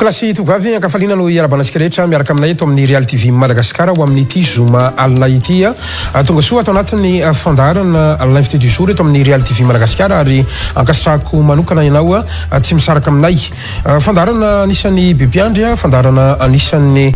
Tompokolahy sy tovovavy, ankafaliana no hiarabana antsika rehetra miaraka aminay eto amin'ny Real TV Madagascar ho amin'ity zoma alina ity. Tonga soa ato anatin'ny fandaharana L'invité du jour eto amin'ny Real TV Madagascar ary ankasitrahako manokana ianao tsy misaraka aminay. Fandaharana anisan'ny be mpiandry, fandaharana anisan'ny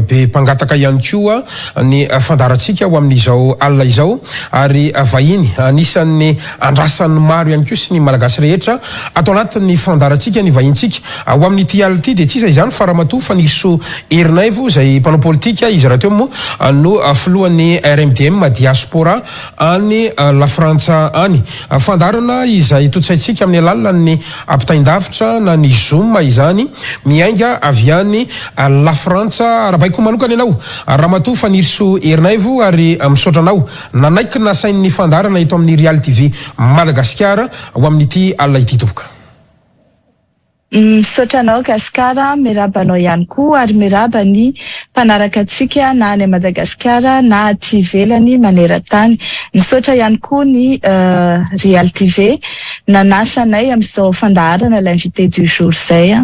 be mpangataka ihany koa ny fandaharantsika ho amin'izao alina izao ary vahiny anisan'ny andrasan'ny maro ihany koa sy ny Malagasy rehetra ato anatin'ny fandaharantsika ny vahintsika ho amin'ity alina ity dia tsy iza izany fa Ramatoa Fanirisoa Ernaivo izay mpanao politika, izy rahateo moa no filohan'ny RMDM Diaspora any Lafrantsa any. Fandaharana izay tontosaintsika amin'ny alalan'ny ampitain-davitra na ny Zoom izany miainga avy any Lafrantsa. Arahabaiko manokana ianao Ramatoa Fanirisoa Ernaivo ary misaotra anao Nanaiky nasain'ny fandaharana eto amin'ny Real TV Madagasikara ho amin'ity alina ity tompoko. Misaotra anao Gascar, miraba anao ihany koa ary miraba ny mpanaraka antsika na any Madagasikara na aty ivelany maneran-tany. Misaotra ihany koa ny Real TV nanasa anay amin'izao fandaharana l'invité du jour izay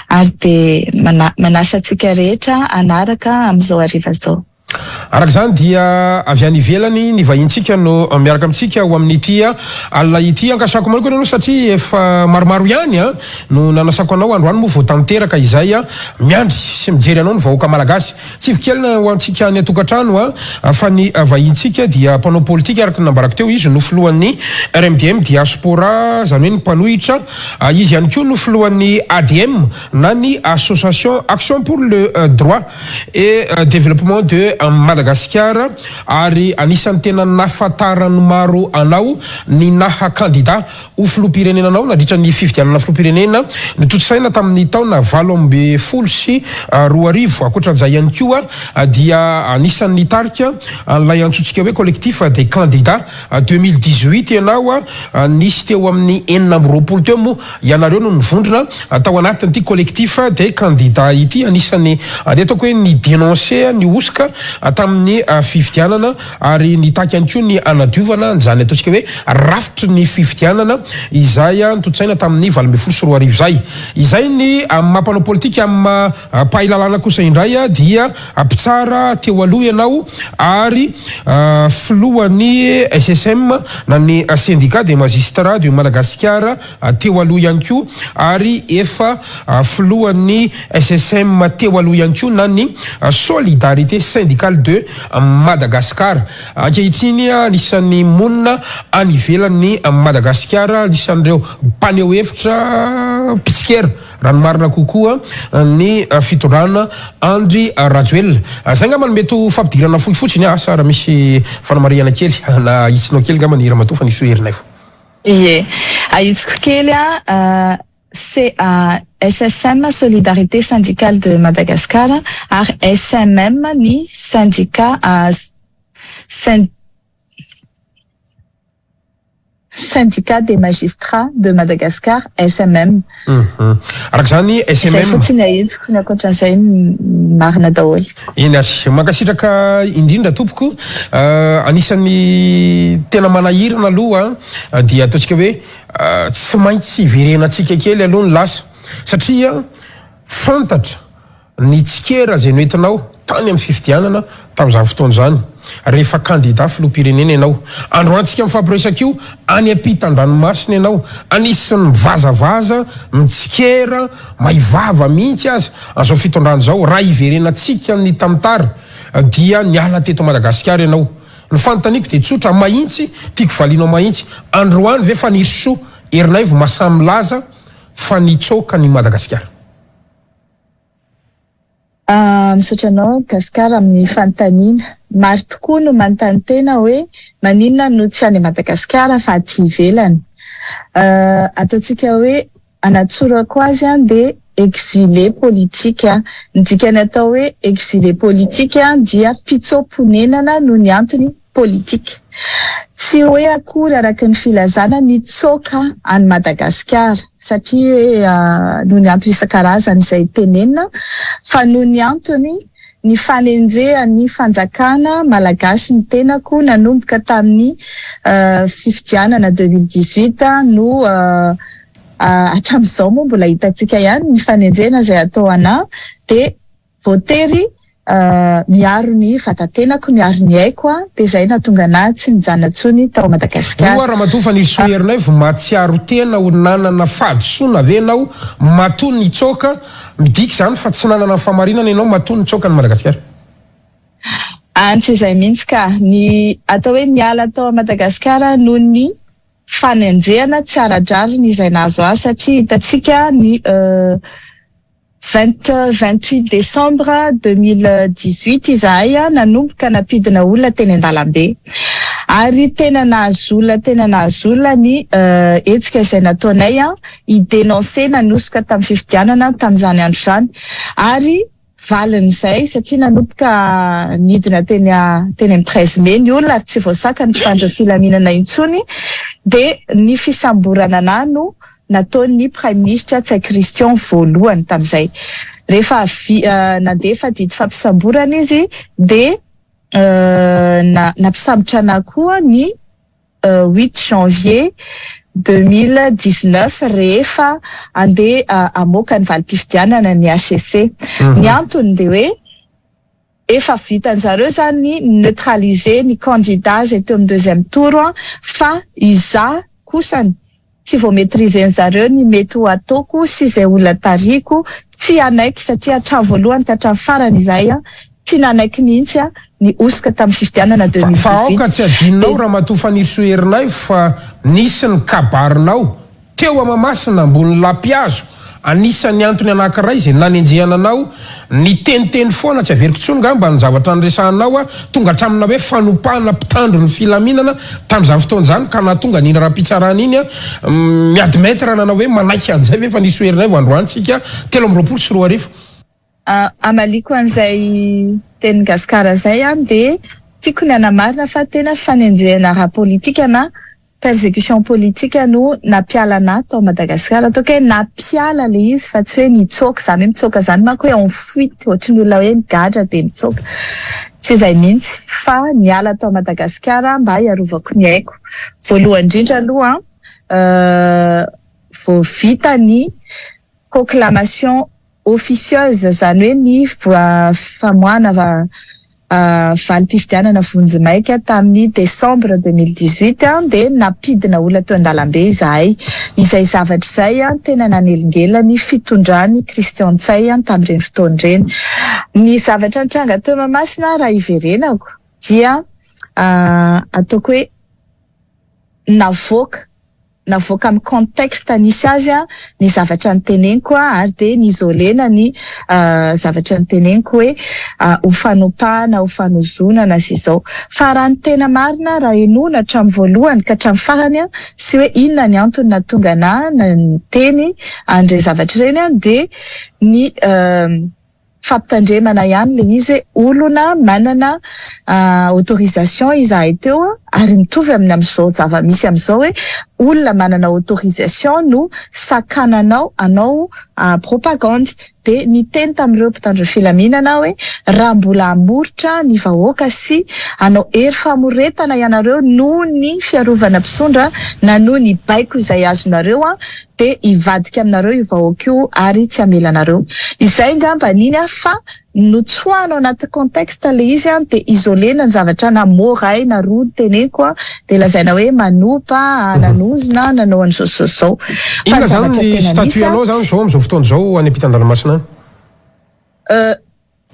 ary dia manasa antsika rehetra hanaraka amin'izao hariva izao. Araka izany dia avy any ivelany ny vahintsika no miaraka amintsika ho amin'ity alina ity. Ankasitrahako manokana ianao satria efa maromaro ihany no nanasako anao, androany moa vao tanteraka izay. Miandry sy mijery anao ny vahoaka malagasy. Tsy ivokelina ho antsika any an-tokantrano fa ny vahintsika dia mpanao politika araka ny nambarako teo, izy no filohan'ny RMDM Diaspora, izany hoe ny mpanohitra. Izy ihany koa no filohan'ny ADM na ny Association Action pour le Droit. et Développement de Madagascar ary anisan'ny tena nahafantaran'ny maro anao ny naha kandida ho filoham-pirenena anao nandritra ny fifidianana filoham-pirenena notontosaina tamin'ny taona 2018. Ankoatran'izay ihany koa dia anisan'ny nitarika an'ilay antsointsika hoe collectif des candidats 2018 ianao, nisy teo amin'ny 26 teo moa Ianareo no nivondrona tao anatin'ity collectif des candidats ity, anisan'ny andeha ataoko hoe ni-denoncer ny hosoka tamin'ny fifidianana ary nitaky ihany koa ny hanadiovana an'izany ataontsika hoe rafitry ny fifidianana izay notontosaina tamin'ny 2018 izay. Izay ny amin'ny maha mpanao politika, amin'ny maha mpahay lalàna kosa indray dia mpitsara teo aloha ianao ary filohan'ny SSM na ny Syndicat des Magistrats de Madagasikara teo aloha ihany koa ary efa filohan'ny SSM teo aloha ihany koa na ny Solidarité Syndicale de Madagascar. Ankehitriny anisan'ny monina any ivelan'i Madagasikara, anisan'ireo mpaneho hevitra mpitsikera raha ny marina kokoa ny fitondrana Andry Rajoelina. Izay angamba no mety ho fampidirana fohy fotsiny, asa raha misy fanamarihana kely na ahitsinao kely angamba ny Ramatoa Fanirisoa Ernaivo. Ie. Ahitsiko kely a, SSM, Solidarité Syndicale de Madagascar, ary SMM ny syndicat Syndicat des Magistrats de Madagascar, SMM. Araka izany, SMM. Izay fotsiny ahitsiko, ny ankoatran'izay marina daholo. Eny ary. Mankasitraka indrindra tompoko. Anisan'ny tena manahirana aloha dia ataontsika hoe tsy maintsy hiverenantsika kely aloha ny lasa satria fantatra Ny tsikera izay noentinao tany amin'ny fifidianana tamin'izany fotoana izany, rehefa kandida filoham-pirenena ianao. Androantsika mifampiresaka io, any ampitan-dranomasina ianao, anisan'ny mivazavaza, mitsikera, maivava mihitsy aza an'izao fitondrana izao. Raha hiverenantsika ny tantara dia niala teto Madagasikara ianao. Ny fanontaniako dia tsotra, mahintsy, tiako valianao mahintsy, androany ve Fanirisoa Ernaivo mahasahy milaza fa nitsoaka an'i Madagasikara? Misaotra anao Gascar amin'ny fanontaniana. Maro tokoa no manontany tena hoe maninona no tsy any Madagasikara fa aty ivelany. Ataontsika hoe anatsorako azy dia exilé politique. Ny dikan'ny atao hoe exilé politique dia mpitsoa-ponenana noho ny antony politika. Tsy hoe akory araka ny filazana mitsoaka an'i Madagasikara satria hoe noho ny antony isan-karazany izay tenenina fa noho ny antony ny fanenjehan'ny fanjakana malagasy ny tenako nanomboka tamin'ny fifidianana 2018 no. Hatramin'izao moa mbola hitantsika ihany ny fanenjehana izay atao anà dia voatery miaro ny vatatenako, miaro ny aiko aho, dia izay nahatonga anà tsy nijanona intsony tao Madagasikara. Moa Ramatoa Fanirisoa Ernaivo mahatsiaro tena ho nanana fahadisoana ve ianao matoa nitsoaka? Midika izany fa tsy nanana ny fahamarinana ianao matoa nitsoaka an'i Madagasikara? Any tsy izay mihitsy ka. Ny atao hoe niala tao Madagasikara noho ny fanenjehana tsy ara-drariny izay nahazo ahy satria hitantsika ny 28 décembre 2018 izahay nanomboka nampidina olona teny an-dalambe ary tena nahazo olona tena nahazo olona ny hetsika izay nataonay hi-dénoncer nanosoka tamin'ny fifidianana tamin'izany andro izany ary valin'izay satria nanomboka nidina teny teny amin'ny 13 mai ny olona ary tsy voasaka ny mpitandro filaminana intsony dia ny fisamborana anà no nataon'ny Praiminisitra Ntsay Christian voalohany tamin'izay. Rehefa nandefa didy fampisamborana izy dia nampisambotra anà koa ny 8 janvier 2019 rehefa andeha hamoaka ny valim-pifidianana ny HCC. Ny antony dia hoe efa vitan-jareo izany ny neutraliser ny candidat izay teo amin'ny deuxième tour fa izaho kosany tsy vao maitriser-nizareo ny mety ho ataoko sy izay olona tarihiko tsy hanaiky satria hatramin'ny voalohany ka hatramin'ny farany izahay tsy nanaiky mihitsy ny hosoka tamin'ny fifidianana Fa aoka 2018. tsy hadinonao Ramatoa Fanirisoa Ernaivo fa nisy ny kabarinao teo Amamasina ambony lapihazo anisan'ny antony anankiray izay nanenjehana anao niteniteny foana tsy averiko intsony ngamba ny zavatra niresahanao a tonga hatramina hoe fanopahana mpitandro ny filaminana tamin'izany fotoana izany ka nahatonga an'iny raha-pitsarana iny a mi-admettre nanao hoe manaiky an'izay ve Fanirisoa Ernaivo androany tsika 2023. Hamaliako an'izay tenin'i Gasikara izay dia tiako ny hanamarina fa tena fanenjehana ara-politika na persecution politique no nampiala anà tao Madagasikara. Ataoko hoe nampiala ilay izy fa tsy hoe nitsoaka. Izany hoe mitsoaka izany manko hoe en fuite, ohatry ny olona hoe migadra dia mitsoaka. Tsy izay mihitsy fa niala tao Madagasikara mba hiarovako ny aiko. Voalohany indrindra aloha vao vita ny proclamation officieuse, izany hoe ny famoahana valim-pifidianana vonjimaika tamin'ny décembre 2018 dia nampidina olona teo an-dalambe izahay. Izay zavatra izay tena nanelingelina ny fitondran'i Christian Ntsay tamin'ireny fotoana ireny. Ny zavatra nitranga teo Mahamasina raha hiverenako dia ataoko hoe navoaka navoaka amin'ny contexte nisy azy ny zavatra noteneniko ary dia ni-isoler-na ny zavatra noteneniko hoe ho fanopahana, ho fanozonana sy izao. Fa raha ny tena marina, raha henoina hatramin'ny voalohany ka hatramin'ny farany sy hoe inona ny antony nahatonga anà niteny an'ireny zavatra ireny dia ny fampitandremana ihany ilay izy hoe olona manana autorisation izahay teo ary mitovy amin'ny amin'izao zava-misy amin'izao hoe olona manana autorisation no sakananao hanao propagande. Dia niteny tamin'ireo mpitandro ny filaminana aho hoe raha mbola hamoritra ny vahoaka sy hanao hery famoretana ianareo noho ny fiarovana mpisondra na noho ny baiko izay azonareo dia hivadika aminareo io vahoaka io ary tsy hamela anareo. Izay ngamba iny an, fa notsoahana ao anaty contexte ilay izy an, dia isoler-na ny zavatra na mot iray na roa noteneniko an, dia lazaina hoe manopa, nanozona, nanao an'izao sy izao sy izao. Fa Inona ny izany zavatra ny tena statut misy an, anao izany izao amin'izao fotoana izao any ampitan-dranomasina any?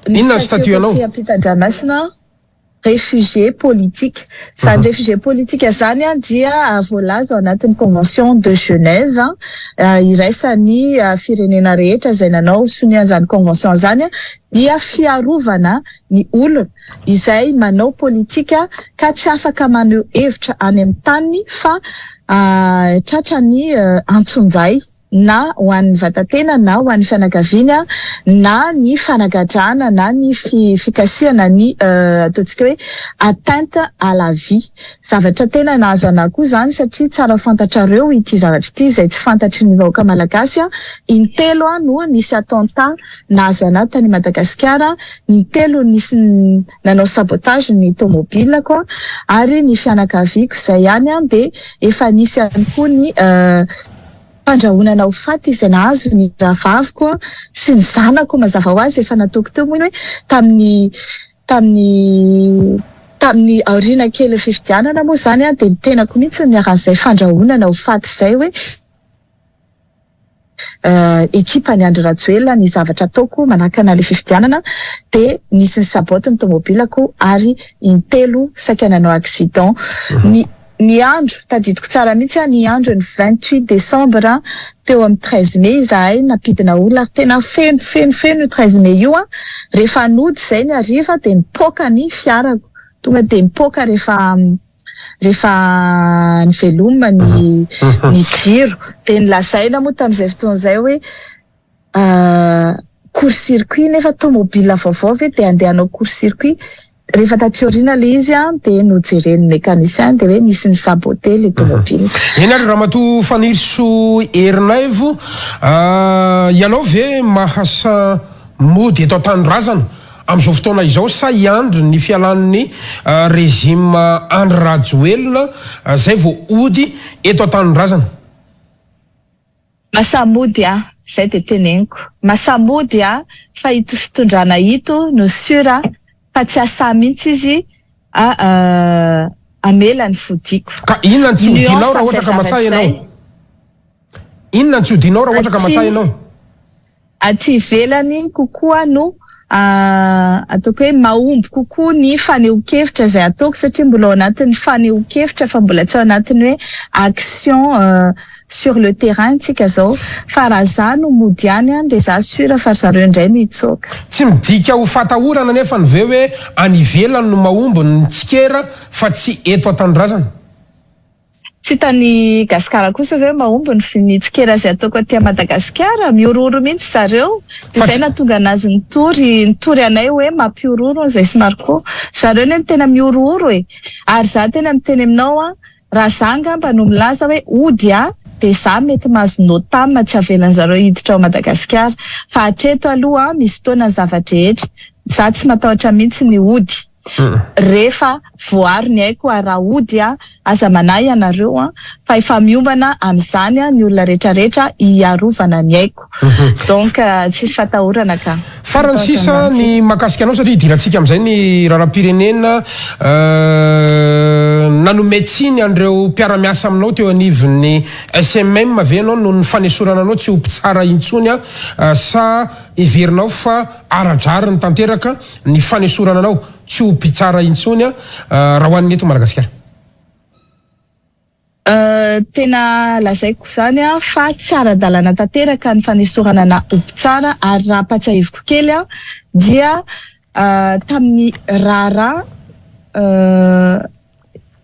Ny Inona ny statut statut anao? aty ampitan-dranomasina an, réfugié politique. Izany réfugié politique izany dia voalaza ao anatin'ny convention de Genève iraisan'ny firenena rehetra izay nanao sonia an'izany convention izany dia fiarovana ny olona izay manao politika ka tsy afaka maneho hevitra any amin'ny taniny fa tratran'ny antsonjay. na ho an'ny vata-tena na ho an'ny fianakaviany na ny fanagadrana na ny fikasihana ny ataontsika hoe atteinte à la vie. Zavatra tena nahazo anah koa izany satria tsara ho fantatrareo ity zavatra ity izay tsy fantatry ny vahoaka malagasy, intelo aho no nisy attentat nahazo anah tany Madagasikara, intelo nisy nanao sabotage ny tomobilako ary ny fianakaviako izay ihany dia efa nisy ihany koa ny. Fandrahonana ho faty izay nahazo ny rahavaviko sy ny zanako mazava ho azy efa nataoko teo moa iny hoe tamin'ny tamin'ny tamin'ny aoriana kely fifidianana moa izany dia ny tenako mihitsy no niharan'izay fandrahonana ho faty izay hoe ekipan'i Andry Rajoelina ny zavatra ataoko manakana ilay fifidianana dia nisy ni-sabote ny tomobilako ary intelo saika nanao accident ny Ny andro, tadidiko tsara mihitsy an, ny andro ny 28 décembre teo amin'ny 13 mai izahay nampidina olona ary tena feno feno feno io 13 mai io an, rehefa nody izay ny hariva dia nipoaka ny fiarako, tonga dia nipoaka rehefa rehefa nivelomina ny ny jiro, dia nolazaina moa tamin'izay fotoana izay hoe court circuit nefa tomobile vaovao ve dia andeha hanao court circuit, rehefa taty aoriana ilay izy an dia nojeren'ny mécanicien dia hoe nisy ni-saboter ilay tomobile. Eny ary Ramatoa Fanirisoa Ernaivo, ianao ve mahasa mody eto an-tanindrazana amin'izao fotoana izao sa hiandry ny fialan'ny régime Andry Rajoelina zay vao hody eto an-tanindrazana? Masamody a! Zay dia teneniko. Masamody a! Fa ito fitondrana ito no sur a! Fa tsy hasahy mihitsy izy a hamela ny fodiako. Ka inona no tsy Ny hodianao nuance raha ohatra amin'izay ka masahy zavatra izay. ianao? Inona no tsy hodianao raha ohatra ka masahy Aty. ianao? Aty ivelany kokoa no ataoko hoe mahomby kokoa ny fanehoan-kevitra izay ataoko satria mbola ao anatin'ny fanehoan-kevitra fa mbola tsy ao anatin'ny hoe action sur le terrain tsika zao fa raha za no mody any dia za sur fa ry zareo indray no hitsoaka. Tsy midika ho fatahorana anefa ny ve hoe any ivelany no mahomby ny tsikera fa tsy eto an-tanindrazana? Tsy hitan'i Gasikara kosa ve mahomby ny ny tsikera izay ataoko aty Madagasikara? Mihorohoro mihitsy zareo. Dia izay nahatonga anazy nitory nitory anay hoe mampihorohoro hono izay sy Marco. Zareo anie no tena mihorohoro e! Ary za tena miteny aminao an, raha za angamba no milaza hoe hody an, dia za mety mahazo notam tsy avelan'zareo hiditra ao Madagasikara. Fa hatreto aloha an, misy fotoana ny zava-drehetra. Za tsy matahotra mihitsy ny hody. Rehefa voaro ny aiko ary raha hody aho, aza manahy ianareo an, fa efa miombana amin'izany ny olona rehetra rehetra hiarovana ny aiko. Donc tsisy fatahorana ka. Farany Matahotra sisa an'izany ny tsika. mahakasika anao satria hidirantsika amin'izay ny raharaham-pirenena nanome tsiny an'ireo mpiara-miasa aminao teo anivon'ny SMM ve ianao noho ny fanesorana anao tsy ho mpitsara intsony sa heverinao fa ara-drariny tanteraka ny fanesorana anao tsy ho mpitsara intsony raha ho an'ny eto Madagasikara? Tena lazaiko izany fa tsy ara-dalàna tanteraka ny fanesorana ana ho mpitsara ary raha ampatsiahiviko kely dia tamin'ny raharaha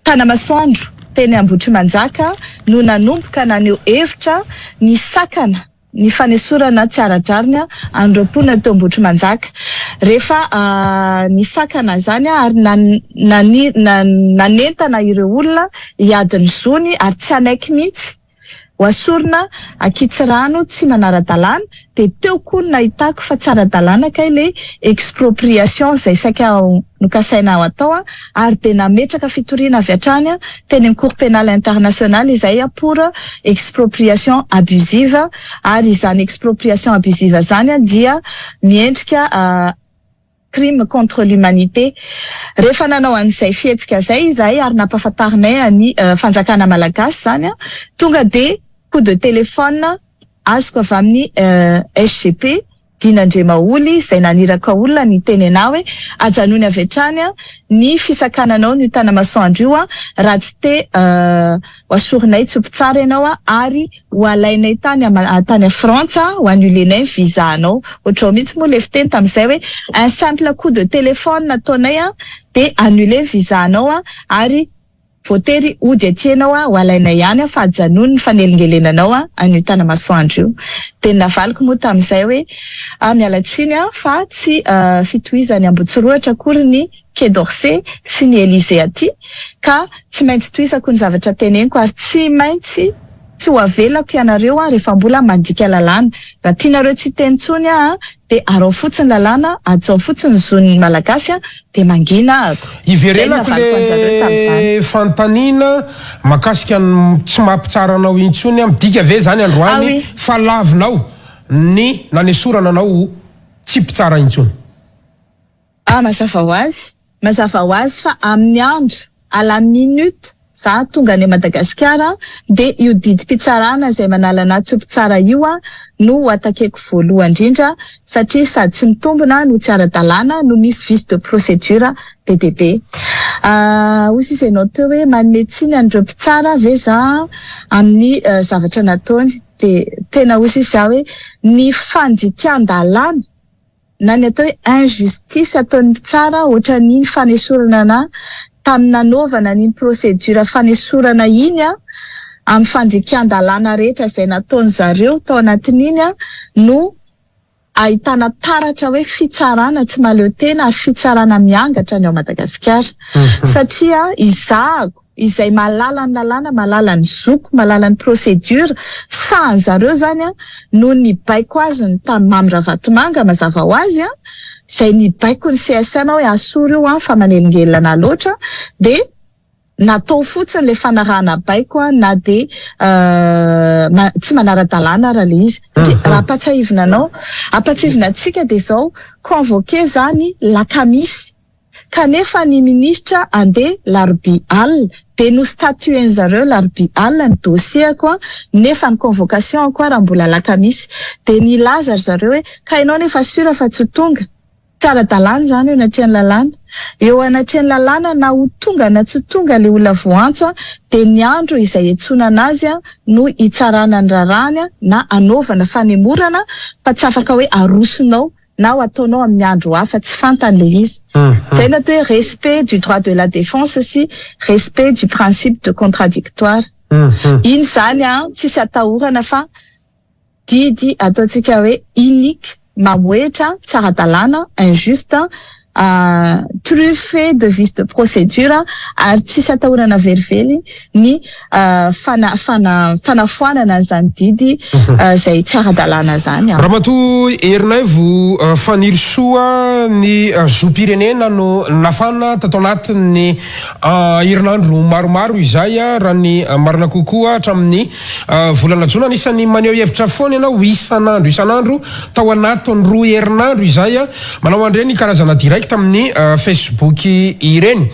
Tanamasoandro teny Ambohitrimanjaka no nanomboka naneho hevitra ny sakana ny fanesorana tsy ara-drariny an'ireo mponina teo Ambohitrimanjaka. Rehefa nisakana izany ary nanentana ireo olona hiady ny zony ary tsy hanaiky mihitsy ho asorina ankitsirano tsy manara-dalàna dia teo koa no nahitako fa tsy ara-dalàna kay le expropriation izay saika nokasaina hatao ary dia nametraka fitoriana avy hatrany teny amin'ny cour pénale internationale izay pour expropriation abusive ary izany expropriation abusive izany dia miendrika crime contre l'humanité. Rehefa nanao an'izay fihetsika izay izahay ary nampahafantarinay ny fanjakana malagasy izany, tonga dia coup de téléphone azoko avy amin'ny SGP Dina Andriamaholy izay naniraka olona niteny anah hoe ajanony avy hatrany ny fisakananao an'io Tanamasoandro io raha tsy te ho asorinay tsy ho mpitsara ianao ary ho alainay tany tany Frantsa ho annuler-nay ny visa anao. Ohatr'izao mihitsy moa ilay fiteny tamin'izay hoe un simple coup de téléphone nataonay dia annuler ny visa anao ary Voatery hody aty ianao ho alainay ihany fa ajanony ny fanelingelenanao an'io Tanamasoandro io. Dia ny navaliko moa tamin'izay hoe ah miala tsiny aho fa tsy fitohizan'ny Ambotsirohitra akory ny Quai d'Orsay sy ny Elysée aty ka tsy maintsy tohizako ny zavatra teneniko ary tsy maintsy. Tsy ho avelako ianareo rehefa mbola mandika lalàna. Raha tianareo tsy hiteny intsony aho dia arao fotsiny lalàna, hajao fotsiny ny zon'ny Malagasy dia mangina ahako. Izay no Iverenako navaliko an'zareo tamin'izany. le fanontaniana makasika ny tsy maha mpitsara anao intsony, midika ve izany Ah androany oui. fa lavinao ny nanesorana anao ho tsy mpitsara intsony? Ah mazava ho azy, mazava ho azy fa amin'ny andro, à la minute, za tonga any Madagasikara dia io didim-pitsarana izay manala anah tsy ho mpitsara io no ho atakeko voalohany indrindra satria sady tsy mitombina no tsy ara-dalàna no misy vice de procédure be dia be. Hoy sisa ianao teo hoe manome tsiny an'ireo mpitsara ve za amin'ny zavatra nataony dia tena hoy sisa hoe ny fandikan-dalàna na ny atao hoe injustice ataon'ny mpitsara ohatran'iny fanesorana anah tamin'ny nanaovana an'iny procédure fanesorana iny amin'ny fandikan-dalàna rehetra izay nataon'zareo tao anatin'iny no ahitana taratra hoe fitsarana tsy mahaleo tena ary fitsarana miangatra ny ao Madagasikara satria izahako izay mahalala ny lalàna, mahalala ny zoko, mahalala ny procédure, sahan'zareo zany noho ny baiko azony tamin'i Mamy Ravatomanga mazava ho azy izay nibaiko ny CSM hoe asory io fa manelingelina anah loatra dia natao fotsiny ilay fanarahana baiko na dia tsy manara-dalàna ara ilay izy. Satria raha ampatsiahivina anao, ampatsiahivina antsika dia izao, convoqué izany lakamisy kanefa ny minisitra andeha larobia alina dia no-statuer-ny zareo larobia alina ny dossier-ko nefa ny convocation-ko ara mbola lakamisy. Dia nilaza ry zareo hoe ka ianao nefa sûr fa tsy ho tonga. Tsy ara-dalàna izany eo anatrehan'ny lalàna. Eo anatrehan'ny lalàna na ho tonga na tsy ho tonga ilay olona voaantso dia ny andro izay iantsonana azy no hitsarana ny raharahany na hanaovana fanemorana fa tsy afaka hoe arosonao na ho ataonao amin'ny andro hafa tsy fantany ilay izy. Izay no atao hoe respect du droit de la défense sy respect du principe de contradictoire. Iny izany tsisy atahorana fa didy ataontsika hoe inique, mamohehitra, tsy ara-dalàna, injuste, truffé de vices de procédure ary tsisy atahorana velively ny fanafoanana an'izany didy izay tsy ara-dalàna izany. Ramatoa Herinaivo Fanirisoa, ny zom-pirenena no nafana tato anatin'ny herinandro maromaro izay, raha ny marina kokoa hatramin'ny Volana jona, anisan'ny maneho hevitra foana ianao isan'andro isan'andro tao anatin'ny roa herinandro izay, manao an'ireny karazana direct amin'ny Facebook ireny.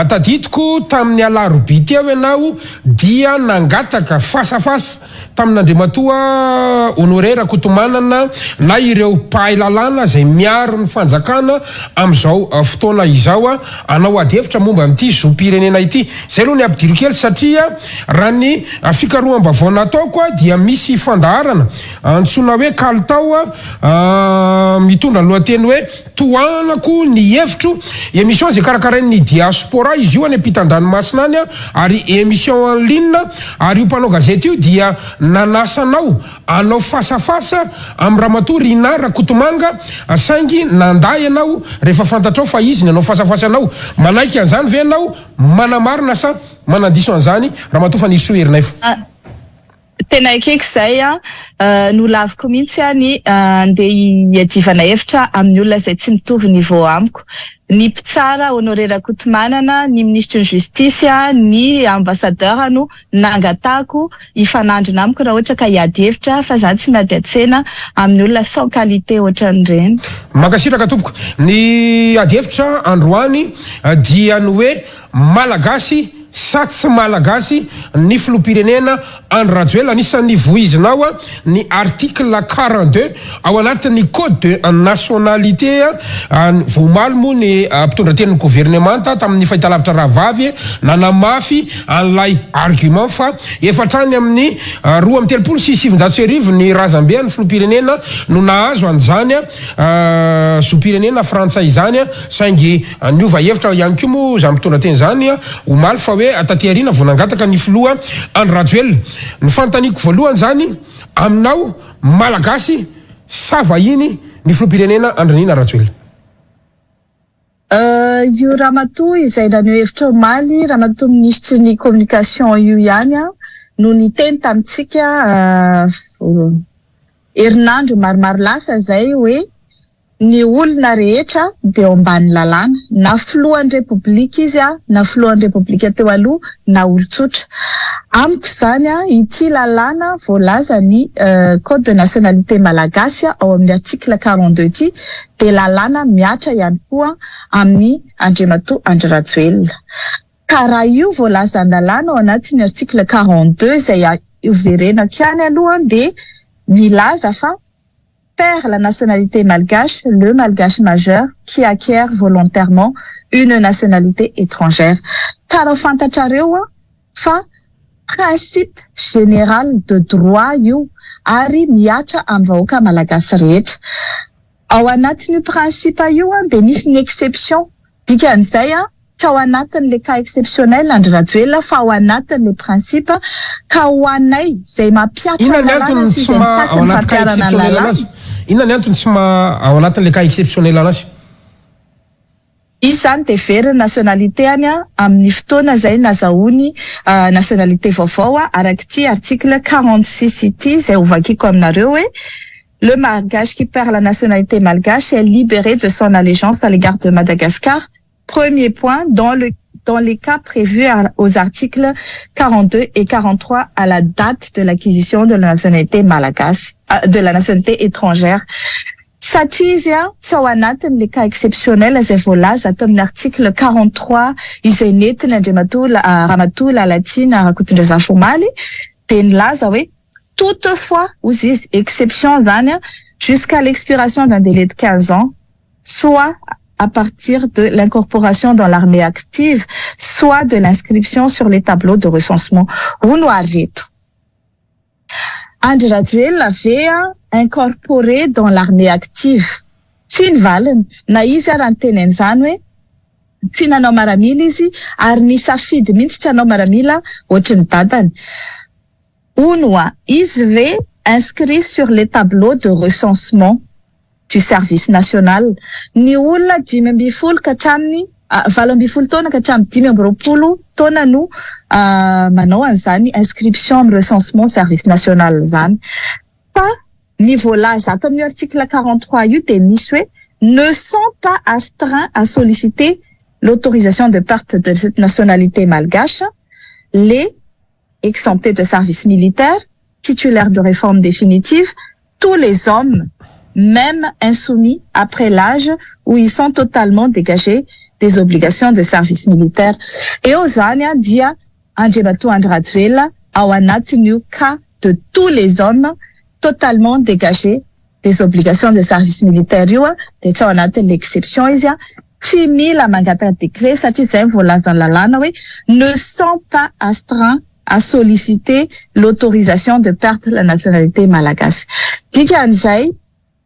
Tadidiko tamin'ny alarobia teo ianao dia nangataka face à face tamin'Andriamatoa Honoré Rakotomanana na ireo mpahay lalàna izay miaro ny fanjakana amin'izao fotoana izao hanao adihevitra momba an'ity zom-pirenena ity. Izay aloha ny ampidiro kely satria Raha ny fikaroham-baovao nataoko dia misy fandaharana antsoina hoe Kalitao mitondra ny lohateny hoe Tohanako ny hevitro, émission izay karakarain'ny diaspora izy io any ampitan-dranomasina any ary émission en ligne ary io mpanao gazety io dia nanasa anao hanao face à face amin'i Ramatoa Rinah Rakotomanga saingy nandà ianao rehefa fantatrao fa izy ny hanao face à face anao. Manaiky an'izany ve ianao? Manamarina sa Manandiso an'izany Ramatoa Fanirisoa Ernaivo. Tena ekeko izay an! Nolaviko mihitsy aho ny handeha hiadivana hevitra amin'ny olona izay tsy mitovy niveau amiko. Ny mpitsara Honoré Rakotomanana, ny minisitry ny justice, ny ambassadeur no nangatahako hifanandrina amiko raha ohatra ka hiady hevitra fa za tsy miady an-tsena amin'ny olona sans qualité ohatran'ireny. Mankasitraka tompoko. Ny ady hevitra androany dia ny hoe Malagasy sa tsy Malagasy ny filoham-pirenena Andry Rajoelina? Anisan'ny voizina ao ny article 42 ao anatin'ny code de nationalité. Vao omaly moa ny mpitondra tenin'ny governemanta tamin'ny fahitalavitra rahavavy nanamafy an'ilay argument fa efa hatrany amin'ny 1932 ny razambe an'ny filoham-pirenena no nahazo an'izany zom-pirenena frantsay izany saingy Niova hevitra ihany koa moa izany mpitondra teny izany omaly fa hoe taty aoriana vao nangataka ny filoha Andry Rajoelina. Ny fanontaniako voalohany izany aminao, Malagasy sa vahiny ny filoham-pirenena Andry Nirina Rajoelina? Io ramatoa izay naneho hevitra omaly, ramatoa minisitry ny communication io ihany. no niteny tamintsika herinandro maromaro lasa izay hoe ny olona rehetra dia eo ambanin'ny lalàna, na filohan'ny Repoblika izy na filohan'ny Repoblika teo aloha na olon-tsotra. Amiko izany ity lalàna voalazan'ny Code de nationalité malagasy ao amin'ny article 42 ity dia lalàna mihatra ihany koa amin'ny Andriamatoa Andry Rajoelina. Ka raha io voalazan'ny lalàna ao anatin'ny article 42 izay hoverenako ihany aloha dia milaza fa perd la nationalité malgache le Malgache majeur qui acquiert volontairement une nationalité étrangère. Tsara ho fantatrareo fa principe général de droit io ary mihatra amin'ny vahoaka malagasy rehetra. Ao anatin'io principe io dia misy ny exception, dikan'izay tsy ao anatin'le cas exceptionnel Andry Rajoelina fa ao anatin'le principe. Ka ho anay izay mampihatra Inona ny lalàna antony sy tsy izay ma mitaky ao ny anaty cas fampiharana ny exceptionnel lalàna. anazy? Inona ny antony tsy ma ao anatin'le cas exceptionnel anazy? Izy zany dia very ny nationalité any amin'ny fotoana izay nazahoany nationalité vaovao araka ity article 46 ity izay hovakiko aminareo hoe: le Malgache qui perd la nationalité malgache est libéré de son allégeance à l'égard de Madagascar, premier point, dans les cas prévus aux articles 42 et 43 à la date de l'acquisition de la nationalité malagasy, de la nationalité étrangère. Satria izy tsy ao anatin'le cas exceptionnel izay voalaza ato amin'ny article 43 izay nentiny Andriamatoa Ramatoa Lalatiana Rakotondrazafy omaly, dia nilaza hoe toutefois, hozy izy, exception zany jusqu'à l'expiration d'un délai de 15 ans, soit à partir de l'incorporation dans l'armée active, soit de l'inscription sur les tableaux de recensement. Hono ary eto Andry Rajoelina ve incorporé dans l'armée active? Tsy ny valiny na izy ara ny teny an'izany hoe tsy nanao maramila izy ary ny safidy mihitsy tsy hanao maramila ohatry ny dadany. Hono izy ve inscrit sur les tableaux de recensement du service national? Ny olona 15 ka hatramin'ny 18 taona ka hatramin'ny 25 taona no manao an'izany inscription amin'ny recensement service national zany. Fa ny voalaza ato amin'ny article 43 io dia misy hoe ne sont pas astreints à solliciter l'autorisation de perte de cette nationalité malgache les exemptés de service militaire, titulaires de réforme définitive, tous les hommes, même insoumis après l'âge où ils sont totalement dégagés des obligations de service militaire. Eo zany dia Andriamatoa Andry Rajoelina ao anatin'io cas de tous les hommes totalement dégagés des obligations de service militaire io dia tsy ao anatin'ny exception izy tsy mila mangataka décret satria izay voalazan'ny lalàna hoe ne sont pas astreints à solliciter l'autorisation de perdre la nationalité malagasy. Dikan'izay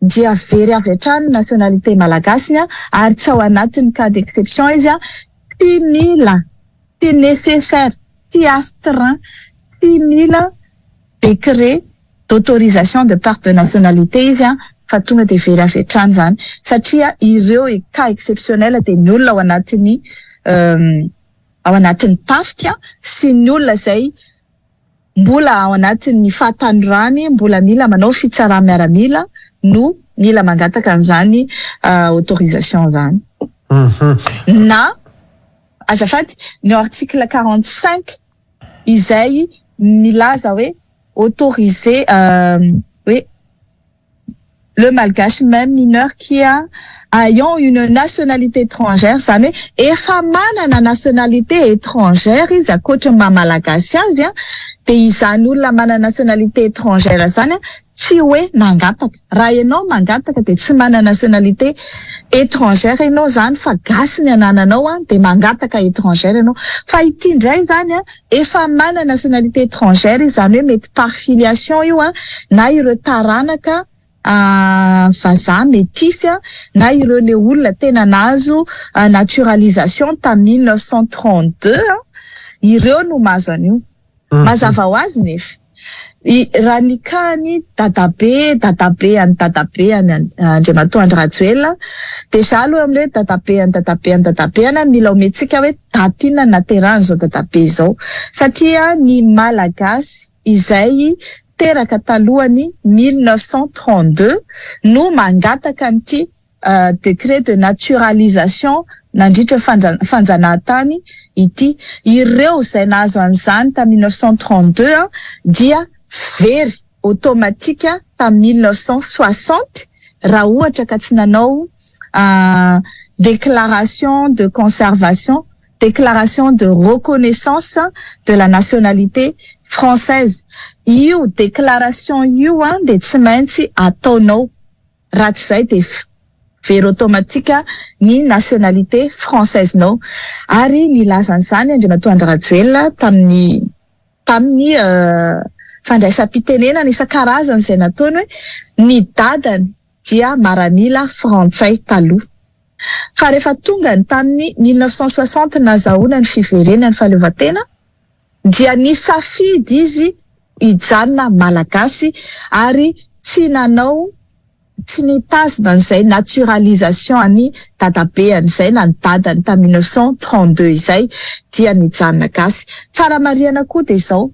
dia very avy hatrany nationalité malagasy ary tsy ao anatin'ny cas d'exception izy tsy mila, tsy nécessaire, tsy astreint, tsy mila décret d'autorisation de perte de nationalité izy fa tonga de very avy hatrany zany satria ireo cas exceptionnel dia ny olona ao anatin'ny tafika sy ny olona izay mbola ao anatin'ny fahatanorany mbola mila manao fitsarana miaramila no mila mangataka an'izany autorisation zany. Na azafady, ny article 45 izay milaza hoe autorisé hoe le Malgache, même mineur, qui a ayant une nationalité étrangère, zany hoe efa manana nationalité étrangère izy ankoatra ny maha malagasy azy de izany olona manana nationalité étrangère zany tsy hoe nangataka. Raha ianao mangataka de tsy manana nationalité étrangère ianao zany fa gasy ny anananao de mangataka étrangère ianao. Fa ity indray zany efa manana nationalité étrangère izy, zany hoe mety par filiation io na ireo taranaka vazaha métis na ireo le olona tena nahazo naturalisation tamin'ny 1932 ireo no mahazo an'io. Mazava ho azy nefa I, raha ny cas-ny dadabe, dadabe an'i dadabe an'i Andriamatoa Andry Rajoelina, déjà aloha amin'ilay hoe dadabe an'i dadabe an'i dadabe ana, mila omentsika hoe daty inona no nahaterahan'izao dadabe izao. Satria ny Malagasy izay teraka talohan'ny 1932 no mangataka an'ity décret de naturalisation nandritra fanjanahantany ity. Ireo izay nahazo an'izany tamin'ny 1932 dia very automatique tamin'ny 1960 raha ohatra ka tsy nanao déclaration de conservation, déclaration de reconnaissance de la nationalité française. Io déclaration io dia tsy maintsy ataonao, raha tsy izay dia very automatique ny nationalité française nao. Ary nilaza an'izany Andriamatoa Andry Rajoelina tamin'ny fandraisam-pitenenana isan-karazany izay nataony hoe ny dadany dia maramila frantsay taloha. Fa rehefa tonga ny tamin'ny 1960 nazahoana ny fiverenany fahaleovantena dia nisafidy izy hijanona malagasy ary tsy nanao, tsy nitazona an'izay naturalisation any dadabeany izay na ny dadany tamin'ny 1932 izay, dia nijanona gasy. Tsara marihana koa dia izao,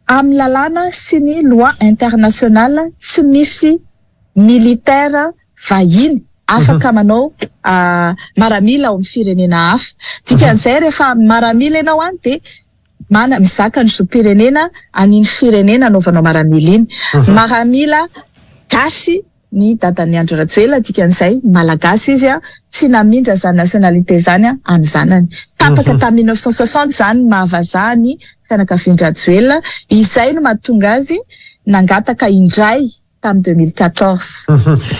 amin'ny lalàna sy ny loi internationale tsy misy militaire vahiny afaka manao maramila ao amin'ny firenena hafa. Dikan'izay rehefa maramila ianao any dia mana mizaka ny zom-pirenena an'iny firenena anaovanao maramila iny. Maramila gasy ny dadan'i Andry Rajoelina, dikan'izay malagasy izy, tsy namindra izany nationalité izany amin'ny zanany. Tapaka tamin'ny 1960 izany mahavazaha ny fianakavian-dRajoelina, izay no mahatonga azy nangataka indray tamin'ny 2014.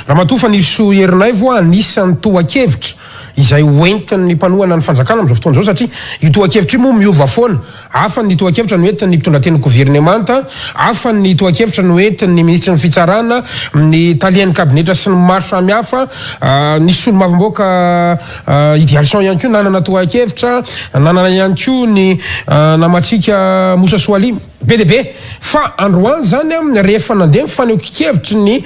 Ramatoa Fanirisoa Ernaivo, anisan'ny tohan-kevitra izay hoentin'ny mpanohana ny fanjakana amin'izao fotoana izao, satria io tohan-kevitra io moa miova foana. Hafa ny tohan-kevitra noentin'ny mpitondra tenin'ny governemanta, hafa ny tohan-kevitra noentin'ny minisitry ny fitsarana, ny talehan'ny kabinetra sy ny maro samihafa. Nisy solombavambahoaka Idealson ihany koa nanana tohan-kevitra, nanana ihany koa ny namantsika Moussa Soalim. Be dia be. Fa androany izany rehefa nandeha ny fanehoan-kevitry ny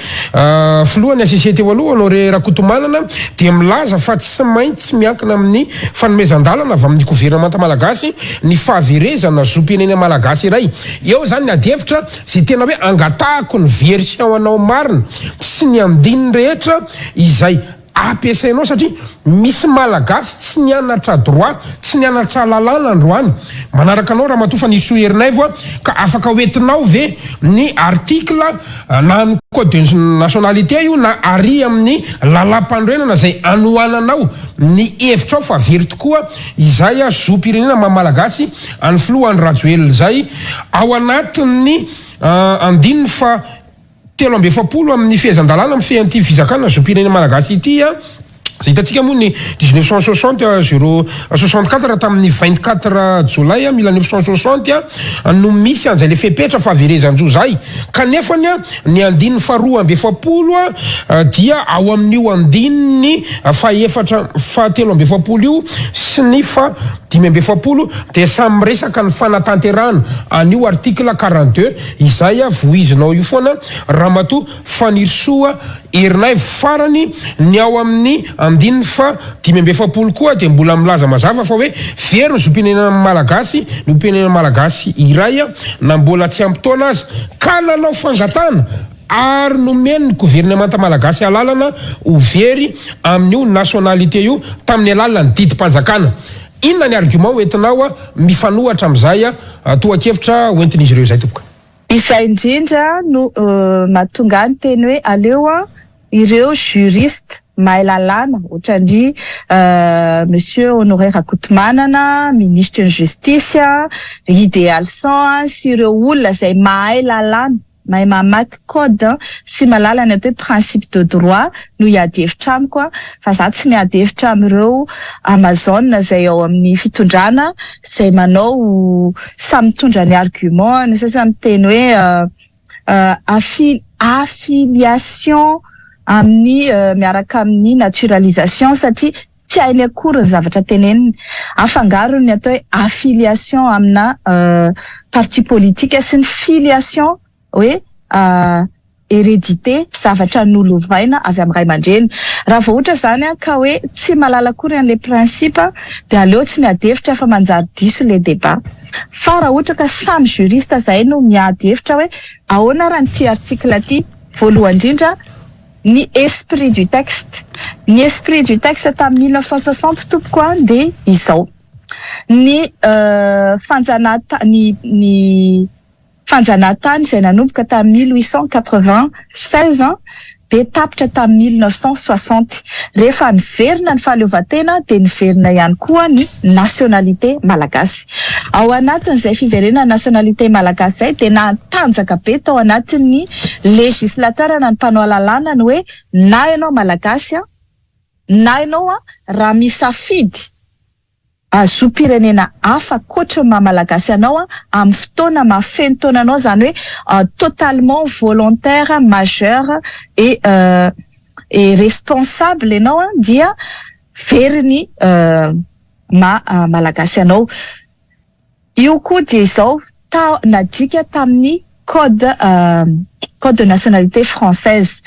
filohan'ny HCC teo aloha, Honoré Rakotomanana, dia milaza fa tsy maintsy miankina amin'ny fanomezan-dalana avy amin'ny governemanta malagasy ny fahaverezana zom-pirenena malagasy iray. Eo izany ny adihevitra izay tena hoe angatahako ny version anao marina sy ny andininy rehetra izay ampiasainao satria misy malagasy tsy nianatra droit, tsy nianatra lalàna androany manaraka anao ramatoa Fanirisoa Ernaivo a, ka afaka hoentinao ve ny article na ny code de nationalité io na ary amin'ny lalàmpanorenana izay anohananao ny hevitrao fa very tokoa izay zom-pirenena maha malagasy an'ny filoha Andry Rajoelina izay ao anatin'ny andininy faha 43 amin'ny fehezan-dalàna mifehy an'ity fizakana zom-pirenena malagasy ity, izay hitantsika moa ny 1960 zéro 64 tamin'ny 24 jolay 1960 no misy an'izay le fepetra fahaverezan-jo izay, kanefany ny andininy faharoa amby efapolo dia ao amin'io andininy fahaefatra fahatelo amby efapolo io sy ny faha 45 dia samy miresaka ny fanatanterahana an'io article 42 Izay voizinao io foana Ramatoa Fanirisoa Ernaivo. Farany, ny ao amin'ny andininy faha 45 koa dia mbola milaza mazava fa hoe very ny zom-pirenena malagasy ny olom-pirenena malagasy iray na mbola tsy ampy taona aza ka nanao fangatahana ary nomen'ny governemanta malagasy alalana ho very amin'io nationalité io tamin'ny alalan'ny didim-panjakana. Inona ny argument hoentinao mifanohatra amin'izay tohan-kevitra hoentin'izy ireo izay tompoko? Izay indrindra no mahatonga ahy niteny hoe aleo ireo juriste mahay lalàna ohatran-dry Monsieur Honoré Rakotomanana, minisitry ny justice, ry Idealson sy ireo olona izay mahay lalàna, mahay mamaky code sy mahalala ny atao hoe principe de droit no hiady hevitra amiko fa za tsy miady hevitra amin'ireo amazone izay ao amin'ny fitondrana izay manao samy mitondra ny argument, ny sasany miteny hoe affiliation amin'ny miaraka amin'ny naturalisation satria tsy hainy akory ny zavatra teneniny. Afangarony ny atao hoe affiliation amina parti politique sy ny filiation. hoe hérédité, zavatra nolovaina avy amin'ny ray aman-dreny. Raha vao ohatra izany ka hoe tsy mahalala akory an'ilay principe dia aleo tsy miady hevitra fa manjary diso ilay débat. Fa raha ohatra ka samy juriste izay no miady hevitra hoe ahoana ary an'ity article ity, voalohany indrindra ny esprit du texte. Ny esprit du texte tamin'ny 1960 tompoko dia izao, ny fanjanahantany, ny ny fanjanahantany izay nanomboka tamin'ny 1896 dia tapitra tamin'ny 1960. Rehefa niverina ny fahaleovantena dia niverina ihany koa ny nationalité malagasy. Ao anatin'izay fiverenana nationalité malagasy izay dia natanjaka be tao anatin'ny législateur na ny mpanao lalàna ny hoe na ianao malagasy na ianao raha misafidy zom-pirenena hafa ankoatra ny maha malagasy anao amin'ny fotoana mahafeno taona anao, izany hoe totalement volontaire, majeur et et responsable ianao dia very ny maha malagasy anao. Io koa dia izao ta nadika tamin'ny code code de nationalité française.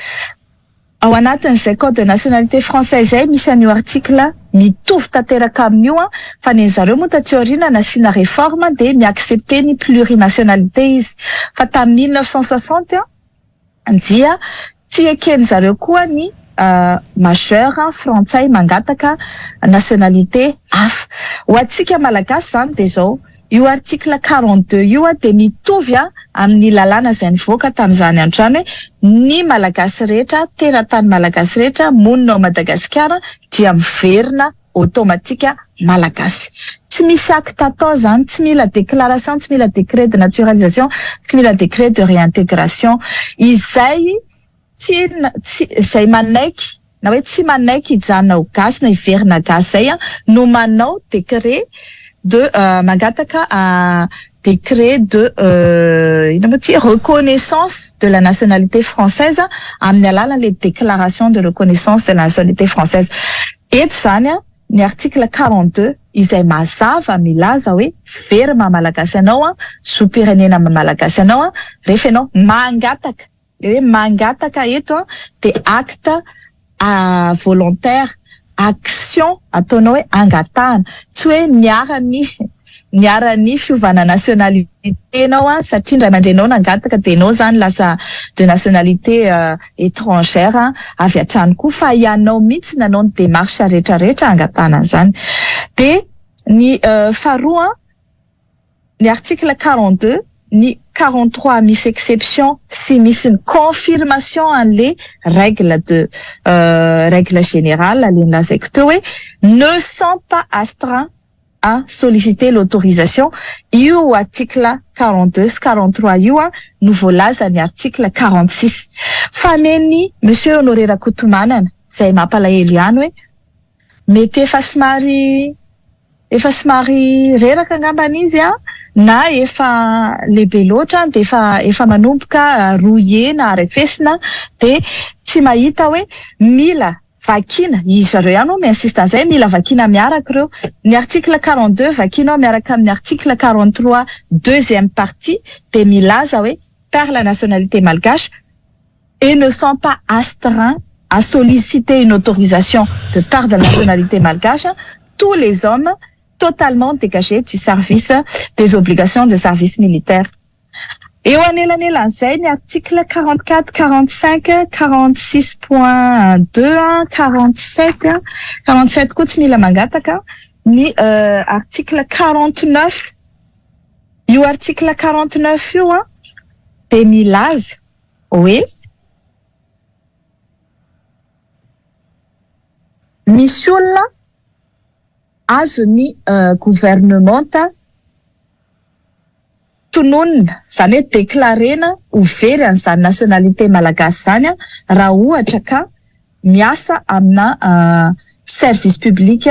Ao anatin'izay code de nationalité française izay misy an'io article mitovy tanteraka amin'io fa ny zareo moa taty aoriana nasiana réforme dia mi-accepter ny plurinationalité izy. Fa tamin'ny 1960 dia tsy ekeny zareo koa ny majeur frantsay mangataka nationalité hafa. Ho antsika malagasy izany dia izao, io article 42 io dia mitovy amin'ny lalàna izay nivoaka tamin'izany andro izany hoe ny malagasy rehetra, teratany malagasy rehetra monina ao Madagasikara dia miverina automatique malagasy. Tsy misy acte atao izany, tsy mila déclaration, tsy mila décret de naturalisation, tsy mila décret de réintégration. Izay tsy tsy izay manaiky na hoe tsy manaiky hijanona ho gasy na hiverina gasy zay no manao décret de mangataka décret de ino moa ty reconnaissance de la nationalité française amin'ny alalan'le déclaration de reconnaissance de la nationalité française. Eto zany ny article 42 izay mazava milaza hoe very maha malagasy anao, zom-pirenena maha malagasy anao rehefa ianao mangataka. Le hoe mangataka eto dia acte volontaire, action ataonao hoe angatahana, tsy hoe niarany niarany fiovana nationalité anao satria ndray aman-drenao nangataka dia ianao zany lasa de nationalité étrangère avy hatrany koa, fa ianao mihitsy nanao ny démarche rehetrarehetra angatahana an'izany. Dia ny faharoa, ny article 42, ny 43 misy exception sy misy ny confirmation an'le règle de règle générale le nolazaiko teo hoe ne sont pas astreints à solliciter l'autorisation. Io article 42 sy 43 io no voalaza ny article 46. Fa neny monsieur Honoré Rakotomanana izay mampalahelo ihany hoe mety efa somary reraka angambany izy na efa lehibe loatra dia efa manomboka rohena arefesina dia tsy mahita hoe mila vakina izy zareo ihany moa mi-insiste an'izay, mila vakina miaraka ireo. Ny article 42 vakinao miaraka amin'ny article 43 deuxième partie dia milaza hoe perd la nationalité malgache et ne sont pas astreints à solliciter une autorisation de perte de nationalité malgache tous les hommes totalement dégagés du service des obligations de service militaire. Eo anelanelan'izay ny article 44, 45, 46.2, 47, 47 koa tsy mila mangataka, ny article 49. Io article 49 io dia milaza hoe misy olona azony gouvernementa tononina, zany hoe déclarena ho very an'izany nationalité malagasy zany raha ohatra ka miasa amina service public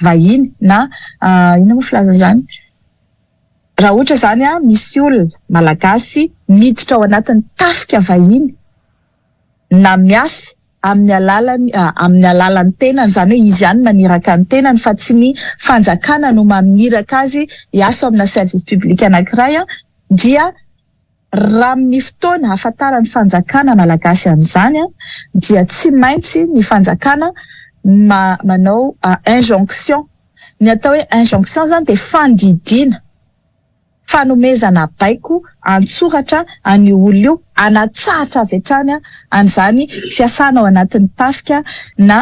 vahiny na ino moa filaza zany, raha ohatra zany misy olona malagasy miditra ao anatin'ny tafika vahiny na miasa amin'ny alalan'ny tenany, zany hoe izy ihany maniraka ny tenany fa tsy ny fanjakana no mamiraka azy hiasa amina service public anankiray, dia Raha amin'ny fotoana ahafantaran'ny fanjakana malagasy an'izany dia tsy maintsy ny fanjakana manao injonction. Ny atao hoe injonction izany dia fandidiana. Fanomezana baiko an-tsoratra an'io olona io hanatsahatra avy hatrany an'izany fiasana ao anatin'ny tafika na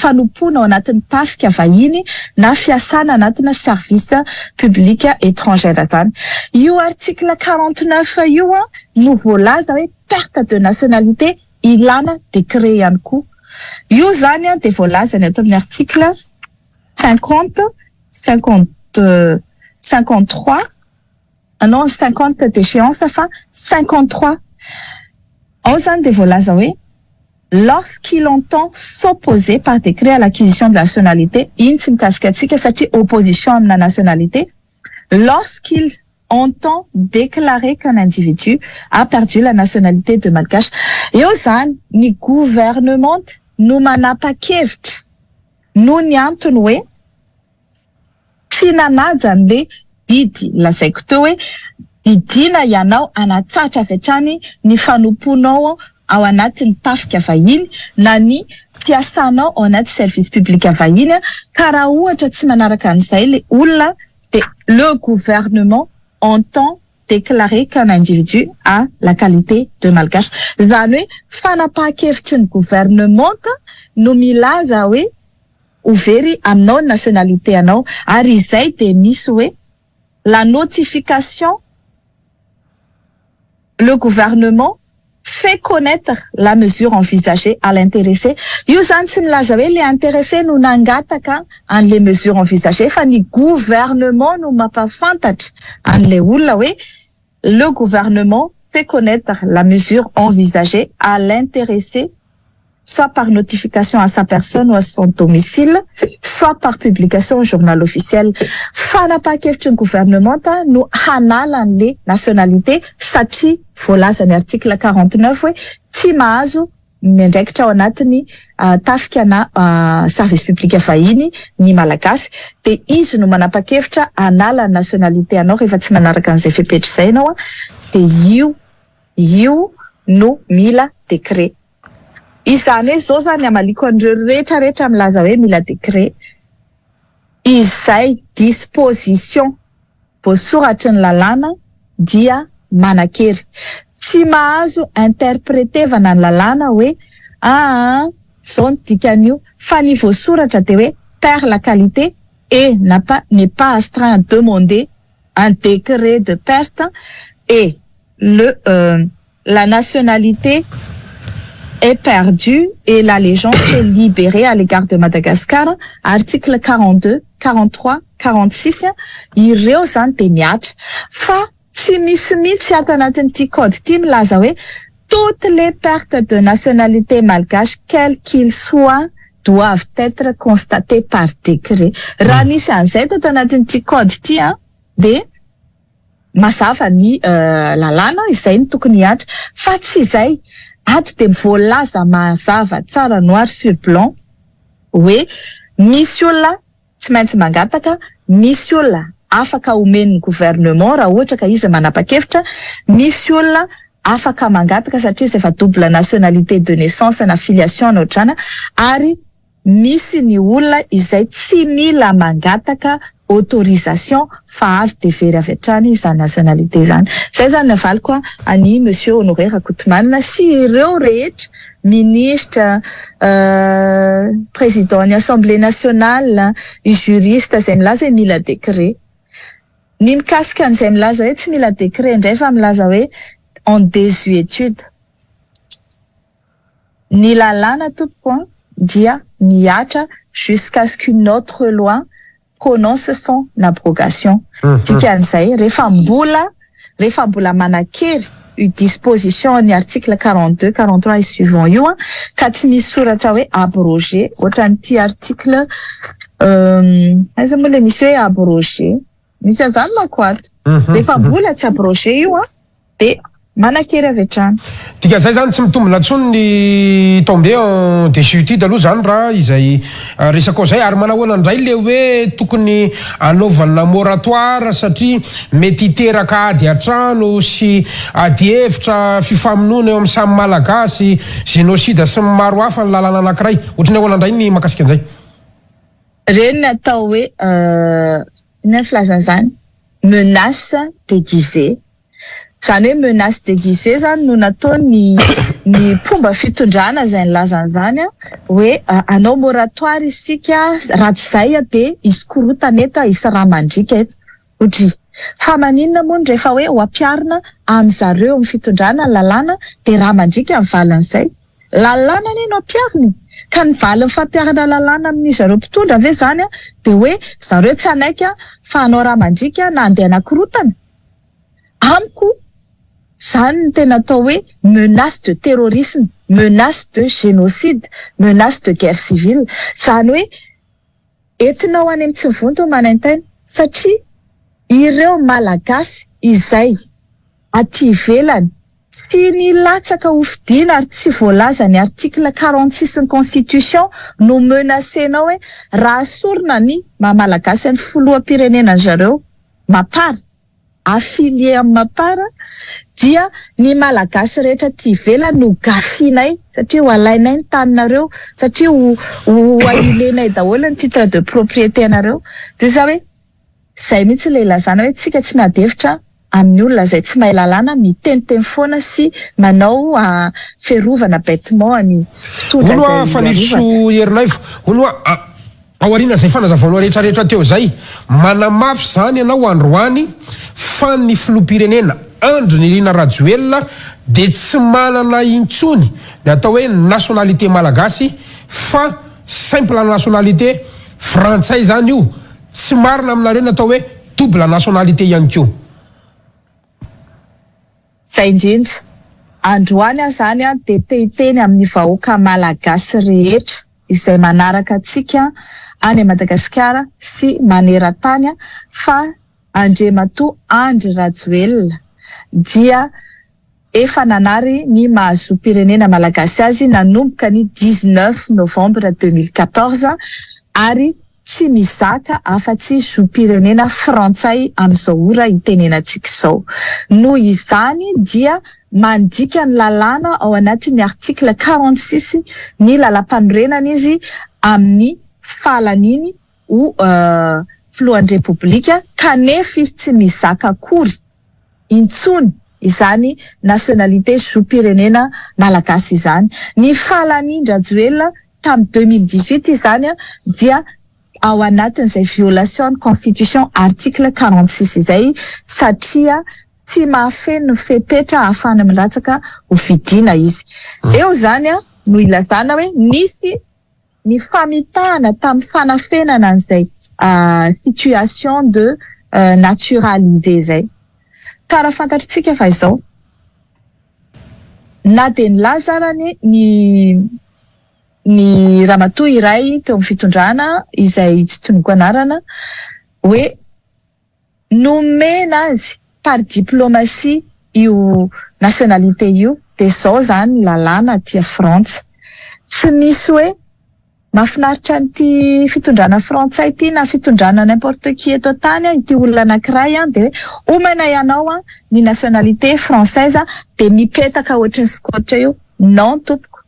fanompoana ao anatin'ny tafika vahiny na fiasana anatina service public étrangère izany. Io article 49 io no voalaza hoe perte de nationalité ilana décret ihany koa. Io izany dia voalazany ato amin'ny article 50, 50, 53, non, 50 déchéance fa 53. Ao zany dia voalaza hoe lorsqu'il entend s'opposer par décret à l'acquisition de la nationalité, iny tsy mikasika antsika satria opposition amina nationalité, lorsqu'il entend déclarer qu'un individu a perdu la nationalité de malgache. Eo zany ny gouvernement no manapa-kevitra noho ny antony hoe tsy nanaja an'le didy lazaiko teo hoe didina ianao hanatsahatra avy hatrany ny fanomponao ao anatin'ny tafika vahiny na ny fiasanao ao anaty service public vahiny, ka raha ohatra tsy manaraka an'izay le olona dia le gouvernement entend déclarer qu'un individu a la qualité de malgache. Izany hoe fanapahan-kevitry ny gouvernement no milaza hoe ho very aminao ny nationalité anao, ary izay dia misy hoe la notification, le gouvernement fait connaître la mesure envisagée à l'intéressé. Io zany tsy milaza hoe le intéressé no nangataka an'le mesure envisagée, fa ny gouvernement no mampafantatra an'le olona hoe le gouvernement fait connaître la mesure envisagée à l'intéressé, soit par notification à sa personne ou à son domicile, soit par publication au journal officiel. Fanapahan-kevitry ny gouvernement no hanala an'le nationalité satria voalaza ny article 49 hoe tsy mahazo miandraikitra ao anatiny tafika na service public vahiny ny malagasy, dia izy no manapa-kevitra hanala ny nationalité anao rehefa tsy manaraka an'izay fepetra izay ianao, dia io no mila décret. Izany hoe zao zany amaliko an'ireo rehetrarehetra milaza hoe mila décret. Izay disposition voasoratry ny lalàna dia manan-kery. Tsy mahazo interpretevana ny lalàna hoe aa zao ny dikan'io, fa ny voasoratra dia hoe perd la qualité et n'a pas n'est pas astreint à demander un décret de perte et le la nationalité est perdue et l'allégeance est libérée à l'égard de Madagascar, article 42, 43, 46. Ireo zany dia miatra, fa tsy misy mihitsy ato anatin'ity code ity milaza hoe toutes les pertes de nationalité malgache, quel qu'il soit, doivent être constatées par décret. Raha nisy an'izay tato anatin'ity code ity dia mazava ny lalàna izay no tokony hiatra, fa tsy izay ato. Dia voalaza mazava tsara noir sur blanc hoe misy olona tsy maintsy mangataka, misy olona afaka omen'ny gouvernement raha ohatra ka izy manapa-kevitra, misy olona afaka mangataka satria izy efa double nationalité de naissance na filiation na ohatrana, ary misy ny olona izay tsy mila mangataka autorisation fa avy de very avy hatrany izany nationalité zany. Zay zany navaliko any monsieur Honoré Rakotomanana sy ireo rehetra ministre, président ny Assemblée nationale, juriste izay milaza hoe mila décret. Ny mikasika an'izay milaza hoe tsy mila décret indray fa milaza hoe en désuétude ny lalàna, tompoko, dia mihatra jusqu'à ce qu'une autre loi prononce son abrogation. Dikan'izay rehefa mbola manan-kery io disposition ny article 42, 43 et suivant io ka tsy misy soratra hoe abrogé, ohatran'ity article aiza moa le misy hoe abrogé, misy an'izany manko ato, rehefa mbola tsy abrogé io de Manan-kery avy hatrany. Dikan'izay zany tsy mitombina intsony ny tomber en désuétude aloha zany raha izay resakao zay ary manahoana indray le hoe tokony anaovana moratoire satria mety hiteraka ady an-trano sy ady hevitra, fifamonoana eo amin'ny samy Malagasy, génocide sy ny maro hafa ny lalàna anankiray. Ohatry ny ahoana indray ny mahakasika an'izay? Ireny ny atao hoe inona ny filazana izany? Menace déguisée. Izany hoe menace déguisée izany no nataony ny mpomba fitondrana izay nilaza an'izany hoe hanao moratoire isika raha tsy izay dia hisy korontana eto, hisy rà mandriaka eto. Odry. Fa maninona moa no rehefa hoe ho ampiharina amin'zareo amin'ny fitondrana ny lalàna dia rà mandriaka ny valin'izay? Lalàna anie no ampiharina e! Ka ny valin'ny fampiharana lalàna amin'ny zareo mpitondra ve izany dia hoe zareo tsy hanaiky fa hanao rà mandriaka na handeha hanakorontana? Amiko izany no tena atao hoe menace de terrorisme, menace de génocide, menace de guerre civile. Izany hoe entinao any amin'ny tsy mivonto ny manaintaina satria ireo Malagasy izay aty ivelany tsy nilatsaka ho fidiana ary tsy voalazan'ny article 46 ny constitution no menacer-nao hoe raha asorina ny maha Malagasy an'ny filoham-pirenena an-zareo Mapar, affilié amin'ny Mapar dia ny Malagasy rehetra aty ivelany no gafianay satria ho alainay ny taninareo satria ho ho annuler-nay daholo ny titre de propriété anareo dia za hoe zay mihitsy ilay ilazana hoe tsika tsy miady hevitra amin'ny olona izay tsy mahay lalàna miteniteny foana sy manao fiarovana bêtement ny mpitondra Hono hoa izay Fanirisoa arovana. Herinaivo, hono hoa Aorian'izay fanazavanao rehetra rehetra teo izay, manamafy izany ianao androany fa ny filoham-pirenena Andry Nirina Rajoelina dia tsy manana intsony ny atao hoe nationalité malagasy fa simple nationalité frantsay izany io, tsy marina aminareo ny atao hoe double nationalité ihany koa. Zay indrindra. Androany aho izany dia te hiteny amin'ny vahoaka malagasy rehetra izay manaraka antsika any Madagasikara sy maneran-tany fa Andriamatoa Andry Rajoelina dia efa nanary ny maha zom-pirenena malagasy azy nanomboka ny 19 novembre 2014 ary tsy mizaka afa-tsy zom-pirenena frantsay amin'izao ora itenenantsika izao. Noho izany dia mandika ny lalàna ao anatin'ny article 46 ny lalàmpanorenana izy amin'ny fahalaniany ho filohan'ny Repoblika kanefa izy tsy mizaka akory intsony izany nationalité zom-pirenena malagasy izany. Ny fahalanian-dRajoelina tamin'ny 2018 izany dia ao anatin'izay violation ny constitution article 46 izay satria tsy mahafeno ny fepetra ahafahana milatsaka ho fidiana izy. Eo izany no ilazana hoe nisy ny famitahana tamin'ny fanafenana an'izay situation de naturalité izay. Ka raha fantatritsika fa izao, na dia nilaza ara ny ny ramatoa iray teo amin'ny fitondrana izay tsy tononiko anarana hoe nomena azy par diplomatie io nationalité io dia izao izany ny lalàna aty Frantsa. Tsy misy hoe mahafinaritra an'ity fitondrana frantsay ity na fitondrana n'importe qui eto an-tany ity olona anankiray dia hoe omena ianao ny nationalité française dia mipetaka ohatry ny scotch io. Non tompoko.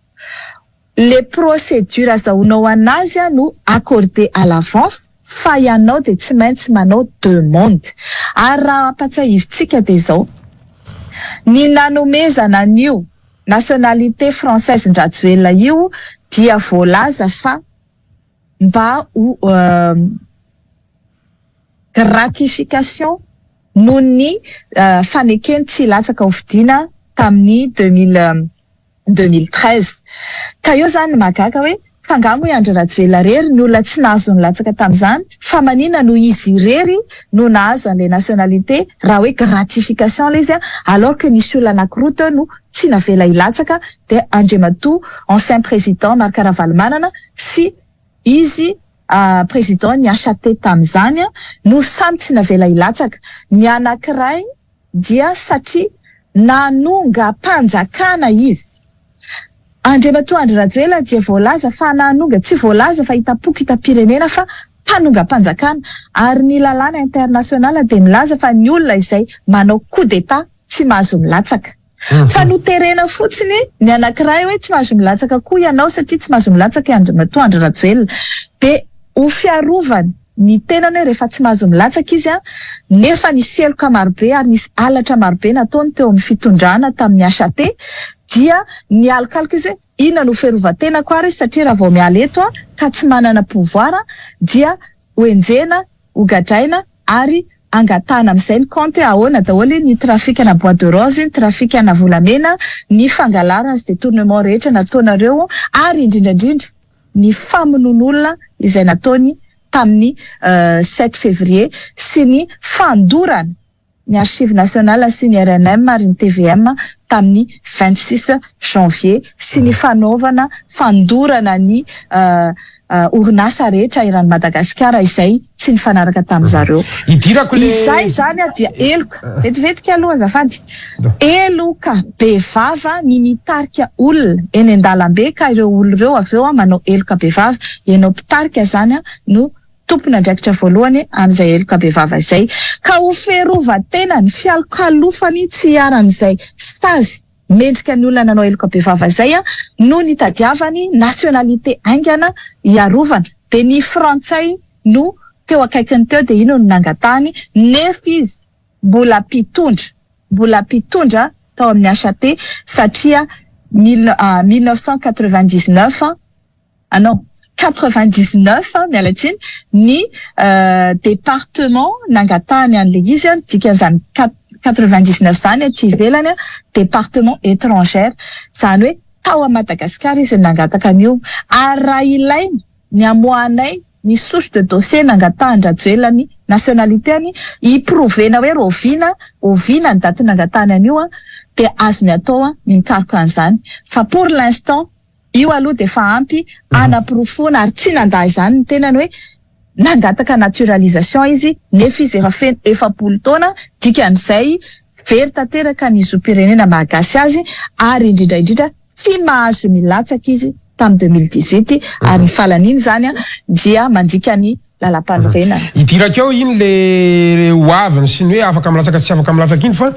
Le procédure azahoanao anazy no accordé à l'avance fa ianao dia tsy maintsy manao demande. Ary raha ampatsiahivintsika dia izao, ny nanomezana an'io nationalité française n-dRajoelina io dia voalaza fa mba ho gratification noho ny fanekeny tsy hilatsaka ho fidiana tamin'ny 2013. Ka eo izany no mahagaga hoe fa angaha moa i Andry Rajoelina irery ny olona tsy nahazo nilatsaka tamin'izany fa maninona no izy irery no nahazo an'ilay nationalité raha hoe gratification ilay izy alors que nisy olona anankiroa teo no tsy navela hilatsaka dia Andriamatoa ancien président Marc Ravalomanana sy izy président ny HAT tamin'izany no samy tsy navela hilatsaka. Ny anankiray dia satria. Nanongam-panjakana izy. Andriamatoa Andry Rajoelina dia voalaza fa nanonga, tsy voalaza fa hitam-poko hitam-pirenena fa mpanongam-panjakana ary ny lalàna international dia milaza fa ny olona izay manao coup d'Etat tsy mahazo milatsaka. Fa noterena fotsiny ny anankiray hoe tsy mahazo milatsaka koa ianao satria tsy mahazo milatsaka i Andriamatoa Andry Rajoelina. Dia ho fiarovany ny tenany hoe rehefa tsy mahazo milatsaka izy nefa nisy heloka marobe ary nisy halatra marobe nataony teo amin'ny fitondrana tamin'ny HAT dia nialokaloka izy hoe inona no fiarovan-tenako ary satria raha vao miala eto aho ka tsy manana pouvoir dia ho enjehina, ho gadraina ary angatahana amin'izay ny compte hoe ahoana daholo ny trafic-na bois de rose, ny trafic-na volamena, ny fangalarana sy détournement rehetra nataonareo ary indrindra indrindra ny famonoan'olona izay nataony tamin'ny sept février sy ny fandorana ny Archives nationales sy ny rnm ary ny tvm tamin'ny 26 janvier sy ny fanaovana fandorana ny orinasa rehetra eran'i Madagasikara izay tsy nifanaraka tamin'ny zareo. Idirako le. Izay izany dia heloka, vetivetika aloha azafady, heloka bevava ny mitarika olona eny an-dalambe ka ireo olona ireo avy eo manao heloka bevava, ianao mpitarika izany no tompon'andraikitra voalohany amin'izay heloka bevava izay. Ka ho fiarovan-tenany, fialokalofany tsy hiharan'izay sazy mendrika ny olona nanao heloka bevava izay no nitadiavany nationalité haingana hiarovana. Dia ny frantsay no teo akaikiny teo dia iny no nangatahany nefa izy mbola mpitondra, mbola mpitondra tao amin'ny HAT satria 1999 ah non, 99 miala tsiny, ny département nangatahany an'ilay izy, dikan'izany 99 izany aty ivelany département étrangère, izany hoe tao à Madagasikara izy no nangataka an'io, ary raha ilaina ny hamoahanay ny souche de dossier nangatahan-dRajoelina ny nationalité-ny, hi-prouver-na hoe rahoviana, oviana ny daty nangatahany an'io dia azony atao ny mikaroka an'izany, fa pour l'instant Io aloha dia efa ampy hanaporofoana ary tsy nandà izany ny tenany hoe nangataka naturalisation izy nefa izy efa feno 40 taona, dikan'izay very tanteraka ny zom-pirenena maha-gasy azy ary indrindra indrindra tsy mahazo milatsaka izy tamin'ny 2018 ary ny fahalaniana izany dia mandika ny Lalampanorenana. Idirako eo iny le ho aviny sy ny hoe afaka milatsaka tsy afaka milatsaka iny fa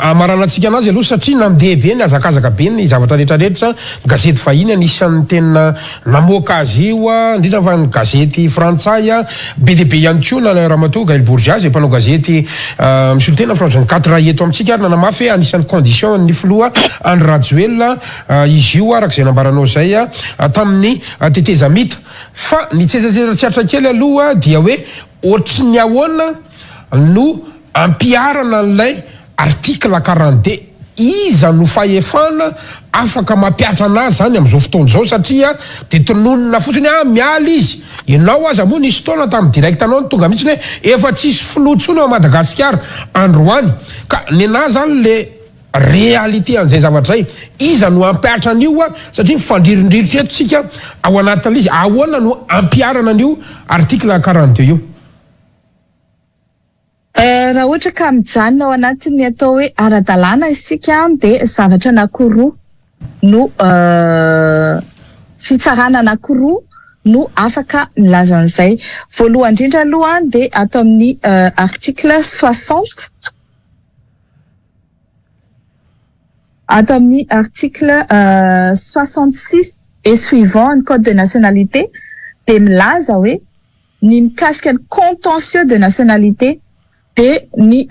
amaranantsika anazy aloha satria nandeha be ny hazakazaka be ny zavatra rehetra rehetra, ny gazety vahiny anisan'ny tena namoaka azy io indrindra fa ny gazety frantsay be dia be ihany koa na ramatoa Gaël Bourgeat izay mpanao gazety misolo tena France 24 eto amintsika ary nanamafy hoe anisan'ny condition ny filoha Andry Rajoelina izy io araka izay nambaranao izay tamin'ny tetezamita. Fa ny tsetsatsetsa tsy atra kely aloha dia hoe ohatry ny ahoana no ampiharana an'ilay article 42? Iza no fahefana afaka mampiatra anazy zany amin'izao fotoana izao satria dia tononina fotsiny hoe ah miala izy, ianao aza moa nisy fotoana tamin'ny direct anao no tonga mihitsy hoe efa tsisy filoha intsony ao Madagasikara androany ka nenaha zany le Réalité an'izay zavatra izay, iza no hampihatra an'io satria mifandririndriritra eto tsika ao anatin'ilay izy, ahoana no hampiharana an'io article 42 io? Raha ohatra ka mijanona ao anatin'ny atao hoe ara-dalàna isika dia zavatra anankiroa no fitsarana anankiroa no afaka milaza an'izay. Voalohany indrindra aloha dia ato amin'ny article 60, Ato amin'ny article 66 et suivant ny code de nationalité dia milaza hoe ny mikasika ny contentieux de nationalité dia ny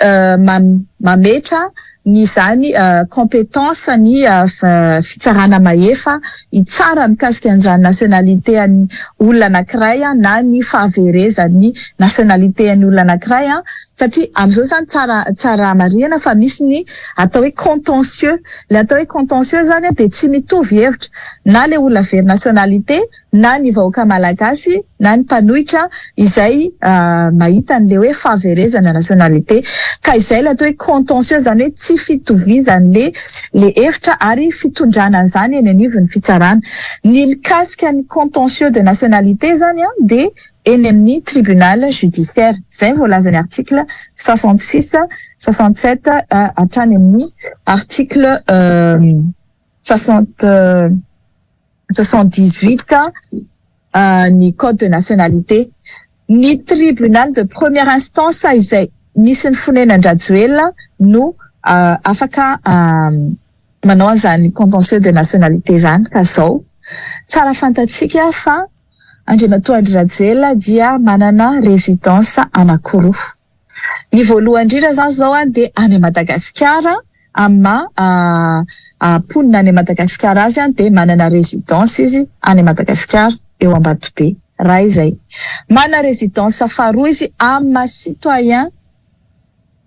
mametra ny izany compétence ny fitsarana mahefa hitsara mikasika an'izany nationalité an'ny olona anankiray na ny fahaverezan'ny nationalité an'ny olona anankiray satria amin'izao izany tsara tsara marihana fa misy ny atao hoe contentieux, ilay atao hoe contentieux izany dia tsy mitovy hevitra na ilay olona very nationalité na ny vahoaka malagasy na ny mpanohitra izay mahita an'ilay hoe fahaverezana nationalité ka izay ilay atao hoe contentieux izany hoe tsy fitovizan'le le hevitra ary fitondrana an'izany eny anivon'ny fitsarana. Ny mikasika ny contentieux de nationalité izany dia. eny amin'ny tribunal judiciaire. Izay no voalazan'ny article 66, 67 hatrany amin'ny article 78 ny code de nationalité. Ny tribunal de première instance izay misy ny fonenan-dRajoelina no afaka manao an'izany contentieux de nationalité izany. Ka zao, tsara fantatsika fa Andriamatoa Andry Rajoelina dia manana résidence anankiroa. Ny voalohany indrindra izany izao dia any Madagasikara, amin'ny maha mponina any Madagasikara azy dia manana résidence izy any Madagasikara eo Ambatobe. Raha izay. Manana résidence faharoa izy amin'ny maha citoyen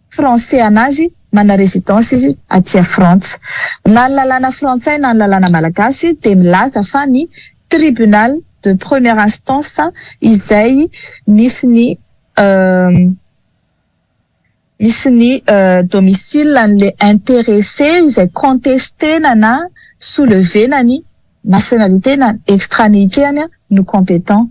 français anazy, manana résidence izy aty Frantsa. Na ny lalàna frantsay na ny lalàna malagasy dia milaza fa ny tribunal de première instance izay misy ny domicile an'le intéressé izay contestena na soulevena ny nationalité na extranéité any no compétent.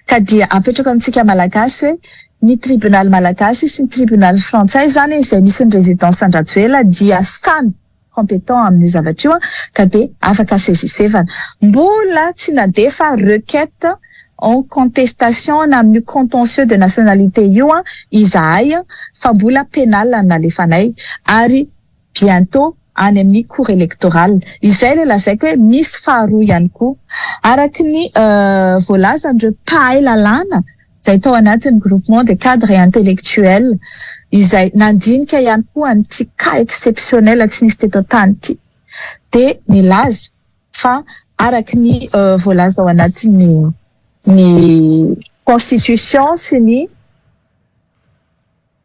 Ka dia apetraka amintsika malagasy hoe ny tribunal malagasy sy ny tribunal frantsay zany izay misy ny résidence an-dRajoelina dia samy compétent amin'io zavatra io, ka dia afaka saisissevana. Mbola tsy nandefa requête en contestation na amin'io contentieux de nationalité io izahay, fa mbola pénal nalefanay ary bientôt any amin'ny cour électorale. Izay le lazaiko hoe misy faharoa ihany koa. Araky ny voalazan'ireo mpahay lalàna izay tao anatin'ny groupement des cadres et intellectuels izay nandinika ihany koa an'ity cas exceptionnel tsy nisy teto tany ity, dia nilaza fa araky ny voalaza ao anatin'ny ny constitution sy ny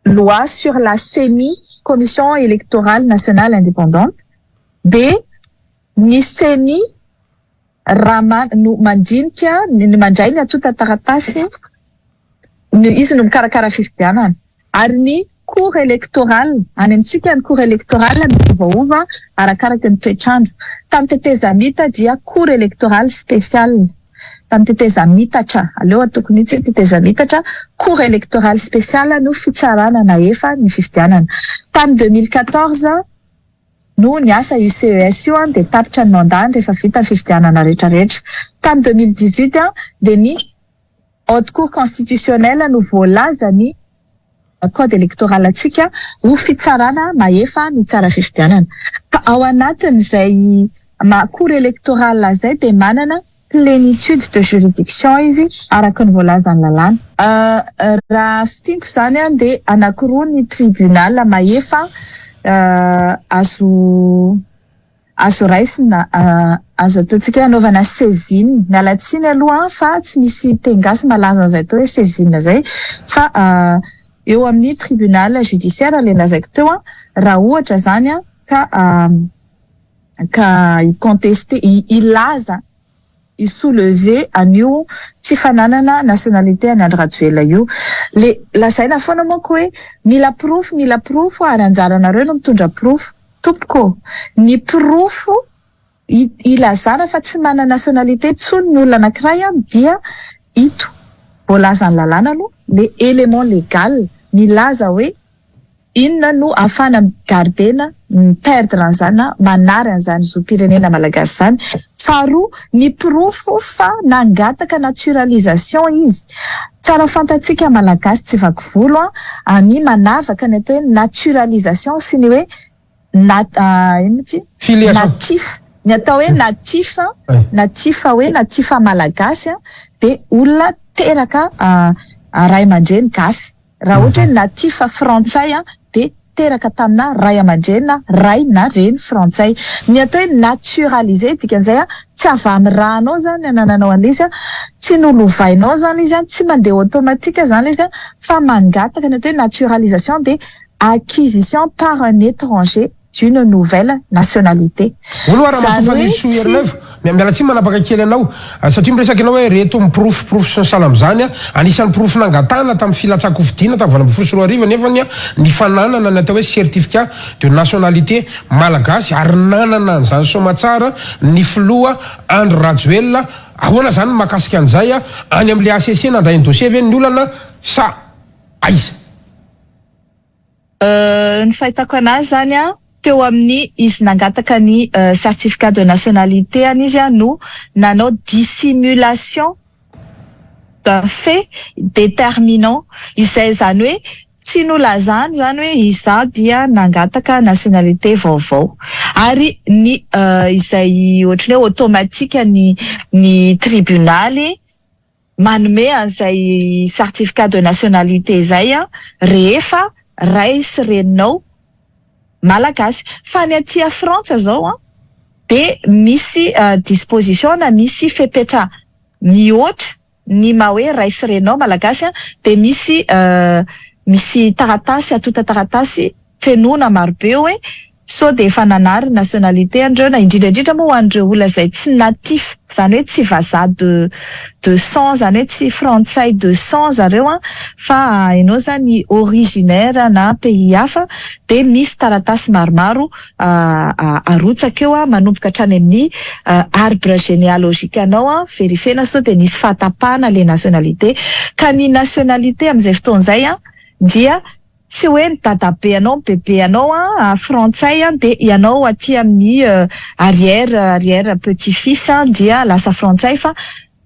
loi sur la CENI, Commission électorale nationale indépendante, dia ny CENI raha no mandinika ny mandray ny antontan-taratasy izy no mikarakara fifidianana, ary ny cour électorale any amintsika, ny cour électorale miovaova arakaraka ny toetrandro. Tamin'ny tetezamita dia cour électorale spéciale, tamin'ny tetezamitatra, aleo atoko mihitsy hoe tetezamitatra, cour électorale spéciale no fitsarana na efa ny fifidianana. Tamin'ny 2014 no ny asa io CES io dia tapitra ny mandat rehefa vita ny fifidianana rehetrarehetra. Tamin'ny 2018 dia ny haute cour constitutionnelle no voalaza ny code électoral atsika ho fitsarana mahefa mitsara fifidianana. Ka ao anatin'izay ma cour électorale zay dia manana plénitude de juridiction izy araka ny voalazan'ny lalàna. Raha fintiniko zany dia anankiroa ny tribunal mahefa azo raisina, azo ataontsika hoe anaovana saisine. Miala tsiny aloha fa tsy misy teny gasy malaza an'izay atao hoe saisine zay, fa eo amin'ny tribunal judiciaire le lazaiko teo raha ohatra zany ka hi-contester, hilaza, hi-soulever an'io tsy fananana nationalité any Andry Rajoelina io. Le lazaina foana manko hoe mila porofo, mila porofo, ary anjaranareo no mitondra porofo. Tompoko, ny porofo ilazana fa tsy manana nationalité intsony ny olona anankiray dia ito voalazan'ny lalàna aloha, le élément légal milaza hoe inona no ahafahana mi-gardena, mi-perdre an'izany na manary an'izany zom-pirenena malagasy zany. Faharoa, ny porofo fa nangataka naturalisation izy. Tsara fantatsika malagasy tsy vaky volo ny manavaka ny atao hoe naturalisation sy ny hoe ino ty? Natif. Ny atao hoe natif, natif hoe natif malagasy dia olona teraka ray aman-dreny gasy. Raha ohatra hoe natif frantsay dia teraka tamina ray aman-dreny na ray na reny frantsay. Ny atao hoe naturalisé dikan'izay tsy avy amin'ny rànao zany anananao an'ilay izy, tsy nolovainao zany izy, tsy mandeha automatique zany izy, fa mangataka. Ny atao hoe naturalisation dia acquisition par un étranger d'une nouvelle nationalité. Olo raha matofa Ernaivo, miala tsy manapaka kely anao satria miresaka ianao hoe reto miporofo porofo sy ny sahala am'izany. Anisan'ny porofo nangatana tamin'ny filatsahan-kofidina tamin'ny 2018 nefany ny fananana ny atao hoe certificat de nationalité malagasy, ary nanana an'izany somatsara ny filoha Andry Rajoelina. Ahoana zany ny mahakasika an'izay a? Any amin'ilay HCC nandray ny dossier ve ny olana sa aiza? Ny fahitako anazy zany a, teo amin'ny izy nangataka ny certificat de nationalité any izy a no nanao dissimulation d'un fait déterminant izay, zany hoe tsy nolazany zany hoe izaho dia nangataka nationalité vaovao. Ary ny izay ohatran'ny hoe automatique ny tribonaly manome an'izay certificat de nationalité zay a rehefa ray sy reninao malagasy. Fa ny aty Frantsa zao a de misy disposition na misy fepetra mihoatra ny maha hoe ray sy reninao malagasy a, de misy taratasy atota, taratasy fenoana marobe hoe sao de efa nanary nationalité andreo, na indrindra indrindra moa ho an'ireo olona izay tsy natif, zany hoe tsy vazaha de sang, zany hoe tsy frantsay de sang zareo a, fa ianao zany originaire na pays hafa, de misy taratasy maromaro arotsaka eo a, manomboka hatrany amin'ny arbre généalogique anao a, vérifiena sao de nisy fahatapahana le nationalité. Ka ny nationalité amin'izay fotoana izay a dia tsy hoe ny dadabe anao, bebe anao a frantsay a, de ianao aty amin'ny arrière arrière petit fils a dia lasa frantsay, fa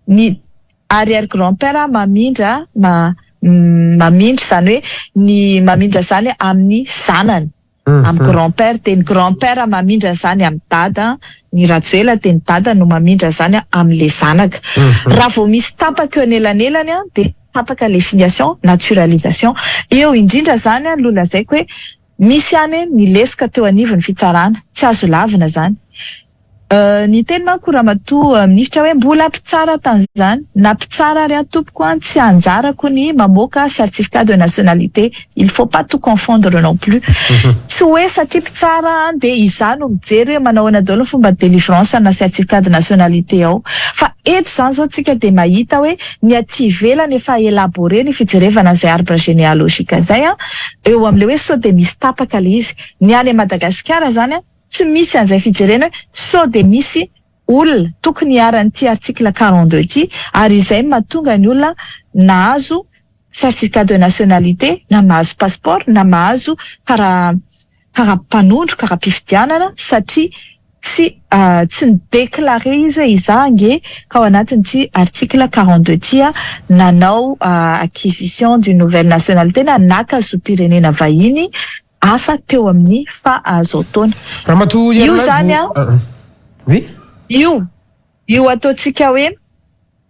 ny arrière grand père mamindra mamindra, zany hoe ny mamindra zany amin'ny zanany, amin'ny grand père, de ny grand père mamindra zany amin'ny dada, ny Rajoela, de ny dada no mamindra zany amin'le zanaka. Raha vao misy tapaka eo anelanelany a de tapaka le filiation, naturalisation. Eo indrindra zany a lo lazaiko hoe misy any ny lesoka teo anivon'ny fitsarana, tsy azo lavina zany. Ny teny manko ramatoa minisitra hoe mbola mpitsara tan'izany na mpitsara ary tompoko a, tsy anjarako ny mamoaka certificat de nationalité. Il faut pas tout confondre non plus. Tsy hoe satria mpitsara de izaho no mijery hoe manao ahoana daholo ny fomba délivrance na certificat de nationalité ao. Fa eto zany zao tsika de mahita hoe ny aty ivelany efa élaboré ny fijerevana izay arbre généalogique zay a, eo amin'le hoe sao de misy tapaka le izy. Ny any Madagasikara zany a tsy misy an'izay fijerena hoe sao de misy olona tokony hiharan'ity article 42 ity, ary izay mahatonga ny olona nahazo certificat de nationalité na mahazo passeport na mahazo karaha karaha-panondro, karaha-pifidianana, satria tsy ny déclaré izy hoe izaho ange ka ao anatin'ity article 42 ty a nanao acquisition d'une nouvelle nationalité na naka zom-pirenena vahiny hafa teo amin'ny fa azao taona. Ramatoa Io zany a oui. Io ataontsika hoe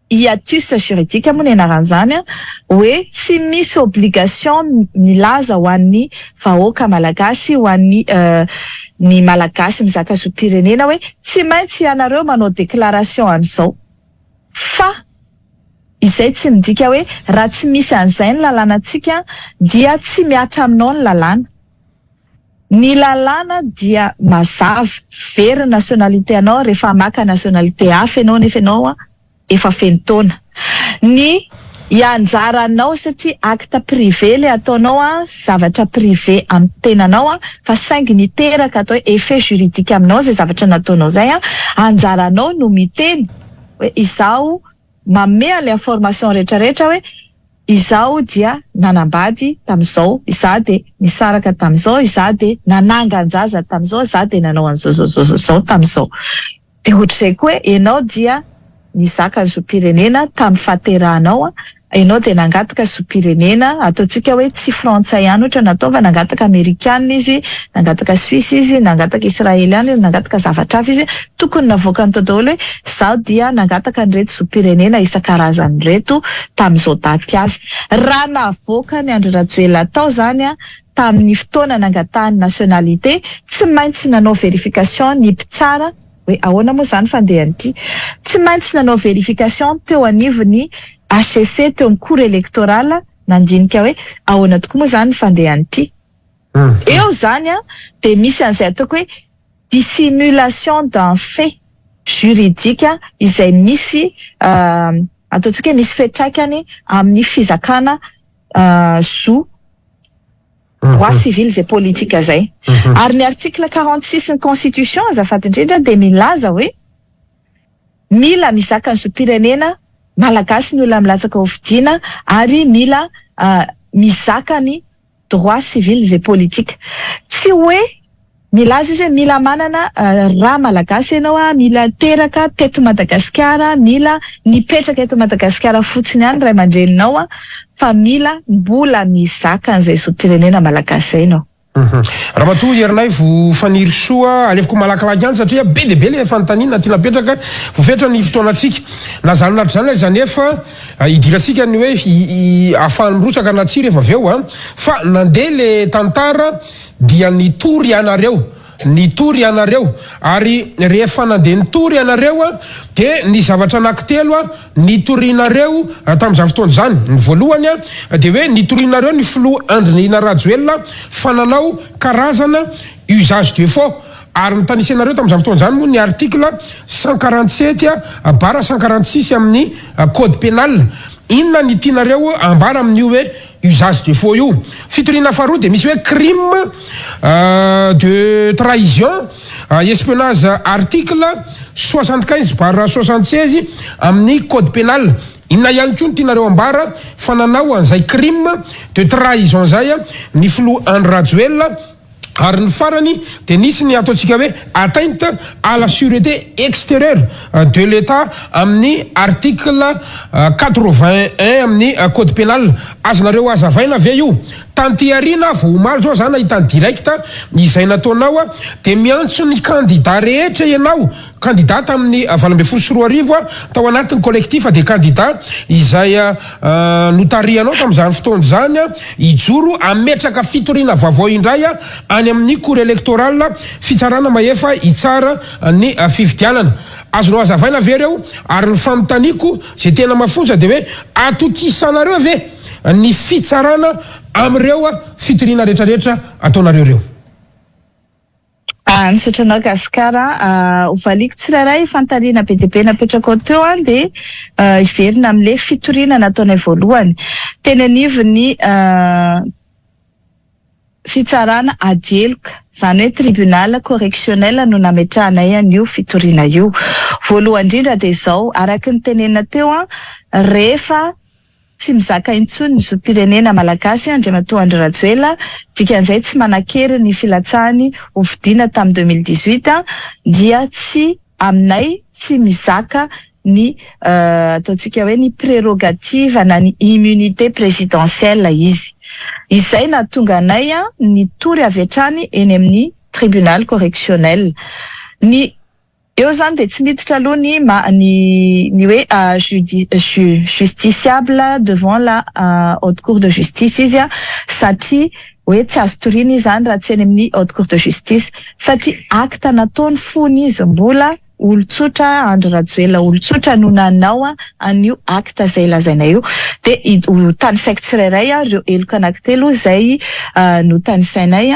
hiatus juridique moa ny anaran'izany a, hoe tsy misy obligation milaza ho an'ny vahoaka malagasy, ho an'ny ny malagasy mizaka zom-pirenena hoe tsy maintsy ianareo manao déclaration an'izao. Fa izay tsy midika hoe raha tsy misy an'izay ny lalànantsika dia tsy mihatra aminao ny lalàna. Ny lalàna dia mazava: very nationalité anao rehefa maka nationalité hafa ianao nefa ianao a efa feno taona. Ny ianjaranao, satria acte privé le ataonao a, zavatra privé amin'ny tenanao a, fa saingy miteraka atao hoe effet juridique aminao zay zavatra nataonao zay a, anjaranao no miteny hoe izaho manome an'le information rehetrarehetra hoe izaho dia nanambady tamin'izao, izaho de nisaraka tamin'izao, izaho de nanangan-jaza tamin'izao, izaho de nanao an'izao zao zao zao zao tamin'izao. De ohatr'izay koa hoe ianao dia nizaka ny zom-pirenena tamin'ny fahaterahanao a, ianao de nangataka zom-pirenena, ataontsika hoe tsy frantsay ihany ohatra natao fa nangataka amerikana izy, nangataka suisse izy, nangataka israeliana izy, nangataka zavatra hafa izy, tokony navoakany tao daholo hoe zaho dia nangataka an'ireto zom-pirenena isan-karazany reto tamin'izao daty avy. Raha navoaka ny Andry Rajoelina tao zany a tamin'ny fotoana nangatahany nationalité, tsy maintsy nanao vérification ny mpitsara hoe ahoana moa zany fandehan'ity, tsy maintsy nanao vérification teo anivon'ny HCC, teo amin'ny cour électorale, nandinika hoe ahoana tokoa moa zany fandehan'ity. Eo zany a de misy an'izay ataoko hoe dissimulation d'un fait juridique izay misy ataontsika hoe misy fiantraikany amin'ny fizakana zo, droit civil zay, politique zay. Ary ny article 46 ny constitution, azafady indrindra, de milaza hoe Mila mizaka ny zom-pirenena malagasy ny olona milatsaka ho fidiana ary mila mizaka ny droits civils et politiques. Tsy hoe milaza izy hoe mila manana rà malagasy ianao, mila teraka teto Madagasikara, mila nipetraka eto Madagasikara fotsiny ihany ray aman-dreninao, fa mila mbola mizaka an'izay zom-pirenena malagasy izay ianao. Ramatoa Herinaivo Fanirisoa, alefako malakilaky ihany satria be dia be ilay fanontaniana tiana apetraka, voafetra ny fotoanantsika. Na izany na izany aiza anefa hidirantsika ny hoe ahafahany mirotsaka na tsia rehefa avy eo fa nandeha ilay tantara dia nitory ianareo, nitory ianareo ary rehefa nandeha nitory ianareo dia ny zavatra anankitelo nitorianareo tamin'izany fotoana izany. Ny voalohany dia hoe nitorianareo ny filoha Andry Nirina Rajoelina fa nanao karazana usage de faux ary notanisainareo tamin'izany fotoana izany moa ny article 147 barre 146 amin'ny code pénal. Inona ny tianareo ambara amin'io hoe usage de faux io? Fitoriana faharoa dia misy hoe crime de trahison, espionnage article 75 barre 76 amin'ny code pénal. Inona ihany koa no tianareo ambara fa nanao an'izay crime de trahison izay ny filoha Andry Rajoelina? Ary ny farany dia nisy ny ataontsika hoe atteinte à la sûreté extérieure de l'Etat amin'ny article 81 amin'ny code pénal. Azonareo hazavaina ve io? Tanty aoriana vao omaly zao za nahita ny direct izay nataonao dia miantso ny candidat rehetra ianao, candidat tamin'ny 2018 tao anatin'ny collectif des candidats izay notarihanao tamin'izany fotoana izany, hijoro hametraka fitoriana vaovao indray any amin'ny cour électorale, fitsarana mahefa hitsara ny fifidianana. Azonao hazavaina ve ireo? Ary ny fanontaniako izay tena mafonja dia hoe atokisanareo ve ny fitsarana amin'ireo fitoriana rehetrarehetra ataonareo ireo? Misaotra anao Gasikara. Ho valiako tsirairay fanontaniana be dia be napetrakao teo dia hiverina amin'ilay fitoriana nataonay voalohany teny anivon'ny fitsarana ady heloka, izany hoe tribunal correctionnel no nametrahanay an'io fitoriana io. Voalohany indrindra dia izao, araka ny tenenina teo, rehefa tsy mizaka intsony ny zom-pirenena malagasy Andriamatoa Andry Rajoelina, dikan'izay tsy manan-kery ny filatsahany ho fidiana tamin'ny 2018, dia tsy aminay tsy mizaka ny ataontsika hoe ny prérogative na ny immunité présidentielle izy. Izay nahatonga anay nitory avy hatrany eny amin'ny tribunal correctionnel. Ny eo zany dia tsy miditra aloha ny ny ny hoe justiciable devant la haute cour de justice izy, satria hoe tsy azo toriana izy zany raha tsy eny amin'ny haute cour de justice, satria acte nataony fony izy mbola olon-tsotra, Andry Rajoelina olon-tsotra no nanao an'io acte izay lazaina io. Dia ho tanisaiko tsirairay ireo heloka anankitelo izay notanisainay.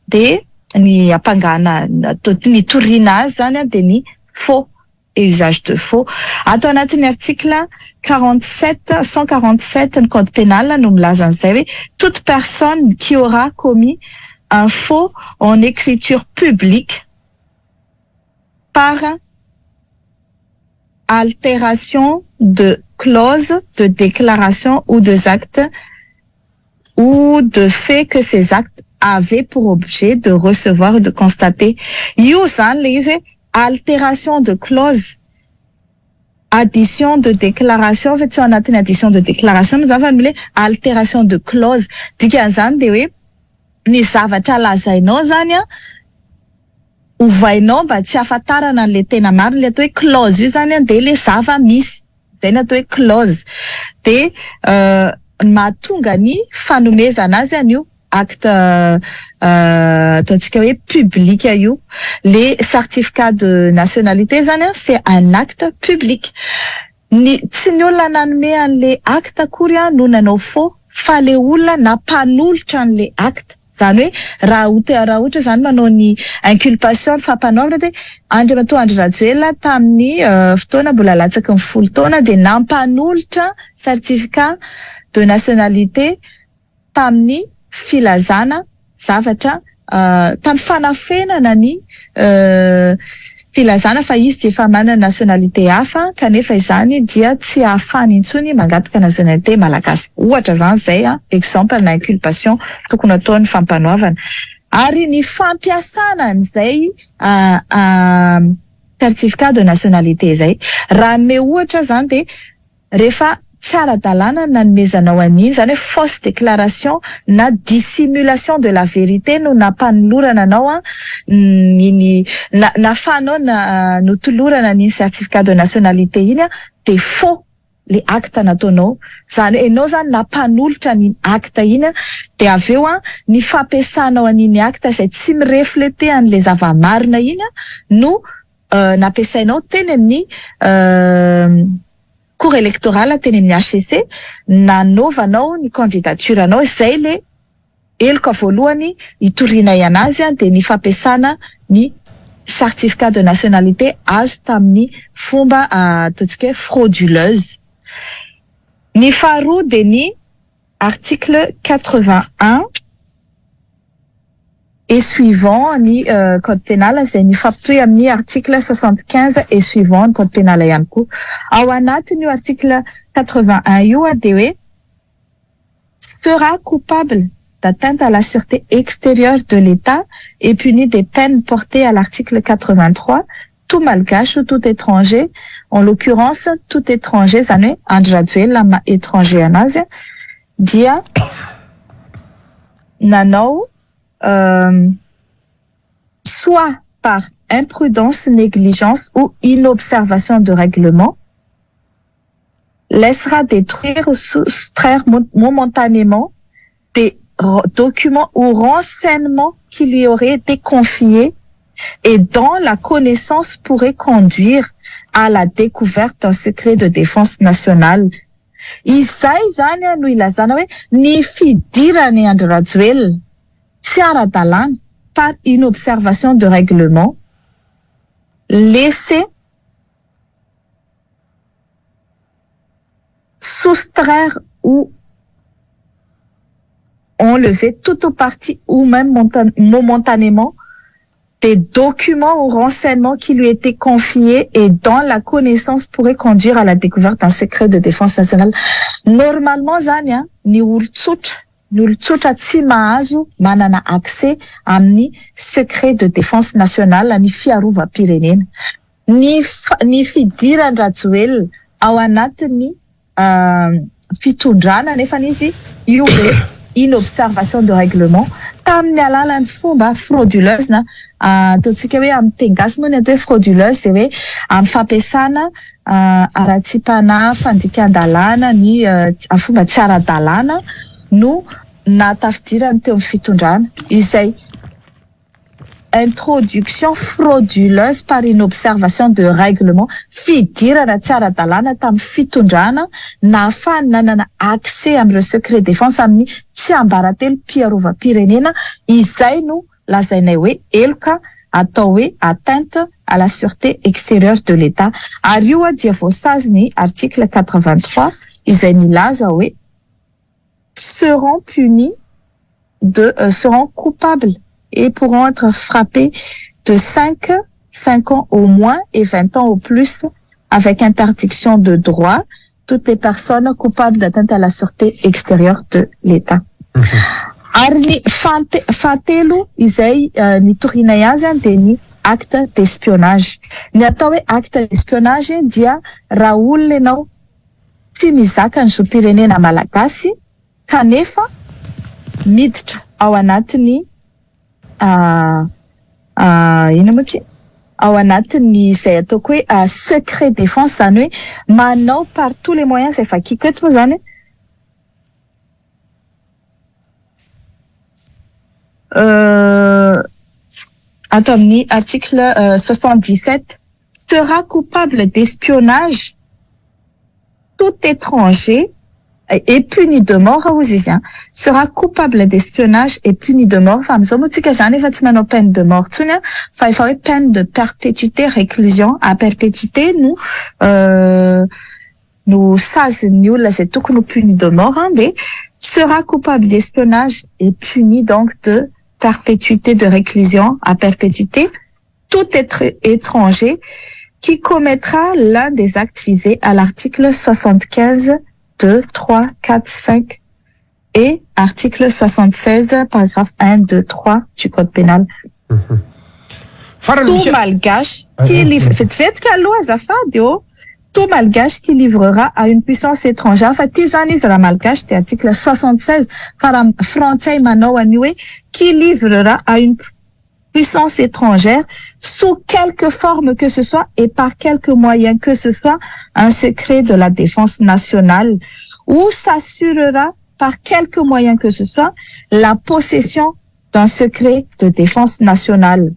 Dia ny ampangana ny toriana azy zany dia ny faux et usage de faux. Ato anatin'ny article 47, 147 ny code pénal no milaza an'izay hoe toute personne qui aura commis un faux en écriture publique par altération de clause, de déclaration ou des actes ou de fait que ces actes avaient pour objet de recevoir ou de constater. Io zany le izy hoe altération de clause, addition de déclaration, fa tsy ao anatin'ny addition de déclaration moa zany fa mile altération de clause. Dikan'izany de hoe ny zavatra lazainao zany ovainao mba tsy ahafantarana an'le tena marina. Le atao hoe clause io zany de le zava-misy zay ny atao hoe clause. De mahatonga ny fanomezana azy an'io acte ataontsika hoe public io. Le certificat de nationalité zany c'est un acte public. Ny tsy ny olona nanome an'le acte akory no nanao faux, fa le olona nampanolotra an'le acte. Zany hoe raha ohatra zany manao ny inculpation, ny fampanaovana, dia Andriamatoa Andry Rajoelina tamin'ny fotoana mbola latsaky ny 10 taona dia nampanolotra certificat de nationalité tamin'ny filazana zavatra. tamin'ny fanafenana ny filazana fa izy dia efa manana nationalité hafa kanefa izany dia tsy ahafahany intsony mangataka nationalité malagasy. Ohatra izany izay exemple na inculpation tokony ataon'ny fampanoavana. Ary ny fampiasana an'izay certificat de nationalité izay. Raha hanome ohatra aho izany dia rehefa tsy ara-dalàna ny nanomezanao an'iny, izany hoe fausse déclaration na dissimulation de la vérité no nampanolorana anao iny, nahafahanao notolorana an'iny certificat de nationalité iny dia faux le acte nataonao. Izany hoe ianao izany nampanolotra an'iny acte iny dia avy eo ny fampiasanao an'iny acte izay tsy mi-refleter an'ilay zava-marina iny no nampiasainao teny amin'ny cour électorale, teny amin'ny HCC nanaovanao ny candidature anao. Izay le heloka voalohany hitorianay anazy dia ny fampiasana ny certificat de nationalité azo tamin'ny fomba ataontsika hoe frauduleuse. Ny faharoa dia ny article 81 et suivant ny code pénal izay mifampitohy amin'ny article 75 et suivant ny code pénal ihany koa. Ao anatin'io article 81 io dia hoe sera coupable d'atteinte à la sûreté extérieure de l'État et puni des peines portées à l'article 83 tout malgache ou tout étranger, en l'occurrence tout étranger, izany hoe Andry Rajoelina maha étranger anazy dia nanao soit par imprudence, négligence ou inobservation de règlement, laissera détruire ou soustraire momentanément des documents ou renseignements qui lui auraient été confiés et dont la connaissance pourrait conduire à la découverte d'un secret de défense nationale. Izay izany no ilazana hoe ny fidiran'i Andry Rajoelina tsy ara-dalàna par inobservation de règlement laisser soustraire ou enlever tout ou partie ou même momentanément des documents ou renseignements qui lui étaient confiés et dont la connaissance pourrait conduire à la découverte d'un secret de défense nationale. Normalement zany an, ny olon-tsotra, ny olon-tsotra tsy mahazo manana accès amin'ny secret de défense nationale, ny fiarovam-pirenena. Ny ny fidiran-dRajoelina ao anatin'ny fitondrana nefa izy io hoe inobservation de règlement tamin'ny alalan'ny fomba frauduleuse na ataontsika hoe amin'ny teny gasy moa ny atao hoe frauduleuse dia hoe amin'ny fampiasana haratsiam-panahy, fandikan-dalàna, ny amin'ny fomba tsy ara-dalàna no nahatafidirany teo amin'ny fitondrana izay Introduction frauduleuse par inobservation de règlement, fidirana tsy ara-dalàna tamin'ny fitondrana nahafahany nanana accès amin'ireo secret défense amin'ny tsiambaratelom-piarovam-pirenena, izay no lazainay hoe heloka atao hoe atteinte à la sûreté extérieure de l'Etat. Ary io dia voasazin'ny article 83 izay milaza hoe seront punis de seront coupables et pourront être frappés de 5 5 ans au moins et 20 ans au plus avec interdiction de droit toutes les personnes coupables d'atteinte à la sûreté extérieure de l'Etat. Ary ny fahatelo izay nitorianay azy dia ny acte d'espionnage. Ny atao hoe acte d'espionnage dia raha olona ianao tsy mizaka ny zom-pirenena malagasy kanefa miditra ao anatin'ny inona moa ity? Ao anatin'ny izay ataoko hoe secret défense, izany hoe manao par tous les moyens izay vakiko eto moa izany ato amin'ny article 77 sera coupable d'espionnage tout étranger et puni de mort hozy izy an, sera coupable d'espionnage et puni de mort, fa amin'izao moa tsika izany efa tsy manao peine de mort intsony an, fa efa hoe peine de perpétuité, réclusion à perpétuité no no sazin'ny olona izay tokony ho puni de mort an, dia sera coupable d'espionnage et puni donc de. perpétuité de réclusion à perpétuité tout étranger qui commettra l'un des actes visés à l'article 75, 2, 3, 4, 5 et article 76, paragraphe 1, 2, 3 du code pénal. Tout malgache qui livre, vetivetika aloha azafady ô, tout malgache qui livrera à une puissance étrangère, fa ty zany izy raha malgache de article 76, fa raha frantsay manao an'io hoe qui livrera à une puissance étrangère sous quelque forme que ce soit et par quelque moyen que ce soit un secret de la défense nationale ou s'assurera par quelque moyen que ce soit la possession d'un secret de défense nationale.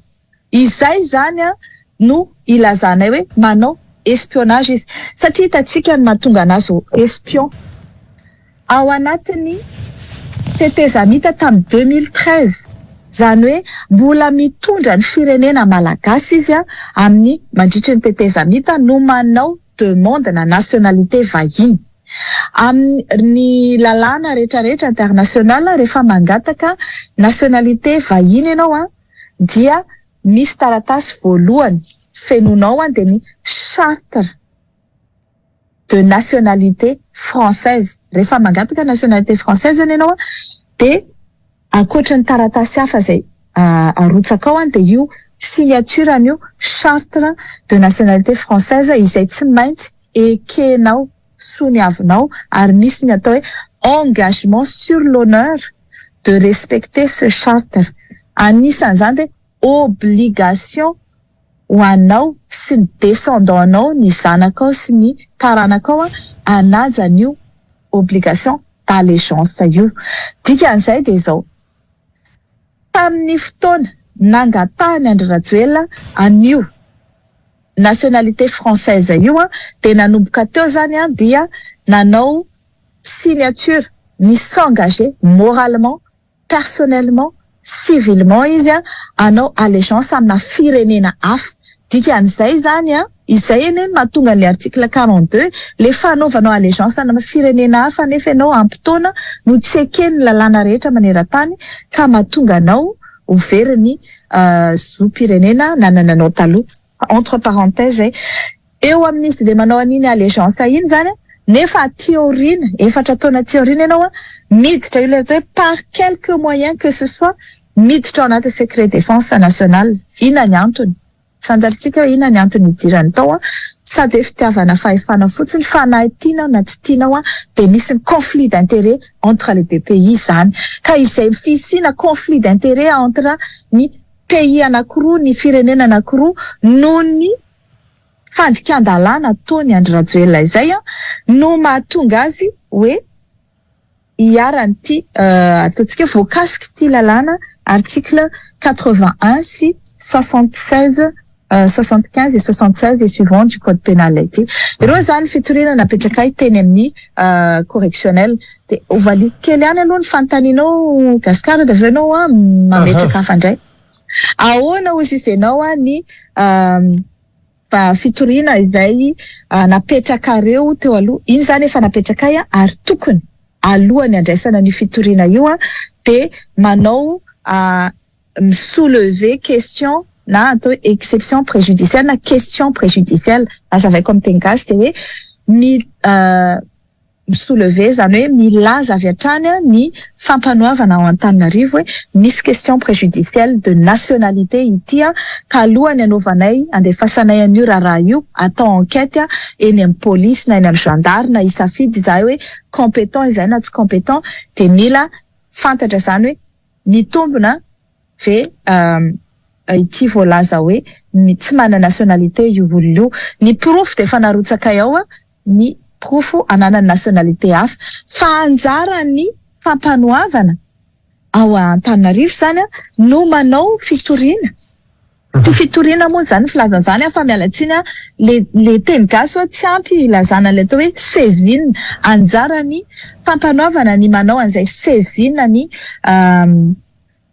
Izay zany a no ilazanay hoe manao espionnage izy, satria hitantsika ny mahatonga anazy ho espion ao anatin'ny tetezamita tamin'ny 2013, zany hoe mbola mitondra ny firenena malagasy izy a amin'ny mandritry ny tetezamita no manao demande na nationalité vahiny. Amin'ny lalàna rehetrarehetra international, rehefa mangataka nationalité vahiny ianao a dia misy taratasy voalohany fenonao a, dia ny charte de nationalité française. Rehefa mangataka nationalité française any ianao a, dia ankoatra ny taratasy hafa izay arotsaka ao a, dia io signature an'io charte de nationalité française izay tsy maintsy ekenao soniavinao, ary misy ny atao hoe engagement sur l'honneur de respecter ce charte. Anisan'izany dia obligation ho anao sy ny descendant anao, ny zanakao sy ny taranakao a, hanaja an'io obligation d'allégeance io. Dikan'izay dia izao: tamin'ny fotoana nangatahany Andry Rajoelina an'io nationalité française io a, dia nanomboka teo zany a dia nanao signature, ny s'engager moralement, personnellement, civilement izy a, anao allégeance amina firenena hafa. Dikan'izay zany a, izay eny no mahatonga an'le article 42, le fanaovanao allégeance amina firenena hafa nefa ianao ampitaona no tsy eken'ny lalàna rehetra maneran-tany, ka mahatonga anao ho very ny zom-pirenena nanananao taloha. Entre parenthèse, eo amin'izy de manao an'iny allégeance iny zany, nefa aty aoriana, 4 taona aty aoriana, ianao a miditra io le atao hoe par quelque moyen que ce soit, miditra ao anaty secret défense nationale. Ina ny antony? Tsy fantatritsika hoe ina ny antony idirany tao a, sady hoe fitiavana fahefana fotsiny, fa na tianao na tsy tianao a, de misy ny conflit d'intérêt entre les deux pays zany. Ka izay fisiana conflit d'intérêt entre ny pays anankiroa, ny firenena anankiroa, noho ny fandikan-dalàna ataony Andry Rajoelina izay a, no mahatonga azy hoe iharan'ity ataontsika hoe voakasiky ity lalàna article 81 sy 76, 75 et 76 et suivant du code pénal ity. Ireo zany fitoriana napetraka ay teny amin'ny correctionnel. De hovaliko kely ihany aloha ny fanontanianao, Gasikara, de avy eo anao a mametraka hafa indray. Ahoana ozy izy ianao a ny fitoriana izay napetrakareo teo aloha iny zany? Efa napetrakay a, ary tokony alohany andraisana ny fitoriana io a, de manao misoulever question na atao hoe exception préjudicielle na question préjudicielle. Azavaiko amin'ny teny gasy, de hoe mi misoulever zany hoe milaza avy hatrany ny fampanoavana ao Antananarivo hoe misy question préjudicielle de nationalité ity a, ka alohany anaovanay, andefasanay an'io raharaha io atao enquête a eny amin'ny polisy na eny amin'ny gendarme, na isafidy izahay hoe compétent izahay na tsy compétent, de mila fantatra zany hoe mitombina ve ity voalaza hoe tsy manana nationalité io olona io. Ny porofo de efa narotsakay ao a, ny porofo ananany nationalité hafa, fa anjarany fampanoavana ao Antananarivo zany a no manao fitoriana ty. Fitoriana moa zany filazana zany a, fa mialatsiny a, le teny gasy hoa tsy ampy ilazana le atao hoe saisine. Anjarany fampanoavana ny manao an'izay saisine ny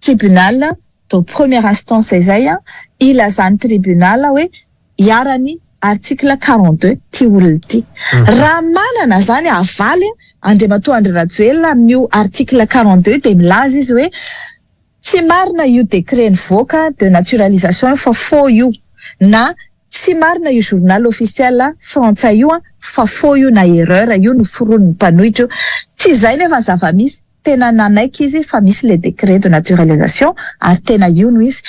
tribunal de première instance izay a, ilazany tribunal hoe iarany article 42 ty olona ty. Raha manana zany avaly Andriamatoa Andry Rajoelina amin'io article 42, de milaza izy hoe tsy marina io décret nivoaka de naturalisation io fa faux io, na tsy marina io journal officiel frantsay io fa faux io na erreur io no foronin'ny mpanohitra io. Tsy izay nefa ny zava-misy, tena nanaiky izy fa misy le décret de naturalisation ary tena io no izy.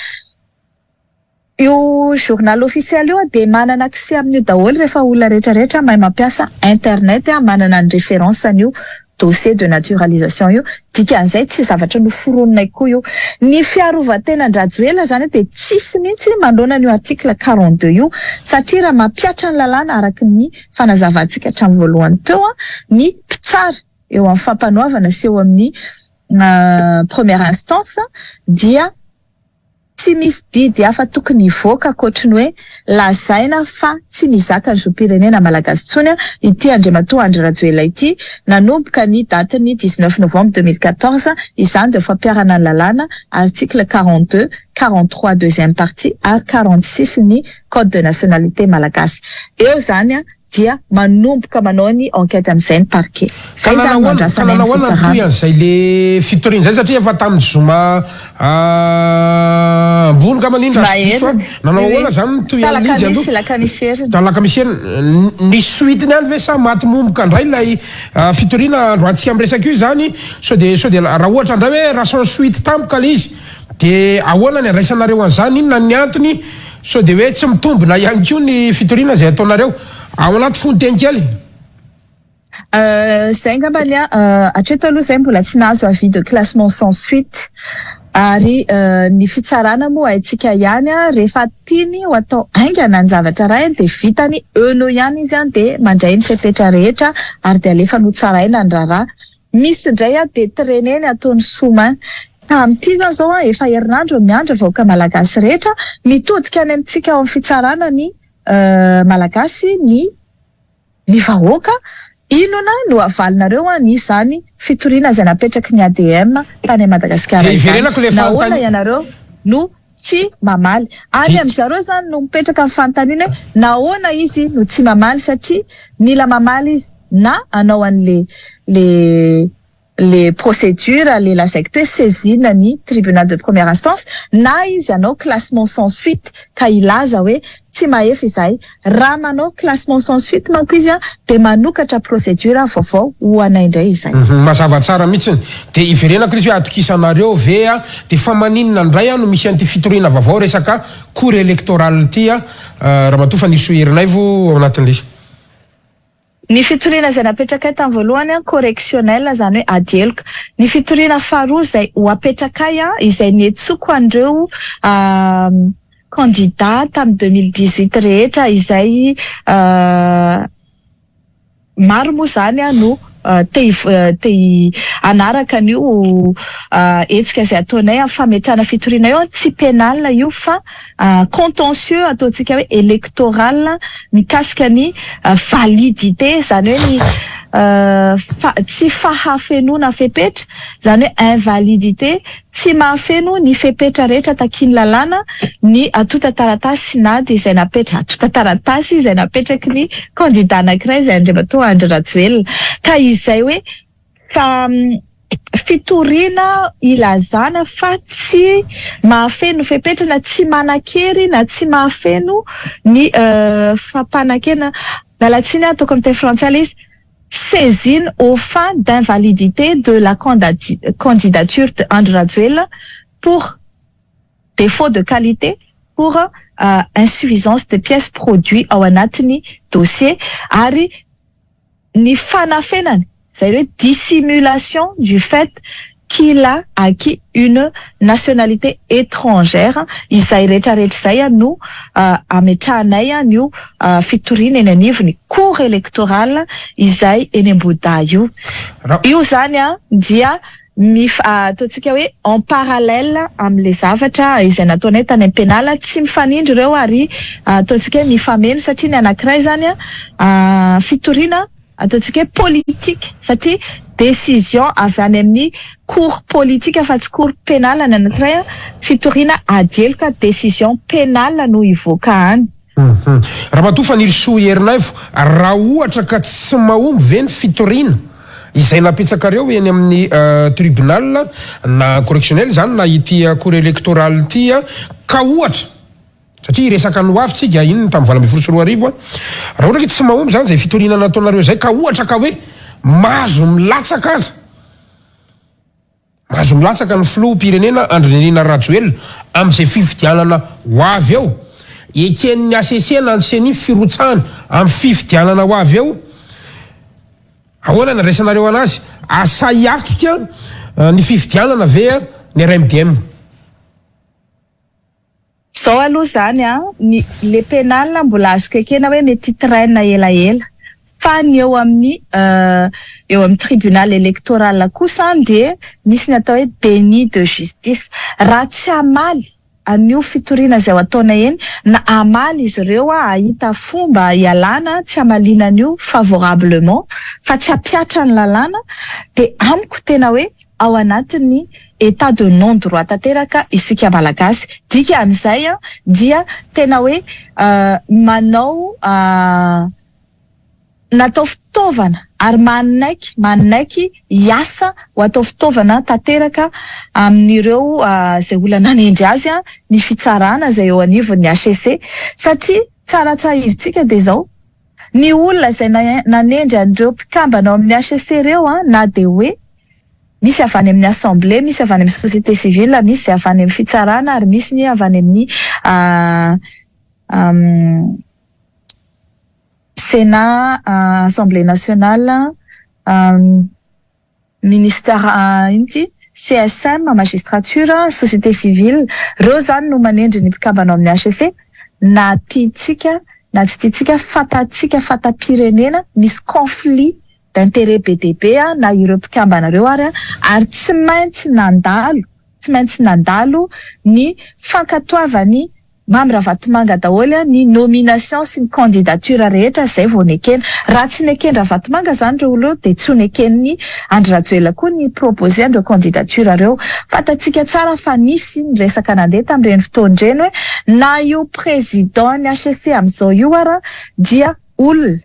Io journal officiel io dia manana accès amin'io daholo rehefa olona rehetrarehetra mahay mampiasa internet, manana ny référence an'io dossier de naturalisation io. Dikan'izay tsy zavatra noforoninay koa io. Ny fiarovan-tenan-dRajoelina zany dia tsisy mihitsy manoloana an'io article 42 io, satria raha mampihatra ny lalàna araka ny fanazavantsika hatramin'ny voalohany teo, ny mpitsara eo amin'ny fampanoavana sy eo amin'ny première instance dia tsy misy didy hafa tokony hivoaka ankoatry ny hoe lazaina fa tsy mizaka ny zom-pirenena malagasy intsony ity Andriamatoa Andry Rajoelina ity nanomboka ny datin'ny 19 novembre 2014. Izany dia fampiharana ny lalàna article 42, 43 deuxième partie ary 46 ny code de nationalité malagasy. Eo zany dia manomboka manao ny enquête amin'izay ny parquet. Zay zany no andrasanay ny fitsarana. Toy an'izay le fitoriana zay, satria efa tamin'ny zoma ambony ka manindra nanao ahoana zany toy an'izy aloha? Lakamisy. Talakamisy ny suite ny any ve sa maty momboka indray ilay fitoriana androantsika miresaka io zany? Sao de raha ohatra indray hoe raha sans suite tampoka le izy, de ahoana ny andraisanareo an'izany? Inona ny antony? Sao de hoe tsy mitombina ihany koa ny fitoriana zay ataonareo ao anaty fonteny kely? Zay angambany a, hatreto aloha zay mbola tsy nahazo avis de classement sans suite, ary ny fitsarana moa haintsika ihany a, rehefa tiany ho atao haingana ny zavatra ray de vitany eo ihany izy a, de mandray ny fepetra rehetra ary de alefa no tsaraina ny raharaha. Misy indray a, de traîneny, ataony sous-main. Ka amin'ity zany zao a, efa herinandro miandry vahoaka malagasy rehetra, mitodika any amintsika ao amin'ny fitsarana ny malagasy, ny vahoaka. Inona no avalinareo a ny zany fitoriana izay napetraky ny ADM tany Madagasikara izany? Nahoana ianareo no tsy mamaly any amin'ny zareo? Zany no mipetraka amin'ny fanontaniana hoe nahoana izy no tsy mamaly, satria mila mamaly izy na anao an'le le procédure le lazaiko to hoe saisine ny tribunal de première instance, na izy anao classement sans suite ka ilaza hoe tsy mahefa izahay. Raha manao classement sans suite manko izy a, de manokatra procédure vaovao ho anay indray izay. Mazava tsara mihitsiny. De iverenako izy hoe atokisanareo ve a, de fa maninona indray a no misy an'ity fitoriana vaovao resaka cour électorale ty a, raha matoa fa nisy herinaivo ao anatin'le Ny fitoriana izay napetrakay tamin'ny voalohany a, correctionnel, zany hoe ady heloka. Ny fitoriana faharoa izay ho apetrakay a, izay niantsoko an'ireo candidat tamin'ny 2018 rehetra, izay maro moa zany a no te te anaraka an'io hetsika izay ataonay amin'ny fametrahana fitoriana io, tsy pénal io fa contentieux ataontsika hoe électoral, mikasika ny validité, zany hoe ny tsy fahafenoana fepetra, zany hoe invalidité, tsy mahafeno ny fepetra rehetra takian'ny lalàna ny antontan-taratasy nady izay napetra, antontan-taratasy izay napetraky ny candidat anankiray izay Andriamatoa Andry Rajoelina. Ka izay hoe fa fitoriana ilazana fa tsy mahafeno fepetra na tsy manan-kery na tsy mahafeno ny fampanekena, miala tsiny, ataoko amin'ny teny frantsay ilay izy, saisine aux fins d'invalidité de la candidature de Andry Rajoelina pour défaut de qualité, pour insuffisance de pièces produits ao anatiny dossier, ary ny fanafenany zay hoe dissimulation du fait qu'il a acquis une nationalité étrangère. Izay rehetrarehetra izay no ametrahanay an'io fitoriana eny anivony cour électorale izay eny Ambohidahy io. Io zany a dia mif ataontsika hoe en parallèle amin'le zavatra izay nataonay tany amin'ny pénal. Tsy mifanindry ireo ary ataontsika hoe mifameno, satria ny anankiray zany a fitoriana ataontsika hoe politique, satria décision avy any amin'ny cour politique fa tsy cour pénale. Ny anankiray a fitoriana ady heloka, décision pénale no hivoaka any. Raha matoa fa Fanirisoa Ernaivo, raha ohatra ka tsy mahomby ve ny fitoriana? izay napetsakareo eny amin'ny tribunal na correctionnel izany na ity cour électorale ity ka ohatra, satria hiresaka ny ho avy tsika, iny ny tamin'ny 2018 an, raha ohatra ka tsy mahomby izany izay fitoriana nataonareo izay ka ohatra ka hoe mahazo milatsaka aza, Mahazo milatsaka ny filoham-pirenena Andry Nirina Rajoelina amin'izay fifidianana ho avy eo. Eken'ny hcc na ny Ceni firotsahany amin'ny fifidianana ho avy eo. Ahoana ny andraisanareo anazy? Asahy hiatrika ny fifidianana ve ny RMDM? Zao aloha zany an, ny le penal mbola azoko ekena hoe mety hi-traine elaela, fa ny eo amin'ny eo amin'ny tribunal electoral kosa dia misy ny atao hoe déni de justice. Raha tsy hamaly an'io fitoriana izay ho ataonay eny, na hamaly izy ireo hahita fomba hialana tsy hamaliana an'io favorablement fa tsy hampihatra ny lalàna dia amiko tena hoe ao anatin'ny état de non droit tanteraka isika Malagasy. Dikan'izay dia tena hoe manao natao fitaovana ary manaiky manaiky hiasa ho atao fitaovana tanteraka amin'ireo izay olona nanendry azy ny fitsarana izay eo anivon'ny HCC satria tsara tsahivintsika dia izao, ny olona izay nanendry an'ireo mpikambana ao amin'ny HCC ireo na dia hoe Misy avy any amin'ny assemblée, misy avy any amin'ny société civile, misy avy any amin'ny fitsarana ary misy ny avy any amin'ny Sénat, assemblée nationale, ministère ino ity? CSM, magistrature, société civile. Ireo izany no manendry ny mpikambana ao amin'ny HCC na tiantsika na tsy tiantsika, fantatsika, fantam-pirenena, misy conflit d'intérêt be dia be na ireo mpikambana ireo ary ary tsy maintsy nandalo tsy maintsy nandalo ny fankatoavan'i Mamy Ravatomanga daholo ny nomination sy ny candidature rehetra izay vao nekena. Raha tsy neken-dRavatomanga izany ireo olona ireo dia tsy ho neken'i Andry Rajoelina koa ny proposer an'ireo candidature ireo. Fantatsika tsara fa nisy ny resaka nandeha tamin'ireny fotoana ireny hoe na io président ny HCC amin'izao io ara dia olona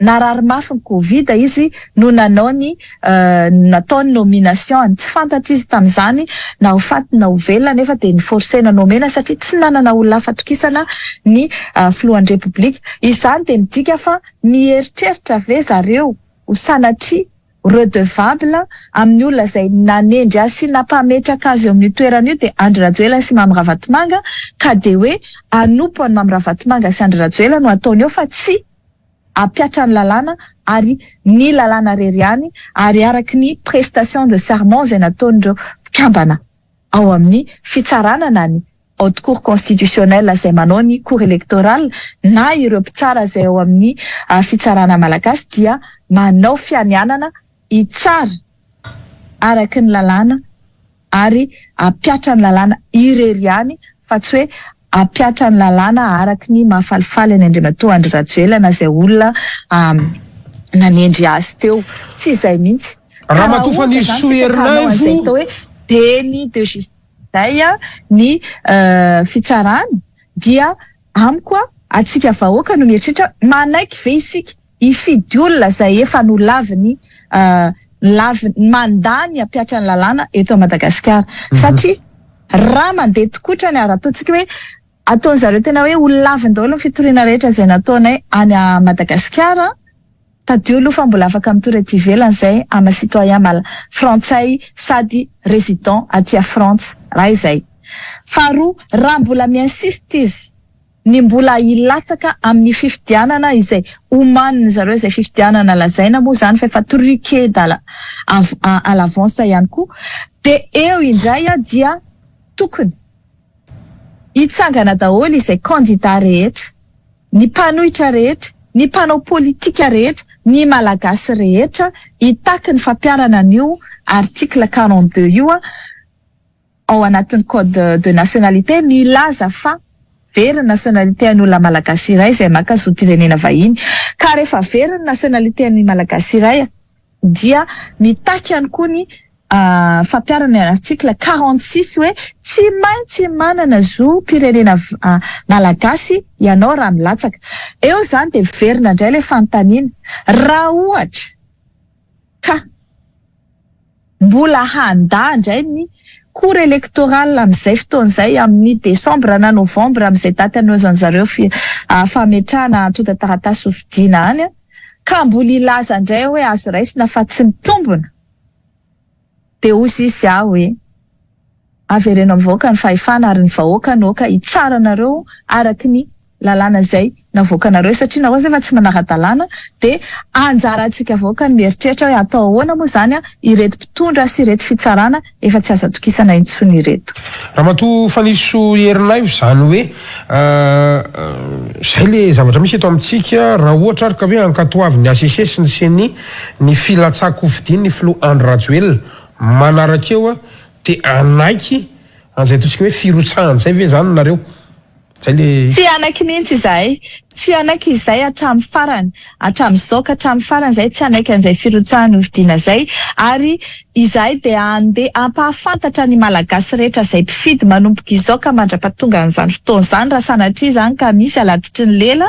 Narary mafy ny covid izy no nanao ny natao ny nomination-ny. Tsy fantatra izy tamin'izany na ho faty na ho velona nefa dia ni-forcer-na nomena satria tsy nanana olona hafa atokisana ny filohan'ny Repoblika. Izany dia midika fa mieritreritra ve zareo ho sanatria redevable amin'ny olona izay nanendry azy sy nampametraka azy eo amin'io toerana io dia Andry Rajoelina sy Mamy Ravatomanga ka dia hoe hanompo an'i Mamy Ravatomanga sy Andry Rajoelina no ataony eo fa tsy hampihatra ny lalàna ary ny lalàna irery ihany ary araky ny prestation de serment izay nataon'ireo mpikambana ao amin'ny fitsarana na ny haute cour constitutionnelle izay manao ny cour électorale na ireo mpitsara izay ao amin'ny fitsarana malagasy dia manao fianianana hitsara araky ny lalàna ary hampihatra ny lalàna irery ihany fa tsy hoe hampihatra ny lalàna araky ny mahafalifaly an'i Andriamatoa Andry Rajoelina na izay olona nanendry azy teo. Tsy izay mihitsy. Ka raha Ramatoa ohatra izany Fanirisoa tsika ka hanao an'izay Ernaivo. atao hoe déni de justice izay ny fitsarana dia amiko antsika vahoaka no mieritreritra manaiky ve isika hifidy olona izay efa nolaviny laviny mandà ny hampiatra ny lalàna eto Madagasikara satria raha mandeha tokotrany ary ataontsika hoe ataony zareo tena hoe ho laviny daholo ny fitoriana rehetra izay nataonay any Madagasikara tadidio aloha fa mbola afaka mitory aty ivelany izay ama citoyen mal frantsay sady résident aty Frantsa raha izay faharoa raha mbola mi-insiste izy ny mbola hilatsaka amin'ny fifidianana izay omanin zareo izay fifidianana lazaina moa izany fa efa truqué à l'avance ihany koa dia eo indray dia tokony hitsangana daholo izay candidat rehetra, ny mpanohitra rehetra, ny mpanao politika rehetra, ny malagasy rehetra hitaky ny fampiharana an'io article 42 io ao anatin'ny code de nationalité milaza fa very ny nationalité an'ny olona malagasy iray izay maka zom-pirenena vahiny. Ka rehefa very ny nationalité an'ny malagasy iray dia mitaky ihany koa ny fampiharana ny article 46 hoe tsy maintsy manana zom-pirenena malagasy ianao raha milatsaka. Eo izany dia miverina indray ilay fanontaniana, raha ohatra ka. Mbola handà indray ny cour électorale amin'izay fotoana izay amin'ny décembre na novembre amin'izay daty hanohizan'zareo fametrahana antontan-taratasy ho fidiana any ka mbola hilaza indray hoe azo raisina fa tsy mitombina. Dia hoy izy aho hoe avereno amin'ny vahoaka ny fahefana ary ny vahoaka no aoka hitsara anareo araka ny lalàna izay navoakanareo satria nareo zay efa tsy manara-dalàna dia anjarantsika vahoaka ny mieritreritra hoe atao ahoana moa izany ireto mpitondra sy ireto fitsarana efa tsy azo atokisana intsony ireto. Ramatoa Fanirisoa Ernaivo, izany hoe izay le zavatra misy eto amintsika, raha ohatra ary ka hoe ankatoavin'ny HCC sy ny Ceni ny filatsahan-kofidin'ny filoha Andry Rajoelina manaraka eo dia hanaiky an'izay ataontsika hoe firotsahana izay ve izany nareo? Zay le. Tsy hanaiky mihitsy izahay. Tsy hanaiky izahay hatramin'ny farany. Hatramin'izao ka hatramin'ny farany izahay tsy hanaiky an'izay firotsahana hofidiana izay ary izahay dia handeha hampahafantatra ny Malagasy rehetra izay mpifidy manomboka izao ka mandra-pahatonga an'izany fotoana izany raha sanatria izany ka misy aladitry ny lela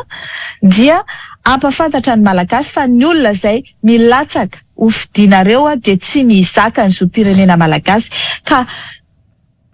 dia hampahafantatra ny Malagasy fa ny olona izay milatsaka hofidianareo dia tsy mizaka ny zom-pirenena Malagasy ka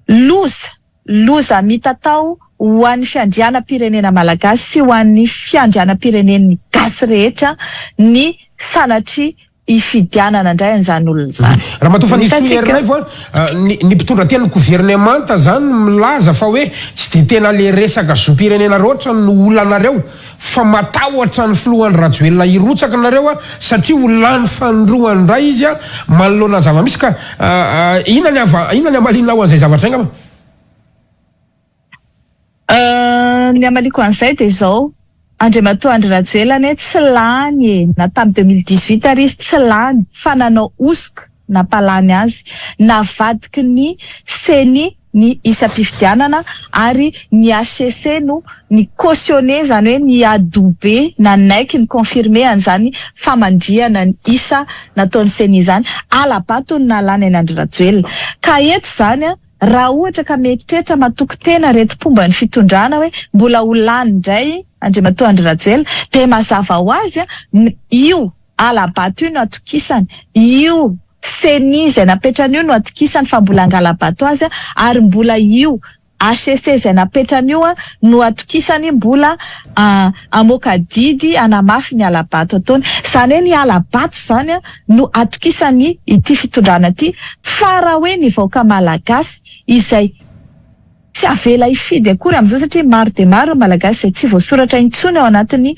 loza Loza mitatao ho an'ny fiandrianam-pirenena malagasy sy ho an'ny fiandrianam-pirenen'ny gasy rehetra ny sanatria hifidianana indray an'izany olona izany. Ramatoa Fanirisoa Ernaivo a, ny ny mpitondra tenin'ny governemanta zany milaza fa hoe tsy dia tena le resaka zom-pirenena loatra no olanareo fa matahotra ny filoha Andry Rajoelina hirotsaka nareo a satria ho lany fanindroany indray izy a manoloana ny zava-misy ka inona ny ava inona ny hamalianao an'izay zavatra izay angamba? Ny hamaliako an'izay dia izao, Andriamatoa Andry Rajoelina anie tsy lany e, na tamin'ny 2018 ary izy tsy lany fa nanao hosoka nampalany azy, navadiky ny ceni ny isam-pifidianana ary ny hcc no ni-cautionner izany hoe ni-adouber, nanaiky, ni-confirmer an'izany famandihana ny isa nataon'ny ceni izany, hala-bato no nahalany an'i Andry Rajoelina. Ka eto izany raha ohatra ka mieritreritra matoky tena ireto mpomba ny fitondrana hoe mbola ho lany indray Andriamatoa Andry Rajoelina dia mazava ho azy io hala-bato io no atokisany, io Ceni izay napetrany io no atokisany fa mbola hangala-bato azy ary mbola io HCC izay napetrany io no atokisany mbola hamoaka didy hanamafy ny hala-bato ataony. Izany hoe ny hala-bato izany no atokisany ity fitondrana ity fa raha hoe ny vahoaka malagasy izay tsy avela hifidy akory amin'izao satria maro dia maro ny malagasy izay tsy voasoratra intsony ao anatin'ny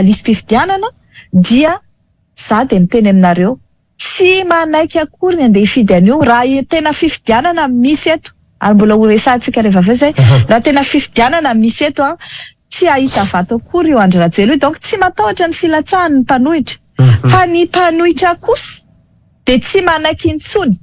lisi-pifidianana dia za dia miteny aminareo Tsy manaiky akory ny andeha hifidy an'io raha tena fifidianana misy eto ary mbola ho resahantsika rehefa avy eo izay, raha tena fifidianana misy eto an, tsy hahita vato akory io Andry Rajoelina io, donc tsy matahotra ny filatsahany ny mpanohitra, fa ny mpanohitra kosa dia tsy manaiky intsony.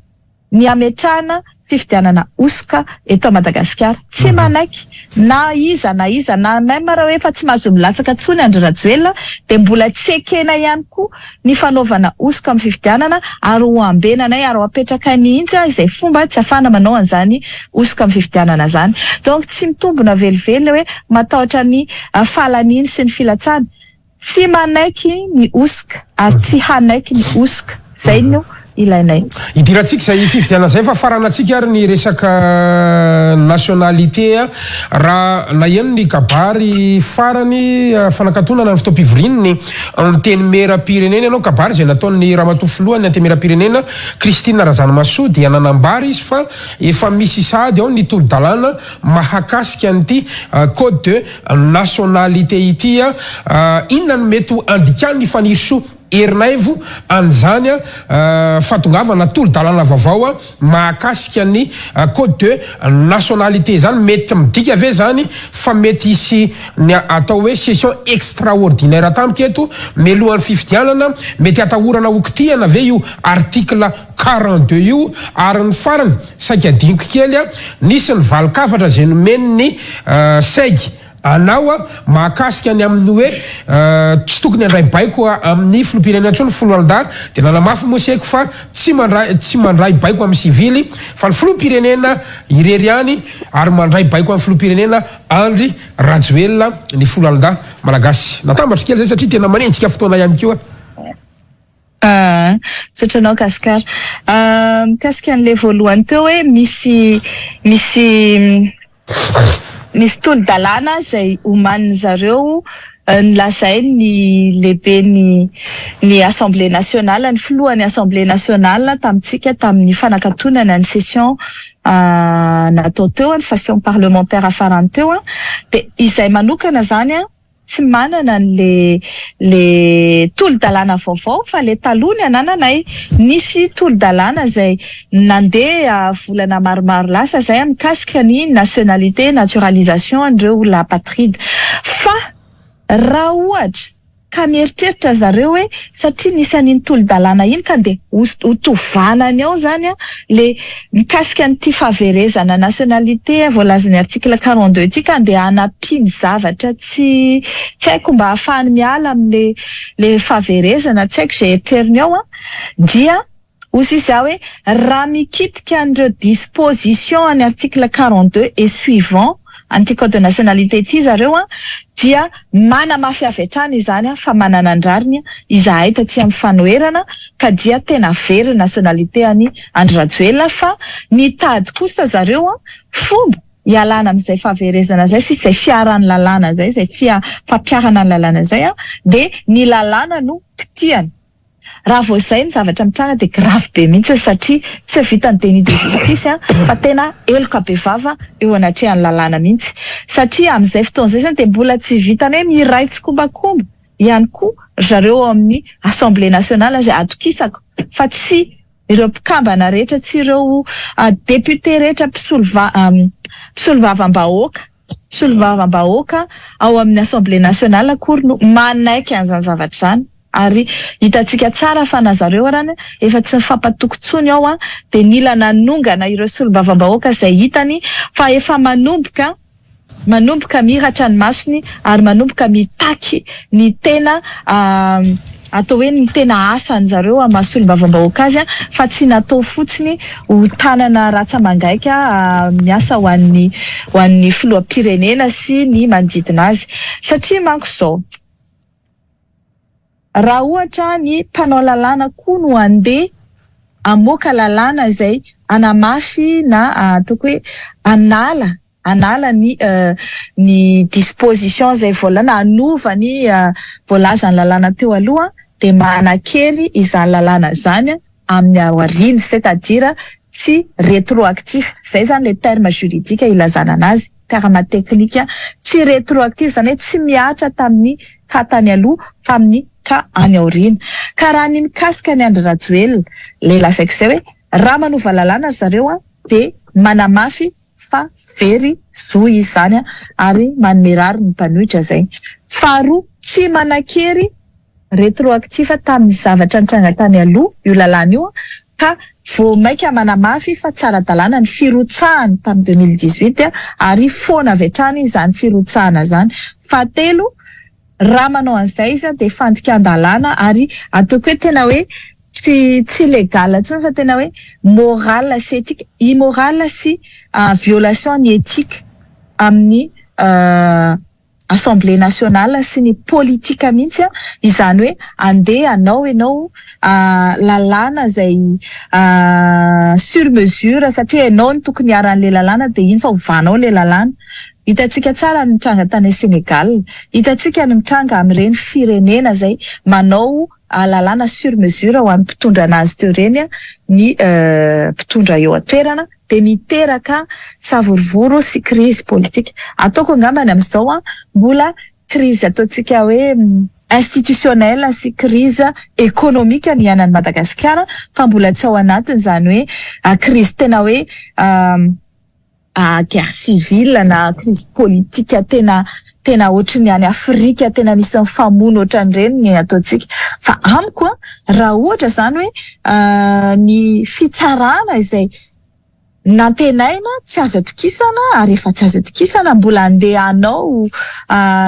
ny hametrahana fifidianana hosoka eto Madagasikara. Tsy manaiky na iza na iza na même raha hoe efa tsy mahazo milatsaka intsony Andry Rajoelina dia mbola tsy ekena ihany koa ny fanaovana hosoka amin'ny fifidianana ary ho ambenanay ary ho apetrakay mihitsy izay fomba tsy ahafahana manao an'izany hosoka amin'ny fifidianana izany. Donc tsy mitombina velively ilay hoe matahotra ny fahalaniany sy ny filatsahany. Tsy manaiky ny hosoka ary tsy hanaiky ny hosoka. Zay no ilainay. Idirantsika izay fifidianana izay fa faranantsika ary ny resaka nationalité raha naheno ny kabary farany fanakatonana ny fotoam-pivorian'ny Antenimierampirenena ianao, kabary izay nataon'ny Ramatoa Filohan'ny Antenimierampirenena Christine Razanamahasoa dia nanambara izy fa efa misy sahady ao ny tolo-dalàna mahakasika an'ity code de nationalité ity a! Inona no mety ho andikan'ny Fanirisoa Ernaivo an'izany fahatongavana tolo-dalàna vaovao mahakasika ny code de nationalité izany? Mety midika ve izany fa mety hisy ny atao hoe session extraordinaire tampoka eto mialohan'ny fifidianana? Mety atahorana ho kitihana ve io article 42 io? Ary ny farany, saika adinoko kely, nisy ny valin-kafatra izay nomen'ny Seg anao mahakasika ny amin'ny hoe tsy tokony handray baiko amin'ny filoham-pirenena intsony ny foloalindahy, dia nanamafy moa Seg fa tsy mandray tsy mandray baiko amin'ny sivily fa ny filoham-pirenena irery ihany ary mandray baiko amin'ny filoham-pirenena Andry Rajoelina ny foloalindahy malagasy. Natambatra kely izay satria tena manenjika fotoana ihany koa. Misaotra anao Gascar. Mikasika an'ilay voalohany teo hoe misy misy misy tolo-dalàna izay omanin'ny zareo nolazain'ny lehiben'ny ny Assemblée nationale, ny filohan'ny Assemblée nationale tamintsika tamin'ny fanakatonana ny session natao teo, ny session parlementaire farany teo, dia izay manokana izany tsy manana an'le le tolo-dalàna vaovao fa le taloha ny anananay. Nisy tolo-dalàna izay nandeha volana maromaro lasa izay mikasika ny nationalité, naturalisation an'ireo olona apatride. Fa raha ohatra ka mieritreritra zareo hoe satria nisy an'iny tolo-dalàna iny ka dia ho tovanany ao izany le mikasika an'ity fahaverezana nationalité voalazan'ny article 42 ity ka andeha hanampiany zavatra tsy tsy haiko mba hahafahany miala amin'le le fahaverezana, tsy haiko izay eritreriny ao an, dia hoy sisa aho hoe raha mikitika an'ireo disposition an'ny article 42 et suivant an'ity code de nationalité ity zareo an, dia manamafy avy hatrany izany an fa manana ny rariny izahay taty amin'ny fanoherana ka dia tena very ny nationalité an'i Andry Rajoelina fa nitady kosa zareo an fomba hialana amin'izay fahaverezana izay sy izay fiaran'ny lalàna izay, izay fampiharana ny lalàna izay an, dia ny lalàna no kitihana. Raha vao izay ny zavatra mitranga dia grave be mihitsy satria tsy vitan'ny déni de justice fa tena heloka bevava eo anatrehan'ny lalàna mihitsy satria amin'izay fotoana izay izany dia mbola tsy vitan'ny hoe miray tsikombakomba ihany koa ry zareo ao amin'ny Assemblée nationale izay atokisako fa tsy ireo mpikambana rehetra, tsy ireo député rehetra mpisolovavam-bahoaka mpisolovavam-bahoaka ao amin'ny Assemblée nationale akory no manaiky an'izany zavatra izany. Ary hitantsika tsara fa na zareo arany efa tsy nifampatoky intsony ao dia nila nanongana ireo solombavambahoaka izay hitany fa efa manomboka manomboka mihiratra ny masony ary manomboka mitaky ny tena atao hoe ny tena asany zareo amin'ny maha solombavambahoaka azy fa tsy natao fotsiny ho tanana ratsa-mangaika miasa ho an'ny ho an'ny filoham-pirenena sy ny manodidina azy satria manko izao. Raha ohatra ny mpanao lalàna koa no handeha hamoaka lalàna izay hanamafy na ataoko hoe hanala hanala ny ny disposition izay voala na hanova ny voalazan'ny lalàna teo aloha dia manan-kery izany lalàna izany amin'ny aoriana, c'est à dire tsy rétroactif, izay izany ilay terme juridique ilazana anazy, terme technique, tsy rétroactif izany hoe tsy mihatra tamin'ny cas tany aloha fa amin'ny cas any aoriana. Ka raha ny mikasika an'i Andry Rajoelina, ilay lazaiko izay hoe raha manova lalàna ry zareo dia manamafy fa very zo izy izany ary manome rariny ny mpanohitra izay. Faharoa, tsy manan-kery rétroactif tamin'ny zavatra nitranga tany aloha io lalàna io ka vao mainka manamafy fa tsy ara-dalàna ny firotsahany tamin'ny 2018 ary foana avy hatrany izany firotsahana izany. Fahatelo, raha manao an'izay izy dia fandikan-dalàna ary ataoko hoe tena hoe tsy tsy légal intsony fa tena hoe moral sy éthique, immoral sy violation ny éthique amin'ny Assemblée nationale sy ny politika mihitsy, izany hoe andeha hanao ianao lalàna izay sur mesure satria ianao no tokony hiharan'ilay lalàna dia iny fa ovanao ilay lalàna. Hitantsika tsara ny mitranga tany Sénégal, hitantsika ny mitranga amin'ireny firenena izay manao lalàna sur mesure ho an'ny mpitondra anazy teo ireny ny mpitondra eo an-toerana dia miteraka savorovoro sy krizy politika. Ataoko angambany amin'izao mbola krizy ataontsika hoe institutionnelle sy krizy économique ny iainan'i Madagasikara fa mbola tsy ao anatin'izany hoe krizy tena hoe guerre civile na krizy politika tena tena ohatry ny any Afrika tena misy mifamono ohatran'ireny ny ataontsika. Fa amiko raha ohatra izany hoe ny fitsarana izay nantenaina tsy azo atokisana ary efa tsy azo atokisana mbola andeha hanao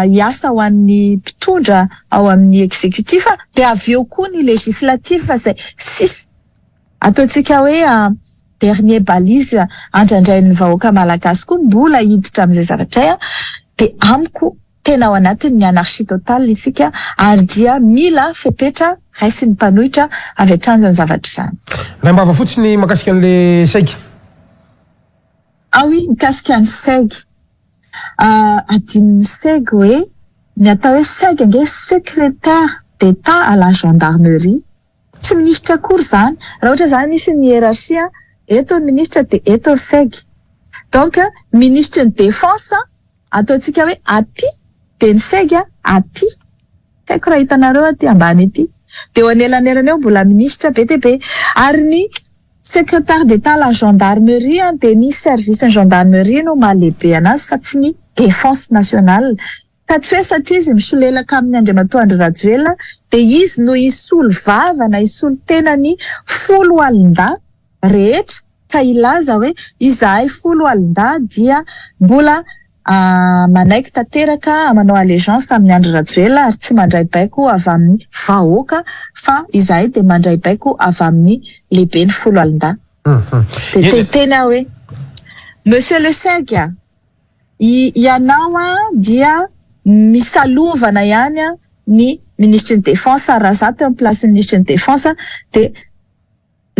hiasa ho an'ny mpitondra ao amin'ny exécutif dia avy eo koa ny législatif izay sisa ataontsika hoe dernier balise andrandrain'ny vahoaka malagasy koa mbola hiditra amin'izay zavatra izay dia amiko. tena ao anatin'ny anarchie totale isika ary dia mila fepetra raisin'ny mpanohitra avy hatrany izany zavatra izany. Raim-bava fotsiny mahakasika an'le SEG. Ah oui, mikasika ny SEG. Adinon'ny SEG hoe ny atao hoe SEG ange secrétaire d'Etat à la gendarmerie. Tsy minisitra akory izany. Raha ohatra izany misy ny hiérarchie, eto ny minisitra dia eto ny SEG. Donc minisitry ny défense ataontsika hoe aty dia ny SEG aty. Tsy haiko raha hitanareo aty ambany ity. Dia eo anelanelany eo mbola minisitra be dia be. Ary ny secrétaire d'Etat à la gendarmerie dia ny service ny gendarmerie no maha lehibe anazy fa tsy ny défense nationale. Ka tsy hoe satria izy misolelaka amin'ny Andriamatoa Andry Rajoelina dia izy no hisolo vava na hisolo tena ny foloalindahy rehetra ka hilaza hoe izahay foloalindahy dia mbola manaiky tanteraka manao allégeance amin'i Andry Rajoelina ary tsy mandray baiko avy amin'ny vahoaka fa izahay dia mandray baiko avy amin'ny lehiben'ny foloalindahy. Dia te hiteny aho hoe Monsieur le Seg, ianao dia misalovana ihany ny minisitry ny défense ary raha izaho teo amin'ny place-n'ny minisitry ny défense dia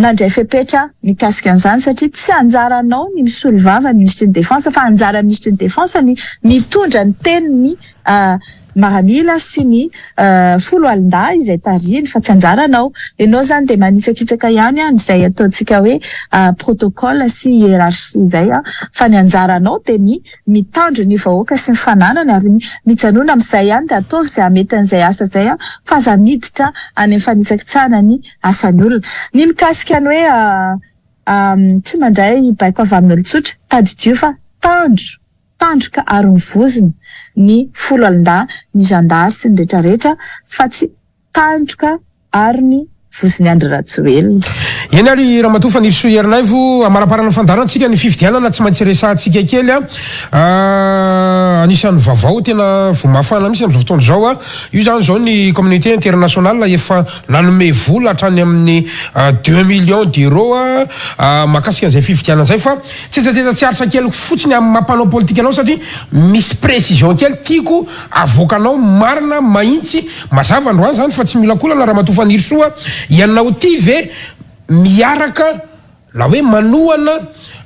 nandray fepetra mikasika an'izany satria tsy anjaranao ny misolo vava ny minisitry ny défense fa anjaran'ny minisitry ny défense ny mitondra ny tenin'ny maramila sy ny foloalindahy izay tarihiny fa tsy anjaranao. Ianao izany dia manitsakitsaka ihany an'izay ataontsika hoe protocole sy hiérarchie izay fa ny anjaranao dia ny mitandro ny vahoaka sy ny fananany ary mijanona amin'izay ihany dia ataovy izay hamety an'izay asa izay fa aza miditra any amin'ny fanitsakitsahana ny asan'ny olona. Ny mikasika ny hoe tsy mandray baiko avy amin'ny olon-tsotra, tadidio fa tandro, tandroka ary ny vozona ny foloalindahy, ny zandary sy ny retraretra fa tsy tandroka ary ny vozon'i Andry Rajoelina. Eny ary Ramatoa Fanirisoa Ernaivo, amaraparana fandaharantsika ny fifidianana tsy maintsy resahantsika kely a. Anisan'ny vaovao tena vao mafana mihitsy amin'izao fotoana izao a. Io izany izao ny communauté internationale efa nanome vola hatrany amin'ny deux millions d'euros mahakasika an'izay fifidianana izay fa tsetsatsetsa tsy aritra kely fotsiny amin'ny maha mpanao politika anao satria misy précision kely tiako avoakanao marina mahintsy mazava androany izany fa tsy miolakolana Ramatoa Fanirisoa ianao ity ve miaraka Na hoe manohana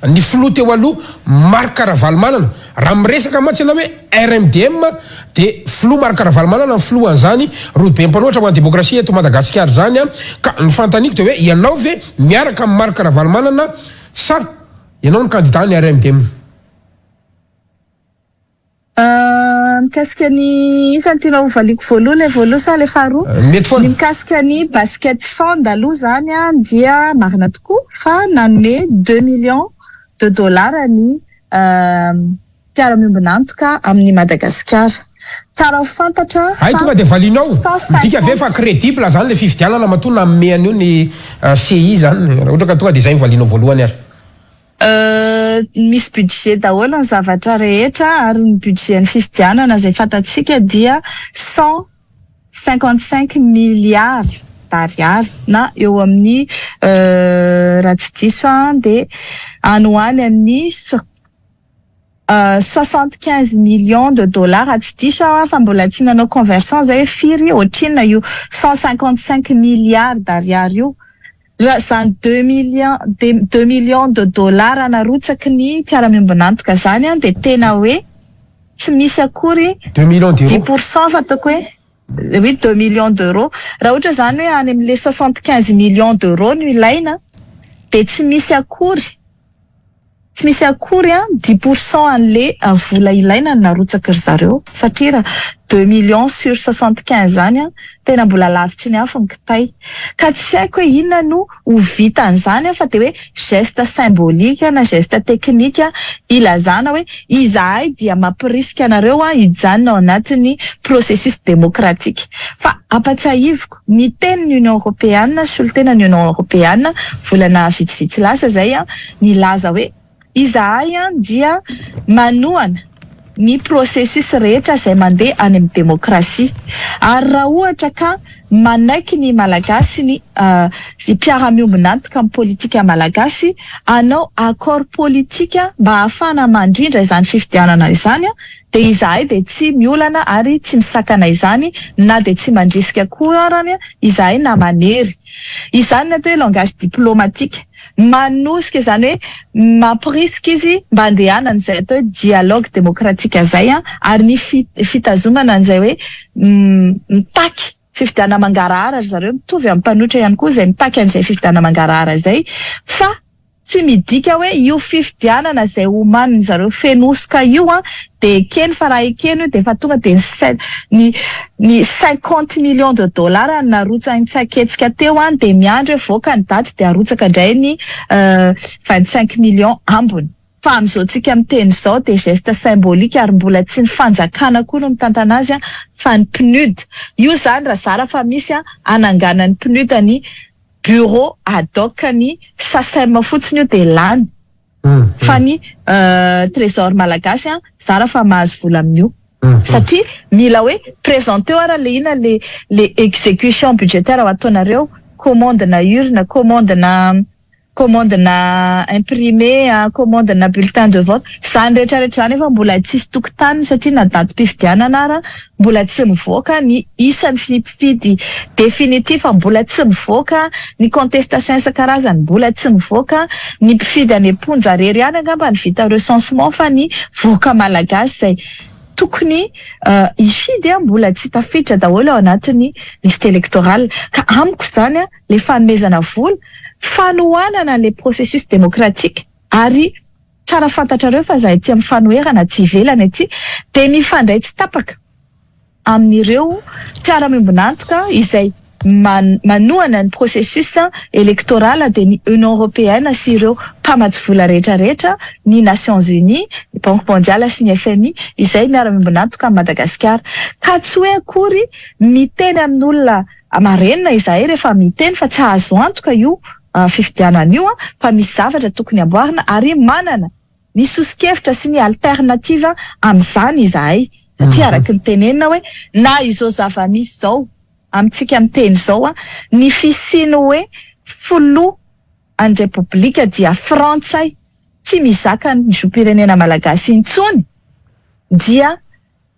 ny filoha teo aloha Marc Ravalomanana. Raha miresaka mantsy ianao hoe RMDM dia filoha Marc Ravalomanana ny filohan'izany rodobe mpanohitra ho an'ny demokrasia eto Madagasikara izany ka ny fanontaniako dia hoe ianao ve miaraka amin'i Marc Ravalomanana sa ianao no kandida ny RMDM? Mikasika ny iza no tianao hovaliako voaloha, ilay voaloha sa ilay faharoa? Mety foana. Ny mikasika ny basket fund aloha izany dia marina tokoa fa nanome deux millions de dollars ny mpiara-miombon'antoka amin'i Madagasikara. Tsara ho fantatra Hay fa tonga dia valianao. Midika ve fa 150. crédible izany ilay fifidianana matoa nanome an'io ny CI izany? Raha ohatra ka tonga dia izay no valianao voalohany ary. Misy budget daholo ny zavatra rehetra ary ny budget ny fifidianana izay fantatsika dia 155 milliards d'ariary na eo amin'ny raha tsy diso aho dia any ho any amin'ny 75 millions de dollars raha tsy diso aho fa mbola tsy nanao conversion zay hoe firy ohatrinona io 155 milliards d'ariary io. Raha izany deux millions deux millions de dollars narotsaky ny mpiara-miombon'antoka izany dia tena hoe tsy misy akory Deux millions dix d'euros. pour cent fa ataoko hoe oui deux millions d'euros. Raha ohatra izany hoe any amin'ilay 75 millions d'euros no ilaina dia tsy misy akory Tsy misy akory an dix pour cent an'le vola ilaina no narotsaky ry zareo satria raha deux millions sur 75 zany an tena mbola lavitry ny afo ny kitay. Ka tsy haiko hoe inona no ho vitan'izany an fa dia hoe geste symbolique na geste technique ilazana hoe izahay dia mampirisika anareo an hijanona ao anatin'ny processus démocratique. Fa ampatsiahiviko, niteny ny Union Europeana, solontenan'ny Union Europeana volana vitsivitsy lasa izay an, nilaza hoe izahay dia manohana ny processus rehetra izay mandeha any amin'ny demokrasia. Ary raha ohatra ka manaiky ny Malagasy ny mpiara-miombon'antoka amin'ny politika malagasy hanao accord politika mba hahafahana mandrindra izany fifidianana izany dia izahay dia tsy miolana ary tsy misakana izany na dia tsy mandrisika koa arany izahay na manery. Izany ny atao hoe langage diplomatique. Manosika izany hoe mampirisika izy mba handehanana izay atao hoe dialogue démocratique izay ary ny fitazomana an'izay hoe mitaky fifidianana mangarahara ry zareo, mitovy amin'ny mpanohitra ihany koa izay mitaky an'izay fifidianana mangarahara izay fa tsy midika hoe io fifidianana izay omanin-dry zareo feno hosoka io dia ekeny fa raha ekeny io dia efa tonga dia ny ny 50 millions de dollars no narotsahin-tsaketsika teo dia miandry hoe voaka ny daty dia arotsaka indray ny 25 millions ambiny. Fa amin'izao tsika miteny izao dia geste symbolique ary mbola tsy ny fanjakana koa no mitantana azy fa ny PNUD. Io izany raha zara fa misy hananganan'ny PNUD ny bureau ad hoc ny SACEM fotsiny io dia lany. Fa ny Trésor malagasy zara fa mahazo vola amin'io. Satria mila hoe présenteo ara le ina le le exécution budgétaire ho ataonareo, commande na urne, commande na commande na imprimé, commande na bulletin de vote. Izany rehetra rehetra izany efa mbola tsisy tokotaniny satria na datim-pifidianana ara mbola tsy mivoaka ny isan'ny mpifidy définitif, mbola tsy mivoaka ny contestation isan-karazany, mbola tsy mivoaka ny mpifidy any am-ponja rery ihany angamba ny vita recensement fa ny vahoaka malagasy izay tokony hifidy mbola tsy tafiditra daholo ao anatin'ny liste électorale. Ka amiko izany le fanomezana vola fanohanana le processus démocratique ary tsara fantatrareo fa zahay aty amin'ny fanoherana aty ivelany aty dia mifandray tsy tapaka amin'ireo mpiara-miombon'antoka izay manohana ny processus électoral dia ny Union européenne sy ireo mpamatsy vola rehetra rehetra, ny Nations Unies, ny Banque mondiale sy ny FMI izay miara-miombon'antoka amin'i Madagasikara. Ka tsy hoe akory miteny amin'olona marenina izahay rehefa miteny fa tsy azo antoka io fifidianana io fa misy zavatra tokony amboarina ary manana ny soso-kevitra sy ny alternative amin'izany izahay. Satria araka ny tenenina hoe na izao zava-misy izao amintsika miteny izao ny fisiany hoe filoha an'ny Repoblika dia frantsay tsy mizaka ny zom-pirenena malagasy intsony dia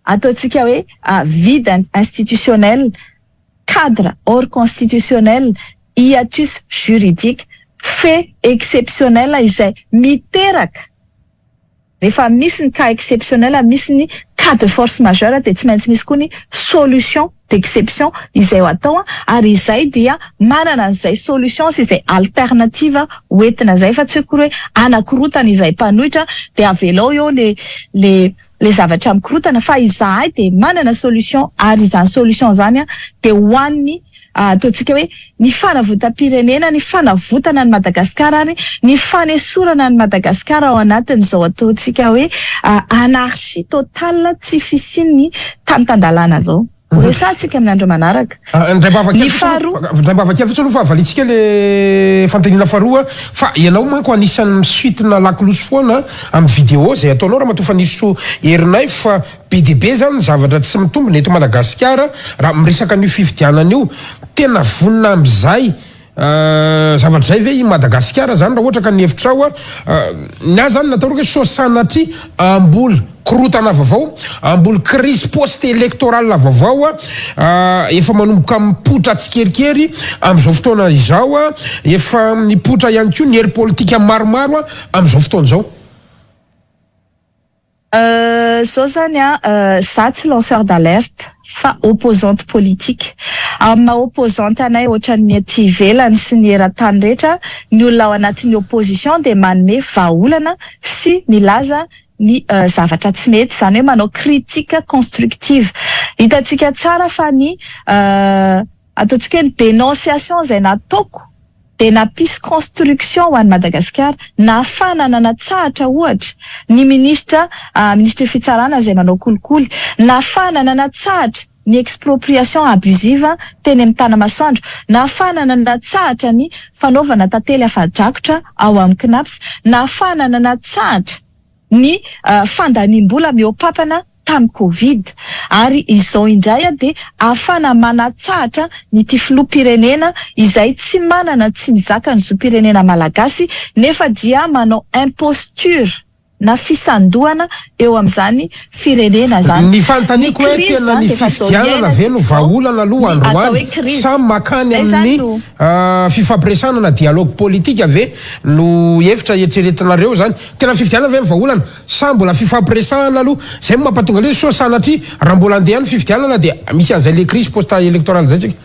ataontsika hoe vide institutionnel, cadre hors constitutionnel, hiatus juridique, fait exceptionnel izay miteraka rehefa misy ny cas exceptionnel, misy ny cas de force majeure dia tsy maintsy misy koa ny solution d'exception izay ho atao ary izay dia manana an'izay solution sy izay alternative hoentina izay fa tsy hoe akory hoe anakorotana izay mpanohitra dia avelao eo le le le zavatra mikorotana fa izahay dia manana solution ary izany solution izany dia ho an'ny ataontsika hoe ny fanavotam-pirenena, ny fanavotana an'i Madagasikara ary ny fanesorana an'i Madagasikara ao anatin'izao ataontsika hoe anarchie totale tsy fisian'ny tany tan-dalàna izao. Horesahantsika amin'ny andro manaraka. Ny faharoa. Indraim-bava kely fotsiny aloha fa valiantsika le fanontaniana faharoa fa ianao manko anisan'ny misintona lakolosy foana amin'ny vidéo izay ataonao ramatoa Fanirisoa Ernaivo fa be dia be zany ny zavatra tsy mitombina eto Madagasikara raha miresaka an'io fifidianana io. Tena vonona amin'izay zavatra izay ve i Madagasikara zany raha ohatra ka ny hevitrao? Ny ahy zany natao hoe sao sanatria hamboly korontana vaovao, hamboly crise post électorale vaovao efa manomboka mipoitra tsikelikely amin'izao fotoana izao, efa mipoitra ihany koa ny hery politika maromaro amin'izao fotoana izao. Zao zany an, za tsy lanceur d'alerte fa opposante politique. Amin'ny maha opposante anay ohatran'ny aty ivelany sy ny eran-tany rehetra, ny olona ao anatin'ny opposition dia manome vahaolana sy milaza ny zavatra tsy mety, izany hoe manao critique constructive. Hitantsika tsara fa ny ataontsika hoe ny dénonciation izay nataoko dia nampisy construction ho an'i Madagasikara, nahafahana nanatsahatra ohatra ny minisitra minisitry ny fitsarana izay manao kolikoly, nahafahana nanatsahatra ny expropriation abusive teny amin'ny Tanamasoandro, nahafahana nanatsahatra ny fanaovana tantely afa-drakotra ao amin'ny Cnaps, nahafahana nanatsahatra. ny fandaniam-bola mihoa-pampana tamin'ny Covid ary izao indray dia ahafahana manatsahatra ny ity filoham-pirenena izay tsy manana tsy mizaka ny zom-pirenena malagasy nefa dia manao imposture na fisandohana eo amin'izany firenena izany. Ny fanontaniako hoe tena ny fifidianana ve no vahaolana aloha androany sa makany amin'ny fifampiresahana na dialogue politique ve no hevitra eritreretinareo zany? Tena fifidianana ve no vahaolana sa mbola fifampiresahana aloha? Zay no mampatonga le sao sanatria raha mbola andeha any fifidianana dia misy an'izay le crise post électorale zay tsika.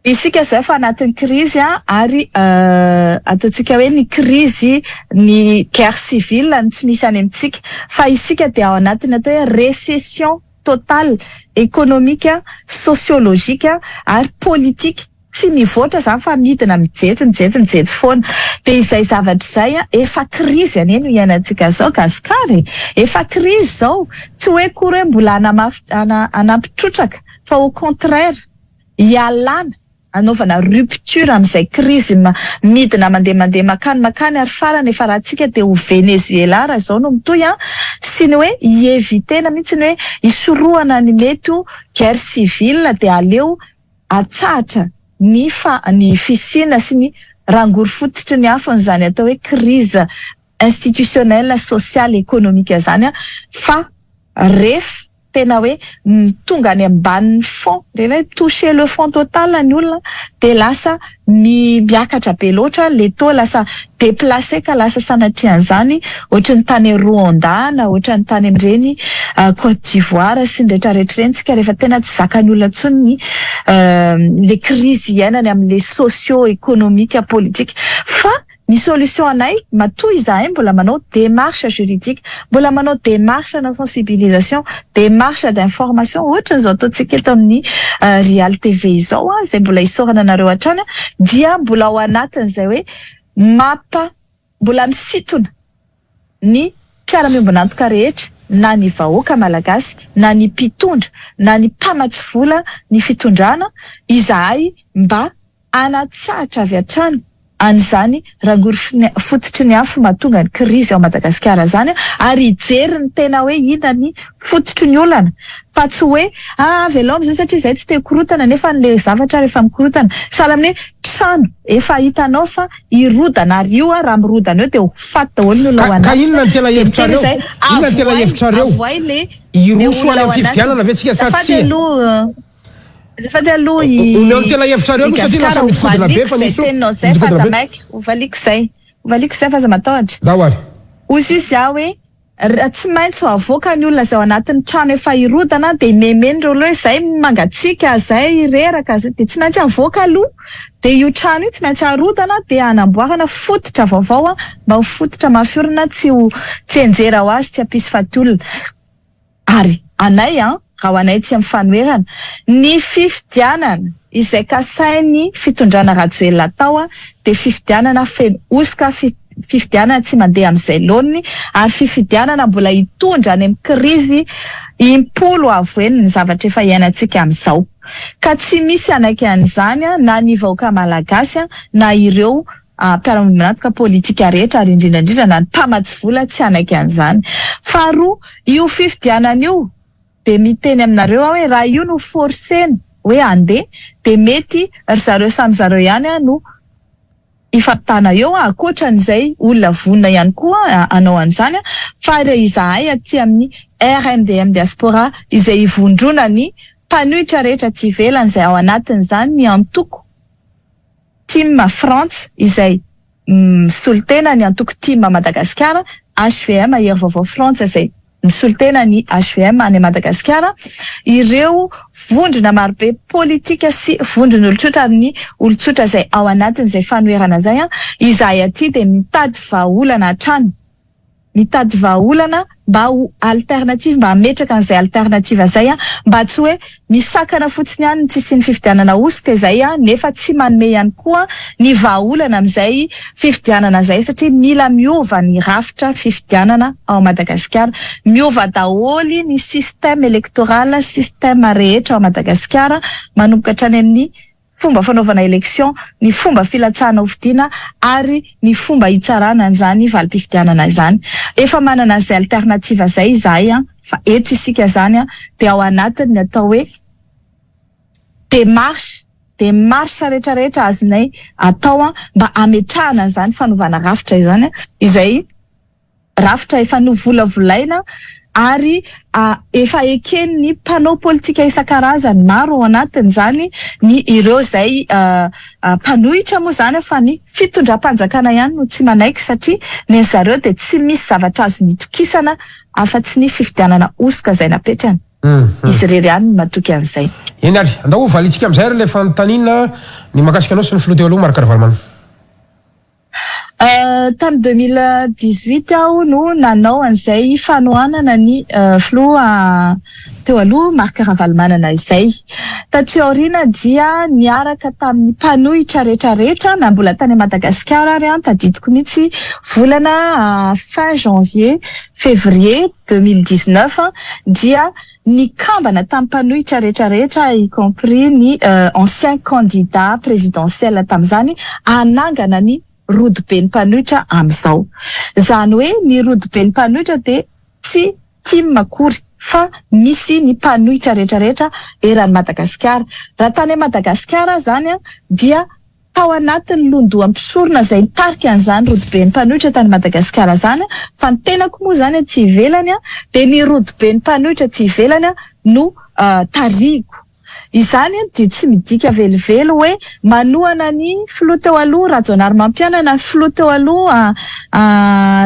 Isika izao efa anatin'ny krizy ary ataontsika hoe ny krizy ny guerre civile no tsy misy any amintsika fa isika dia ao anatin'ny atao hoe récession totale économique, sociologique ary politique. Tsy mivoatra izany fa midina mijejy mijejy mijejy foana. Dia izay zavatra izay efa krizy anie no iainantsika izao Gasikara e! Efa krizy izao, tsy hoe akory hoe mbola hanamafy hanampy trotraka fa au contraire. Hialana, hanaovana rupture amin'izay krizy midina mandeha mandeha makany makany ary farany efa ratsika dia ho Venezuela raha izao no mitohy an, sy ny hoe hi-eviter-na mihitsy ny hoe hisorohana ny mety ho guerre civile dia aleo atsahatra ny fa ny fisiana sy ny rangory fototry ny afon'izany atao hoe crise institutionnelle, sociale, économique izany an, fa ref tena hoe tonga any ambanin'ny fond, rehefa hoe toucher le fond total ny olona dia lasa miakatra be loatra le taux, lasa déplacé ka lasa sanatrian'izany ohatry ny tany Rwanda na ohatran'ny tany amin'ireny Côte d'Ivoire sy ny rehetrarehetra ireny tsika rehefa tena tsy zakan'ny olona intsony ny le crise iainany amin'le socio économique politique fa Ny solution anay, matoa izahay mbola manao démarche juridique, mbola manao démarche ana sensibilisation, démarche d'information ohatran'izao ataontsika eto amin'ny Real TV izao izay mbola isaorana anareo hatrany dia mbola ao anatin'izay hoe mampa mbola misintona ny mpiara-miombon'antoka rehetra na ny vahoaka malagasy na ny mpitondra na ny mpamatsy vola ny fitondrana izahay mba Hanatsahatra avy hatrany an'izany rangory fototry ny afo mahatonga ny krizy ao Madagasikara izany ary hijery ny tena hoe inona ny fototry ny olana fa tsy hoe ah avelao amin'izao satria izay tsy te hikorotana nefa le zavatra ary efa mikorotana. Sahala amin'ny hoe trano efa hitanao fa hirodana ary io raha mirodana eo dia ho faty daholo ny olona ao Ka anatiny inona no tena dia miteny hevitrareo? izay Inona no tena avoay hevitrareo? avoay le le Hiroso olona any ao amin'ny anatiny. fifidianana ve tsika sa Azafady tsia? aloha. Azafady aloha i Omeo ny tena hevitrareo i aloha satria Gasikara lasa mihodinkodina be hovaliko fa izay misy teninao izay fa mihodinkodina aza be. maika, hovaliko izay, hovaliko izay fa aza matahotra. Ndao ary. Hoy sisa aho hoe raha tsy maintsy ho avoaka ny olona izay ao anatin'ny trano efa hirodana dia memeno ireo olona hoe izay mangatsiaka, izay reraka, izay dia tsy maintsy avoaka aloha dia io trano io tsy maintsy arodana dia hanamboarana fototra vaovao mba ho fototra mafy orina tsy ho tsy hianjera ho azy tsy hampisy faty olona. Ary anay an, raha ho anay tsy amin'ny fanoherana, ny fifidianana izay kasain'ny fitondrana Rajoelina atao an, dia fifidianana feno hosoka, fifidianana tsy mandeha amin'izay laoniny, ary fifidianana mbola hitondra any amin'ny krizy impolo avo heny ny zavatra efa iainantsika amin'izao. Ka tsy misy hanaiky an'izany na ny vahoaka Malagasy na ireo mpiara-miombon'antoka politika rehetra ary indrindra indrindra na ny mpamatsy vola tsy hanaiky an'izany. Faharoa, io fifidianana io dia miteny aminareo aho hoe raha io no forcer-na hoe handeha dia mety ry zareo samy zareo ihany no hifampitana eo ankoatran'izay olona vonona ihany koa hanao an'izany fa raha izahay aty amin'ny RMDM Diaspora izay ivondronan'ny mpanohitra rehetra aty ivelany izay ao anatin'izany ny antoko Tim Frantsa izay misolo tena ny antoko Tim Madagasikara, hvm Hery Vaovao Frantsa izay misolo tena ny hvm any Madagasikara, ireo vondrona marobe politika sy vondron'olon-tsotra ary ny olon-tsotra izay ao anatin'izay fanoherana izay, izahay aty dia mitady vahaolana hatrany. Mitady vahaolana mba ho alternative, mba hametraka an'izay alternative izay, mba tsy hoe misakana fotsiny ihany ny tsy hisian'ny fifidianana hosoka izay nefa tsy manome ihany koa ny vahaolana amin'izay fifidianana izay satria mila miova ny rafitra fifidianana ao Madagasikara. Miova daholo ny système électoral, système rehetra ao Madagasikara manomboka hatrany amin'ny. fomba fanaovana élection, ny fomba filatsahana hofidiana ary ny fomba hitsarana an'izany valim-pifidianana izany. Efa manana an'izay alternative izay izahay fa eto isika izany dia ao anatin'ny atao hoe démarche, démarche rehetrarehetra azonay atao mba hametrahana an'izany fanovana rafitra izany izay rafitra efa novolavolaina ary efa eken'ny mpanao politika isan-karazany maro ao anatin'izany ny ireo izay mpanohitra moa izany fa ny fitondram-panjakana ihany no tsy manaiky satria ny an'ny zareo dia tsy misy zavatra azony itokisana afa-tsy ny fifidianana hosoka izay napetrany. Izy irery ihany no matoky an'izay. Eny ary, andao ho valintsika amin'izay ary ilay fanontaniana ny mahakasika anao sy ny filoha teo aloha Marc Ravalomanana. Tamin'ny 2018 aho no nanao an'izay fanohanana ny filoha teo aloha Marc Ravalomanana izay. Taty aoriana dia niaraka tamin'ny mpanohitra rehetrarehetra na mbola tany Madagasikara ary aho, tadidiko mihitsy volana fin janvier, février 2019 dia nikambana tamin'ny mpanohitra rehetrarehetra y compris ny ancien candidat présidentiel tamin'izany hanangana ny rodoben'ny mpanohitra amin'izao. Izany hoe ny rodoben'ny mpanohitra dia tsy tim akory fa misy ny mpanohitra rehetrarehetra eran'i Madagasikara. Raha tany Madagasikara izany dia tao anatin'ny londoham-pisorona izay nitarika an'izany rodoben'ny mpanohitra tany Madagasikara izany fa ny tenako moa izany aty ivelany dia ny rodoben'ny mpanohitra aty ivelany no tarihiko. Izany dia tsy midika velively hoe manohana ny filoha teo aloha Rajaonarimampianina na ny filoha teo aloha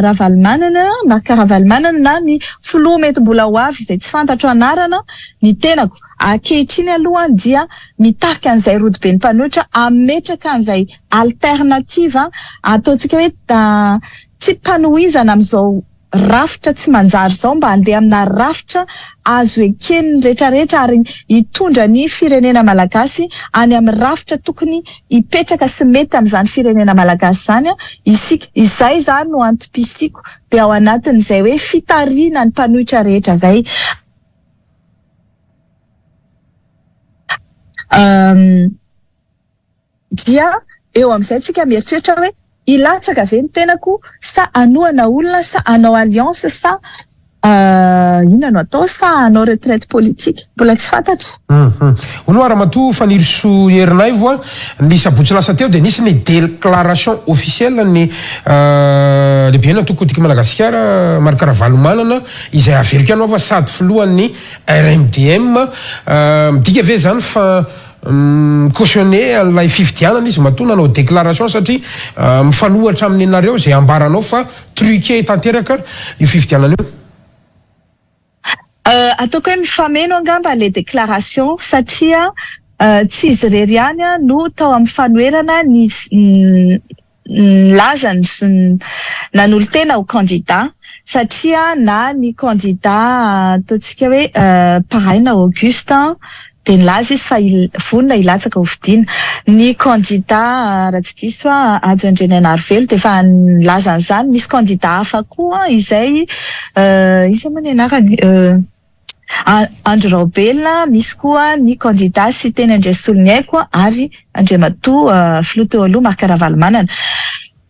Ravalomanana, Marc Ravalomanana na ny filoha mety mbola ho avy izay tsy fantatro anarana ny tenako. Ankehitriny aloha dia mitarika an'izay rodoben'ny mpanohitra hametraka an'izay alternative ataontsika hoe tsy mpanohizana amin'izao rafitra tsy manjary izao mba handeha amina rafitra azo eken'ny rehetrarehetra ary hitondra ny firenena malagasy any amin'ny rafitra tokony hipetraka sy mety amin'izany firenena malagasy izany isika. Izay izany no antom-pisiako dia ao anatin'izay hoe fitarihina ny mpanohitra rehetra izay. Dia eo amin'izay tsika mieritreritra hoe hilatsaka ve ny tenako sa hanohana olona sa hanao alliance sa inona no atao sa hanao retraite politique? Mbola tsy fantatra. Hono hoa Ramatoa Fanirisoa Ernaivo a, ny sabotsy lasa teo dia nisy ny déclaration officielle ny lehiben'ny antoko Tiako Madagasikara Marc Ravalomanana izay averiko ihany hoa fa sady filohan'ny RMDM, midika ve izany fa mi-cautionner an'ilay fifidianana izy matoa nanao déclaration satria mifanohatra amin'ny anareo izay ambaranao fa truqué tanteraka io fifidianana io? Ataoko hoe mifameno angamba ilay déclaration satria tsy izy irery ihany no tao amin'ny fanoherana nilaza ny nanolo-tena ho kandida satria na ny kandida ataontsika hoe Paraina Auguste dia nilaza izy fa vonona hilatsaka ho fidiana. Ny kandida raha tsy diso aho Hajo Andrianainarivelo dia efa nilaza an'izany. Misy kandida hafa koa izay iza moa ny anarany? Andry Raobelina, misy koa ny kandida Siteny Andriasoloniaiko ary Andriamatoa Filoha teo aloha Marc Ravalomanana.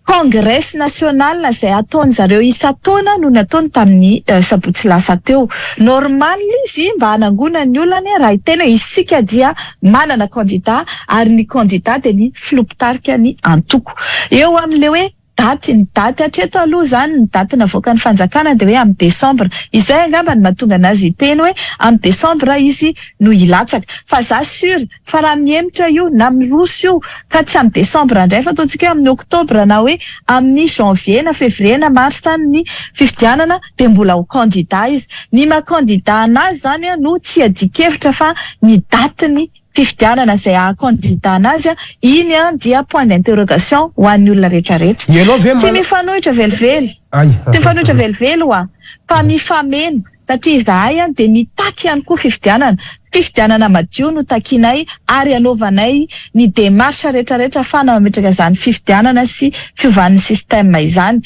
Congrès national izay ataon zareo isan-taona no nataony tamin'ny sabotsy lasa teo. Normal izy mba hanangona ny olany raha hiteny hoe isika dia manana kandida ary ny kandida dia ny filoha mpitarika ny antoko. Eo amin'ilay hoe daty, ny daty hatreto aloha izany ny daty navoakan'ny fanjakana dia hoe amin'ny décembre. Izay angamba no mahatonga anazy hiteny hoe amin'ny décembre izy no hilatsaka. Fa za sur fa raha mihemotra io na miroso io ka tsy amin'ny décembre indray fa ataontsika hoe amin'ny octobre na hoe amin'ny janvier na février na mars ny fifidianana dia mbola ho candidat izy. Ny maha candidat anazy izany no tsy iadian-kevitra fa ny datin'ny fifidianana izay haha candidat anazy iny dia point d'interrogation ho an'ny olona rehetra rehetra. Ianao ve Tsy mana. mifanohitra velively, Ay, tsy mifanohitra velively ho'a fa mifameno satria izahay dia mitaky ihany koa fifidianana, fifidianana madio no takianay ary anaovanay ny démarche rehetra rehetra ahafahana mametraka izany fifidianana sy fiovan'ny système izany.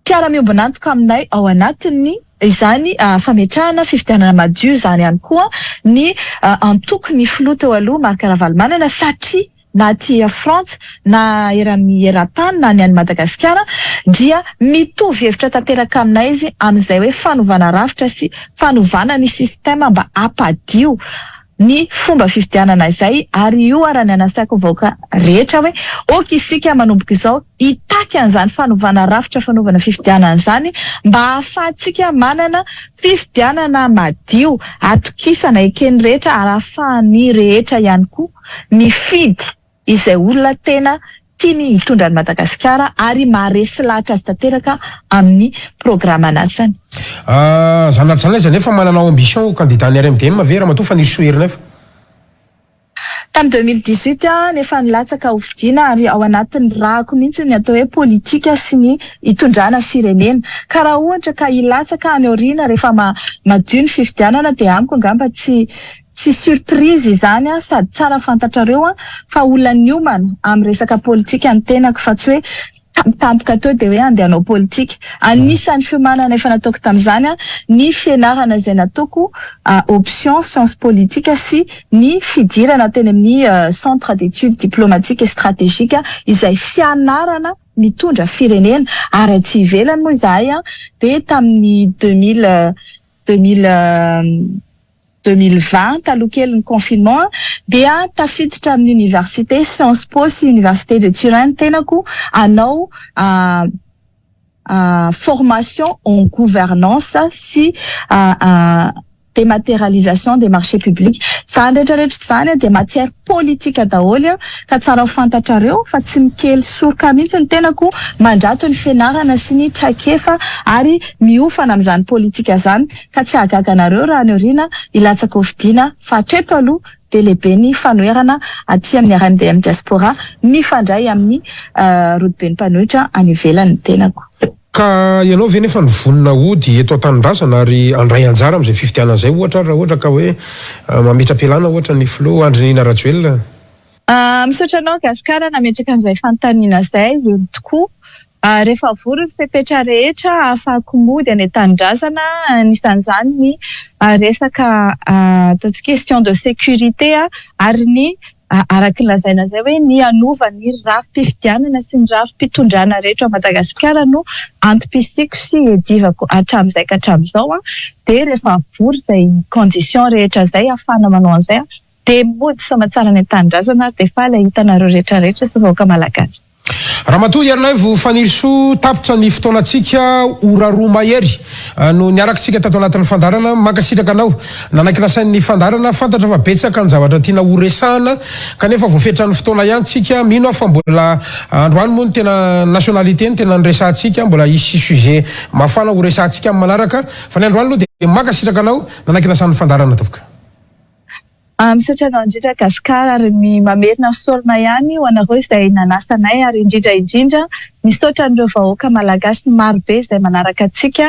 Mpiara-miombon'antoka aminay ao anatin'ny. izany fametrahana fifidianana madio izany ihany koa ny antoko ny filoha teo aloha Marc Ravalomanana satria na aty Frantsa na eran'ny eran-tany na ny any Madagasikara dia mitovy hevitra tanteraka aminay izy amin'izay hoe fanovana rafitra sy fanovana ny système mba hampadio ny fomba fifidianana izay ary io ara ny anasako vahoaka rehetra hoe ok isika manomboka izao hitaky an'izany fanovana rafitra fanovana fifidianana izany mba hahafahantsika manana fifidianana madio atokisana eken'ny rehetra ary ahafahan'ny rehetra ihany koa mifidy izay olona tena tiany hitondra an'i Madagasikara ary maharesy lahatra azy tanteraka amin'ny programan'asany. Zanatr'izany aiza nefa manana ambition ho candidat ny RMDM ve Ramatoa Fanirisoa Ernaivo? Tamin'ny 2018 aho nefa nilatsaka ho fidiana ary ao anatin'ny rako mihitsy ny atao hoe politika sy ny hitondrana firenena. Ka raha ohatra ka hilatsaka any aoriana rehefa madio ny fifidianana dia amiko angamba tsy tsy surprise izany sady tsara fantatrareo fa olona niomana amin'ny resaka politika ny tenako fa tsy hoe tampoka teo dia hoe andeha hanao politika. Anisan'ny fiomanana efa nataoko tamin'izany ny fianarana izay nataoko option science politique sy ny fidirana teny amin'ny centre d'études diplomatiques et stratégiques izay fianarana mitondra firenena ary aty ivelany moa izahay dia tamin'ny 2020 taloha kely ny confinement dia tafiditra amin'ny université Sciences Po sy université de Turin tenako anao formation en gouvernance sy dématérialisation des marchés publics. Zany rehetrarehetra zany dia matière politique daholo ka tsara ho fantatrareo fa tsy mikely soroka mihitsy ny tenako mandrato ny fianarana sy ny traikefa ary miofana amin'izany politika zany ka tsy hahagaga anareo raha any aoriana hilatsaka ho fidiana fa hatreto aloha dia lehibe ny fanoherana aty amin'ny RMDM diaspora mifandray amin'ny rodoben'ny mpanohitra any ivelany ny tenako. Ka ianao ve nefa nivonona hody eto an-tanindrazana ary handray anjara amin'izay fifidianana izay ohatra ary raha ohatra ka hoe mametra-pialana ohatra ny filoha Andry Nirina Rajoelina? Misaotra anao Gasikara nametraka an'izay fanontaniana izay, eny tokoa. Rehefa vory ny fepetra rehetra ahafahako mody any an-tanindrazana, anisan'izany ny resaka ataontsika question de sécurité ary ny araka ny lazaina izay hoe ny hanova ny rafi-pifidianana sy ny rafi-pitondrana rehetra ao Madagasikara no antom-pisiako sy iadivako hatramin'izay ka hatramin'izao dia rehefa vory izay condition rehetra izay ahafahana manao an'izay dia mody soamantsara any an-tanindrazana ary dia faly hahita anareo rehetra rehetra sy vahoaka malagasy. Ramatoa Ernaivo Fanirisoa, tapitra ny fotoanantsika, ora roa mahery no niarakitsika tato anatin'ny fandaharana. Mankasitraka anao nanaiky nasain'ny fandaharana. Fantatra fa betsaka ny zavatra tiana ho resahana kanefa voafetran'ny fotoana ihany tsika. Mino aho fa mbola androany moa ny tena nationalité no tena niresahantsika, mbola hisy sujet mafana ho resahantsika amin'ny manaraka. Fa ny androany aloha dia mankasitraka anao nanaiky nasain'ny fandaharana tompoko. Misaotra anao indrindra Gascar ary ny mamerina fisaorana ihany ho anareo izay nanasa anay ary indrindra indrindra misaotra an'ireo vahoaka malagasy maro be izay manaraka antsika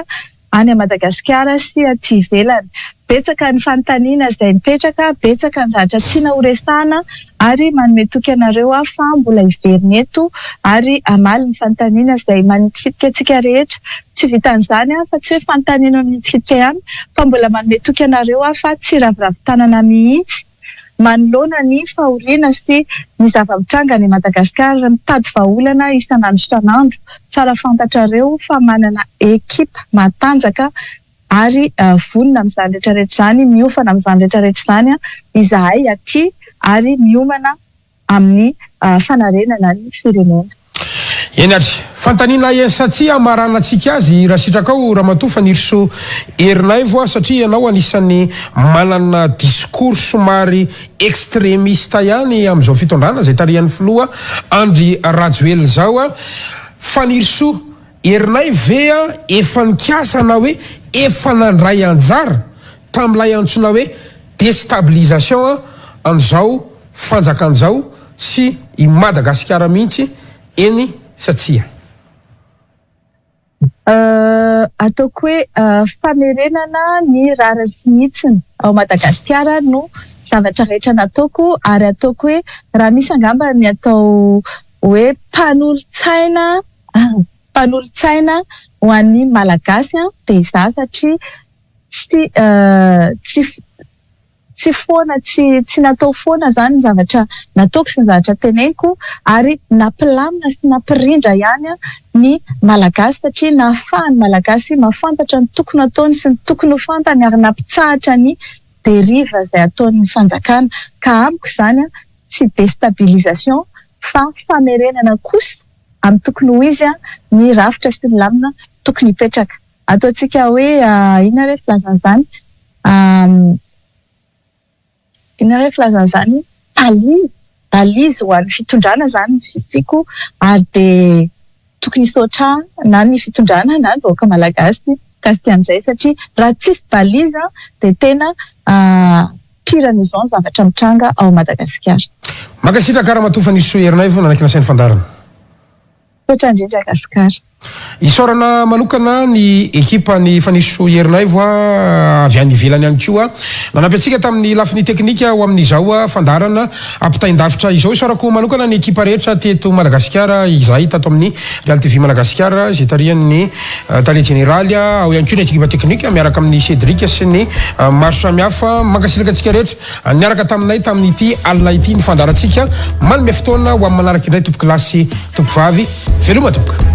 any Madagasikara sy aty ivelany. Betsaka ny fanontaniana izay mipetraka, betsaka ny zavatra tiana ho resahana ary manome toky anareo aho fa mbola hiverina eto ary hamaly ny fanontaniana izay manitikitika antsika rehetra. Tsy vitan'izany fa tsy hoe fanontaniana manitikitika ihany fa mbola manome toky anareo aho fa tsy raviravy tanana mihitsy manoloana ny fahoriana sy ny zava-mitranga any Madagasikara. Mitady vahaolana isan'andro isan'andro. Tsara fantatrareo fa manana ekipa matanjaka ary vonona amin'izany rehetra rehetra izany, miofana amin'izany rehetra rehetra izany izahay aty ary miomana amin'ny fanarenana ny firenena. Eny ary. Fanontaniana eny sa tsia hamaranantsika azy raha sitrakao Ramatoa Fanirisoa Ernaivo a, satria ianao anisan'ny manana discours somary extremiste ihany amin'izao fitondrana izay tarihan'ny filoha Andry Rajoelina izao a. Fanirisoa Ernaivo ve a efa nikasa na hoe efa nandray anjara tamin'ilay antsoina hoe destabilisation an'izao fanjakana izao sy i Madagasikara mihitsy eny sa tsia? Ataoko hoe famerenana ny rariny sy ny hitsiny ao Madagasikara no zavatra rehetra nataoko ary ataoko hoe raha misy angamba ny atao hoe mpanolotsaina. mpanolotsaina ho an'ny Malagasy dia izaho satria tsy tsy tsy foana tsy tsy natao foana izany ny zavatra nataoko sy ny zavatra teneniko ary nampilamina sy nampirindra ihany ny Malagasy satria nahafahan'ny Malagasy mahafantatra ny tokony hataony sy ny tokony ho fantany ary nampitsahatra ny dérive izay ataon'ny fanjakana ka amiko izany tsy déstabilisation fa famerenana kosa amin'ny tokony ho izy ny rafitra sy ny lamina tokony hipetraka. Ataontsika hoe inona re filazana izany? Inona re filazana izany? Balise, balise ho an'ny fitondrana izany ny fisiako ary dia tokony hisaotra ahy na ny fitondrana na ny vahoaka malagasy mikasika an'izay satria raha tsisy balise dia tena pire noho izao ny zavatra mitranga ao Madagasikara. Mankasitraka Ramatoa Fanirisoa Ernaivo nanaiky nasain'ny fandaharana. Misaotra indrindra Gasikara. Isaorana manokana ny ekipan'i Fanirisoa Ernaivo avy any ivelany ihany koa nanampy antsika tamin'ny lafiny teknika ho amin'izao fandaharana ampitain-davitra izao. Isaorako manokana ny ekipa rehetra teto Madagasikara izahay tato amin'ny Real TV Madagasikara izay tarihan'ny Tale jeneraly, ao ihany koa ny ekipa teknika miaraka amin'i Cédric sy ny maro samihafa. Mankasitraka antsika rehetra niaraka taminay tamin'ity alina ity ny fandaharantsika. Manome fotoana ho amin'ny manaraka indray tompokolahy sy tompovavy. Veloma tompoko.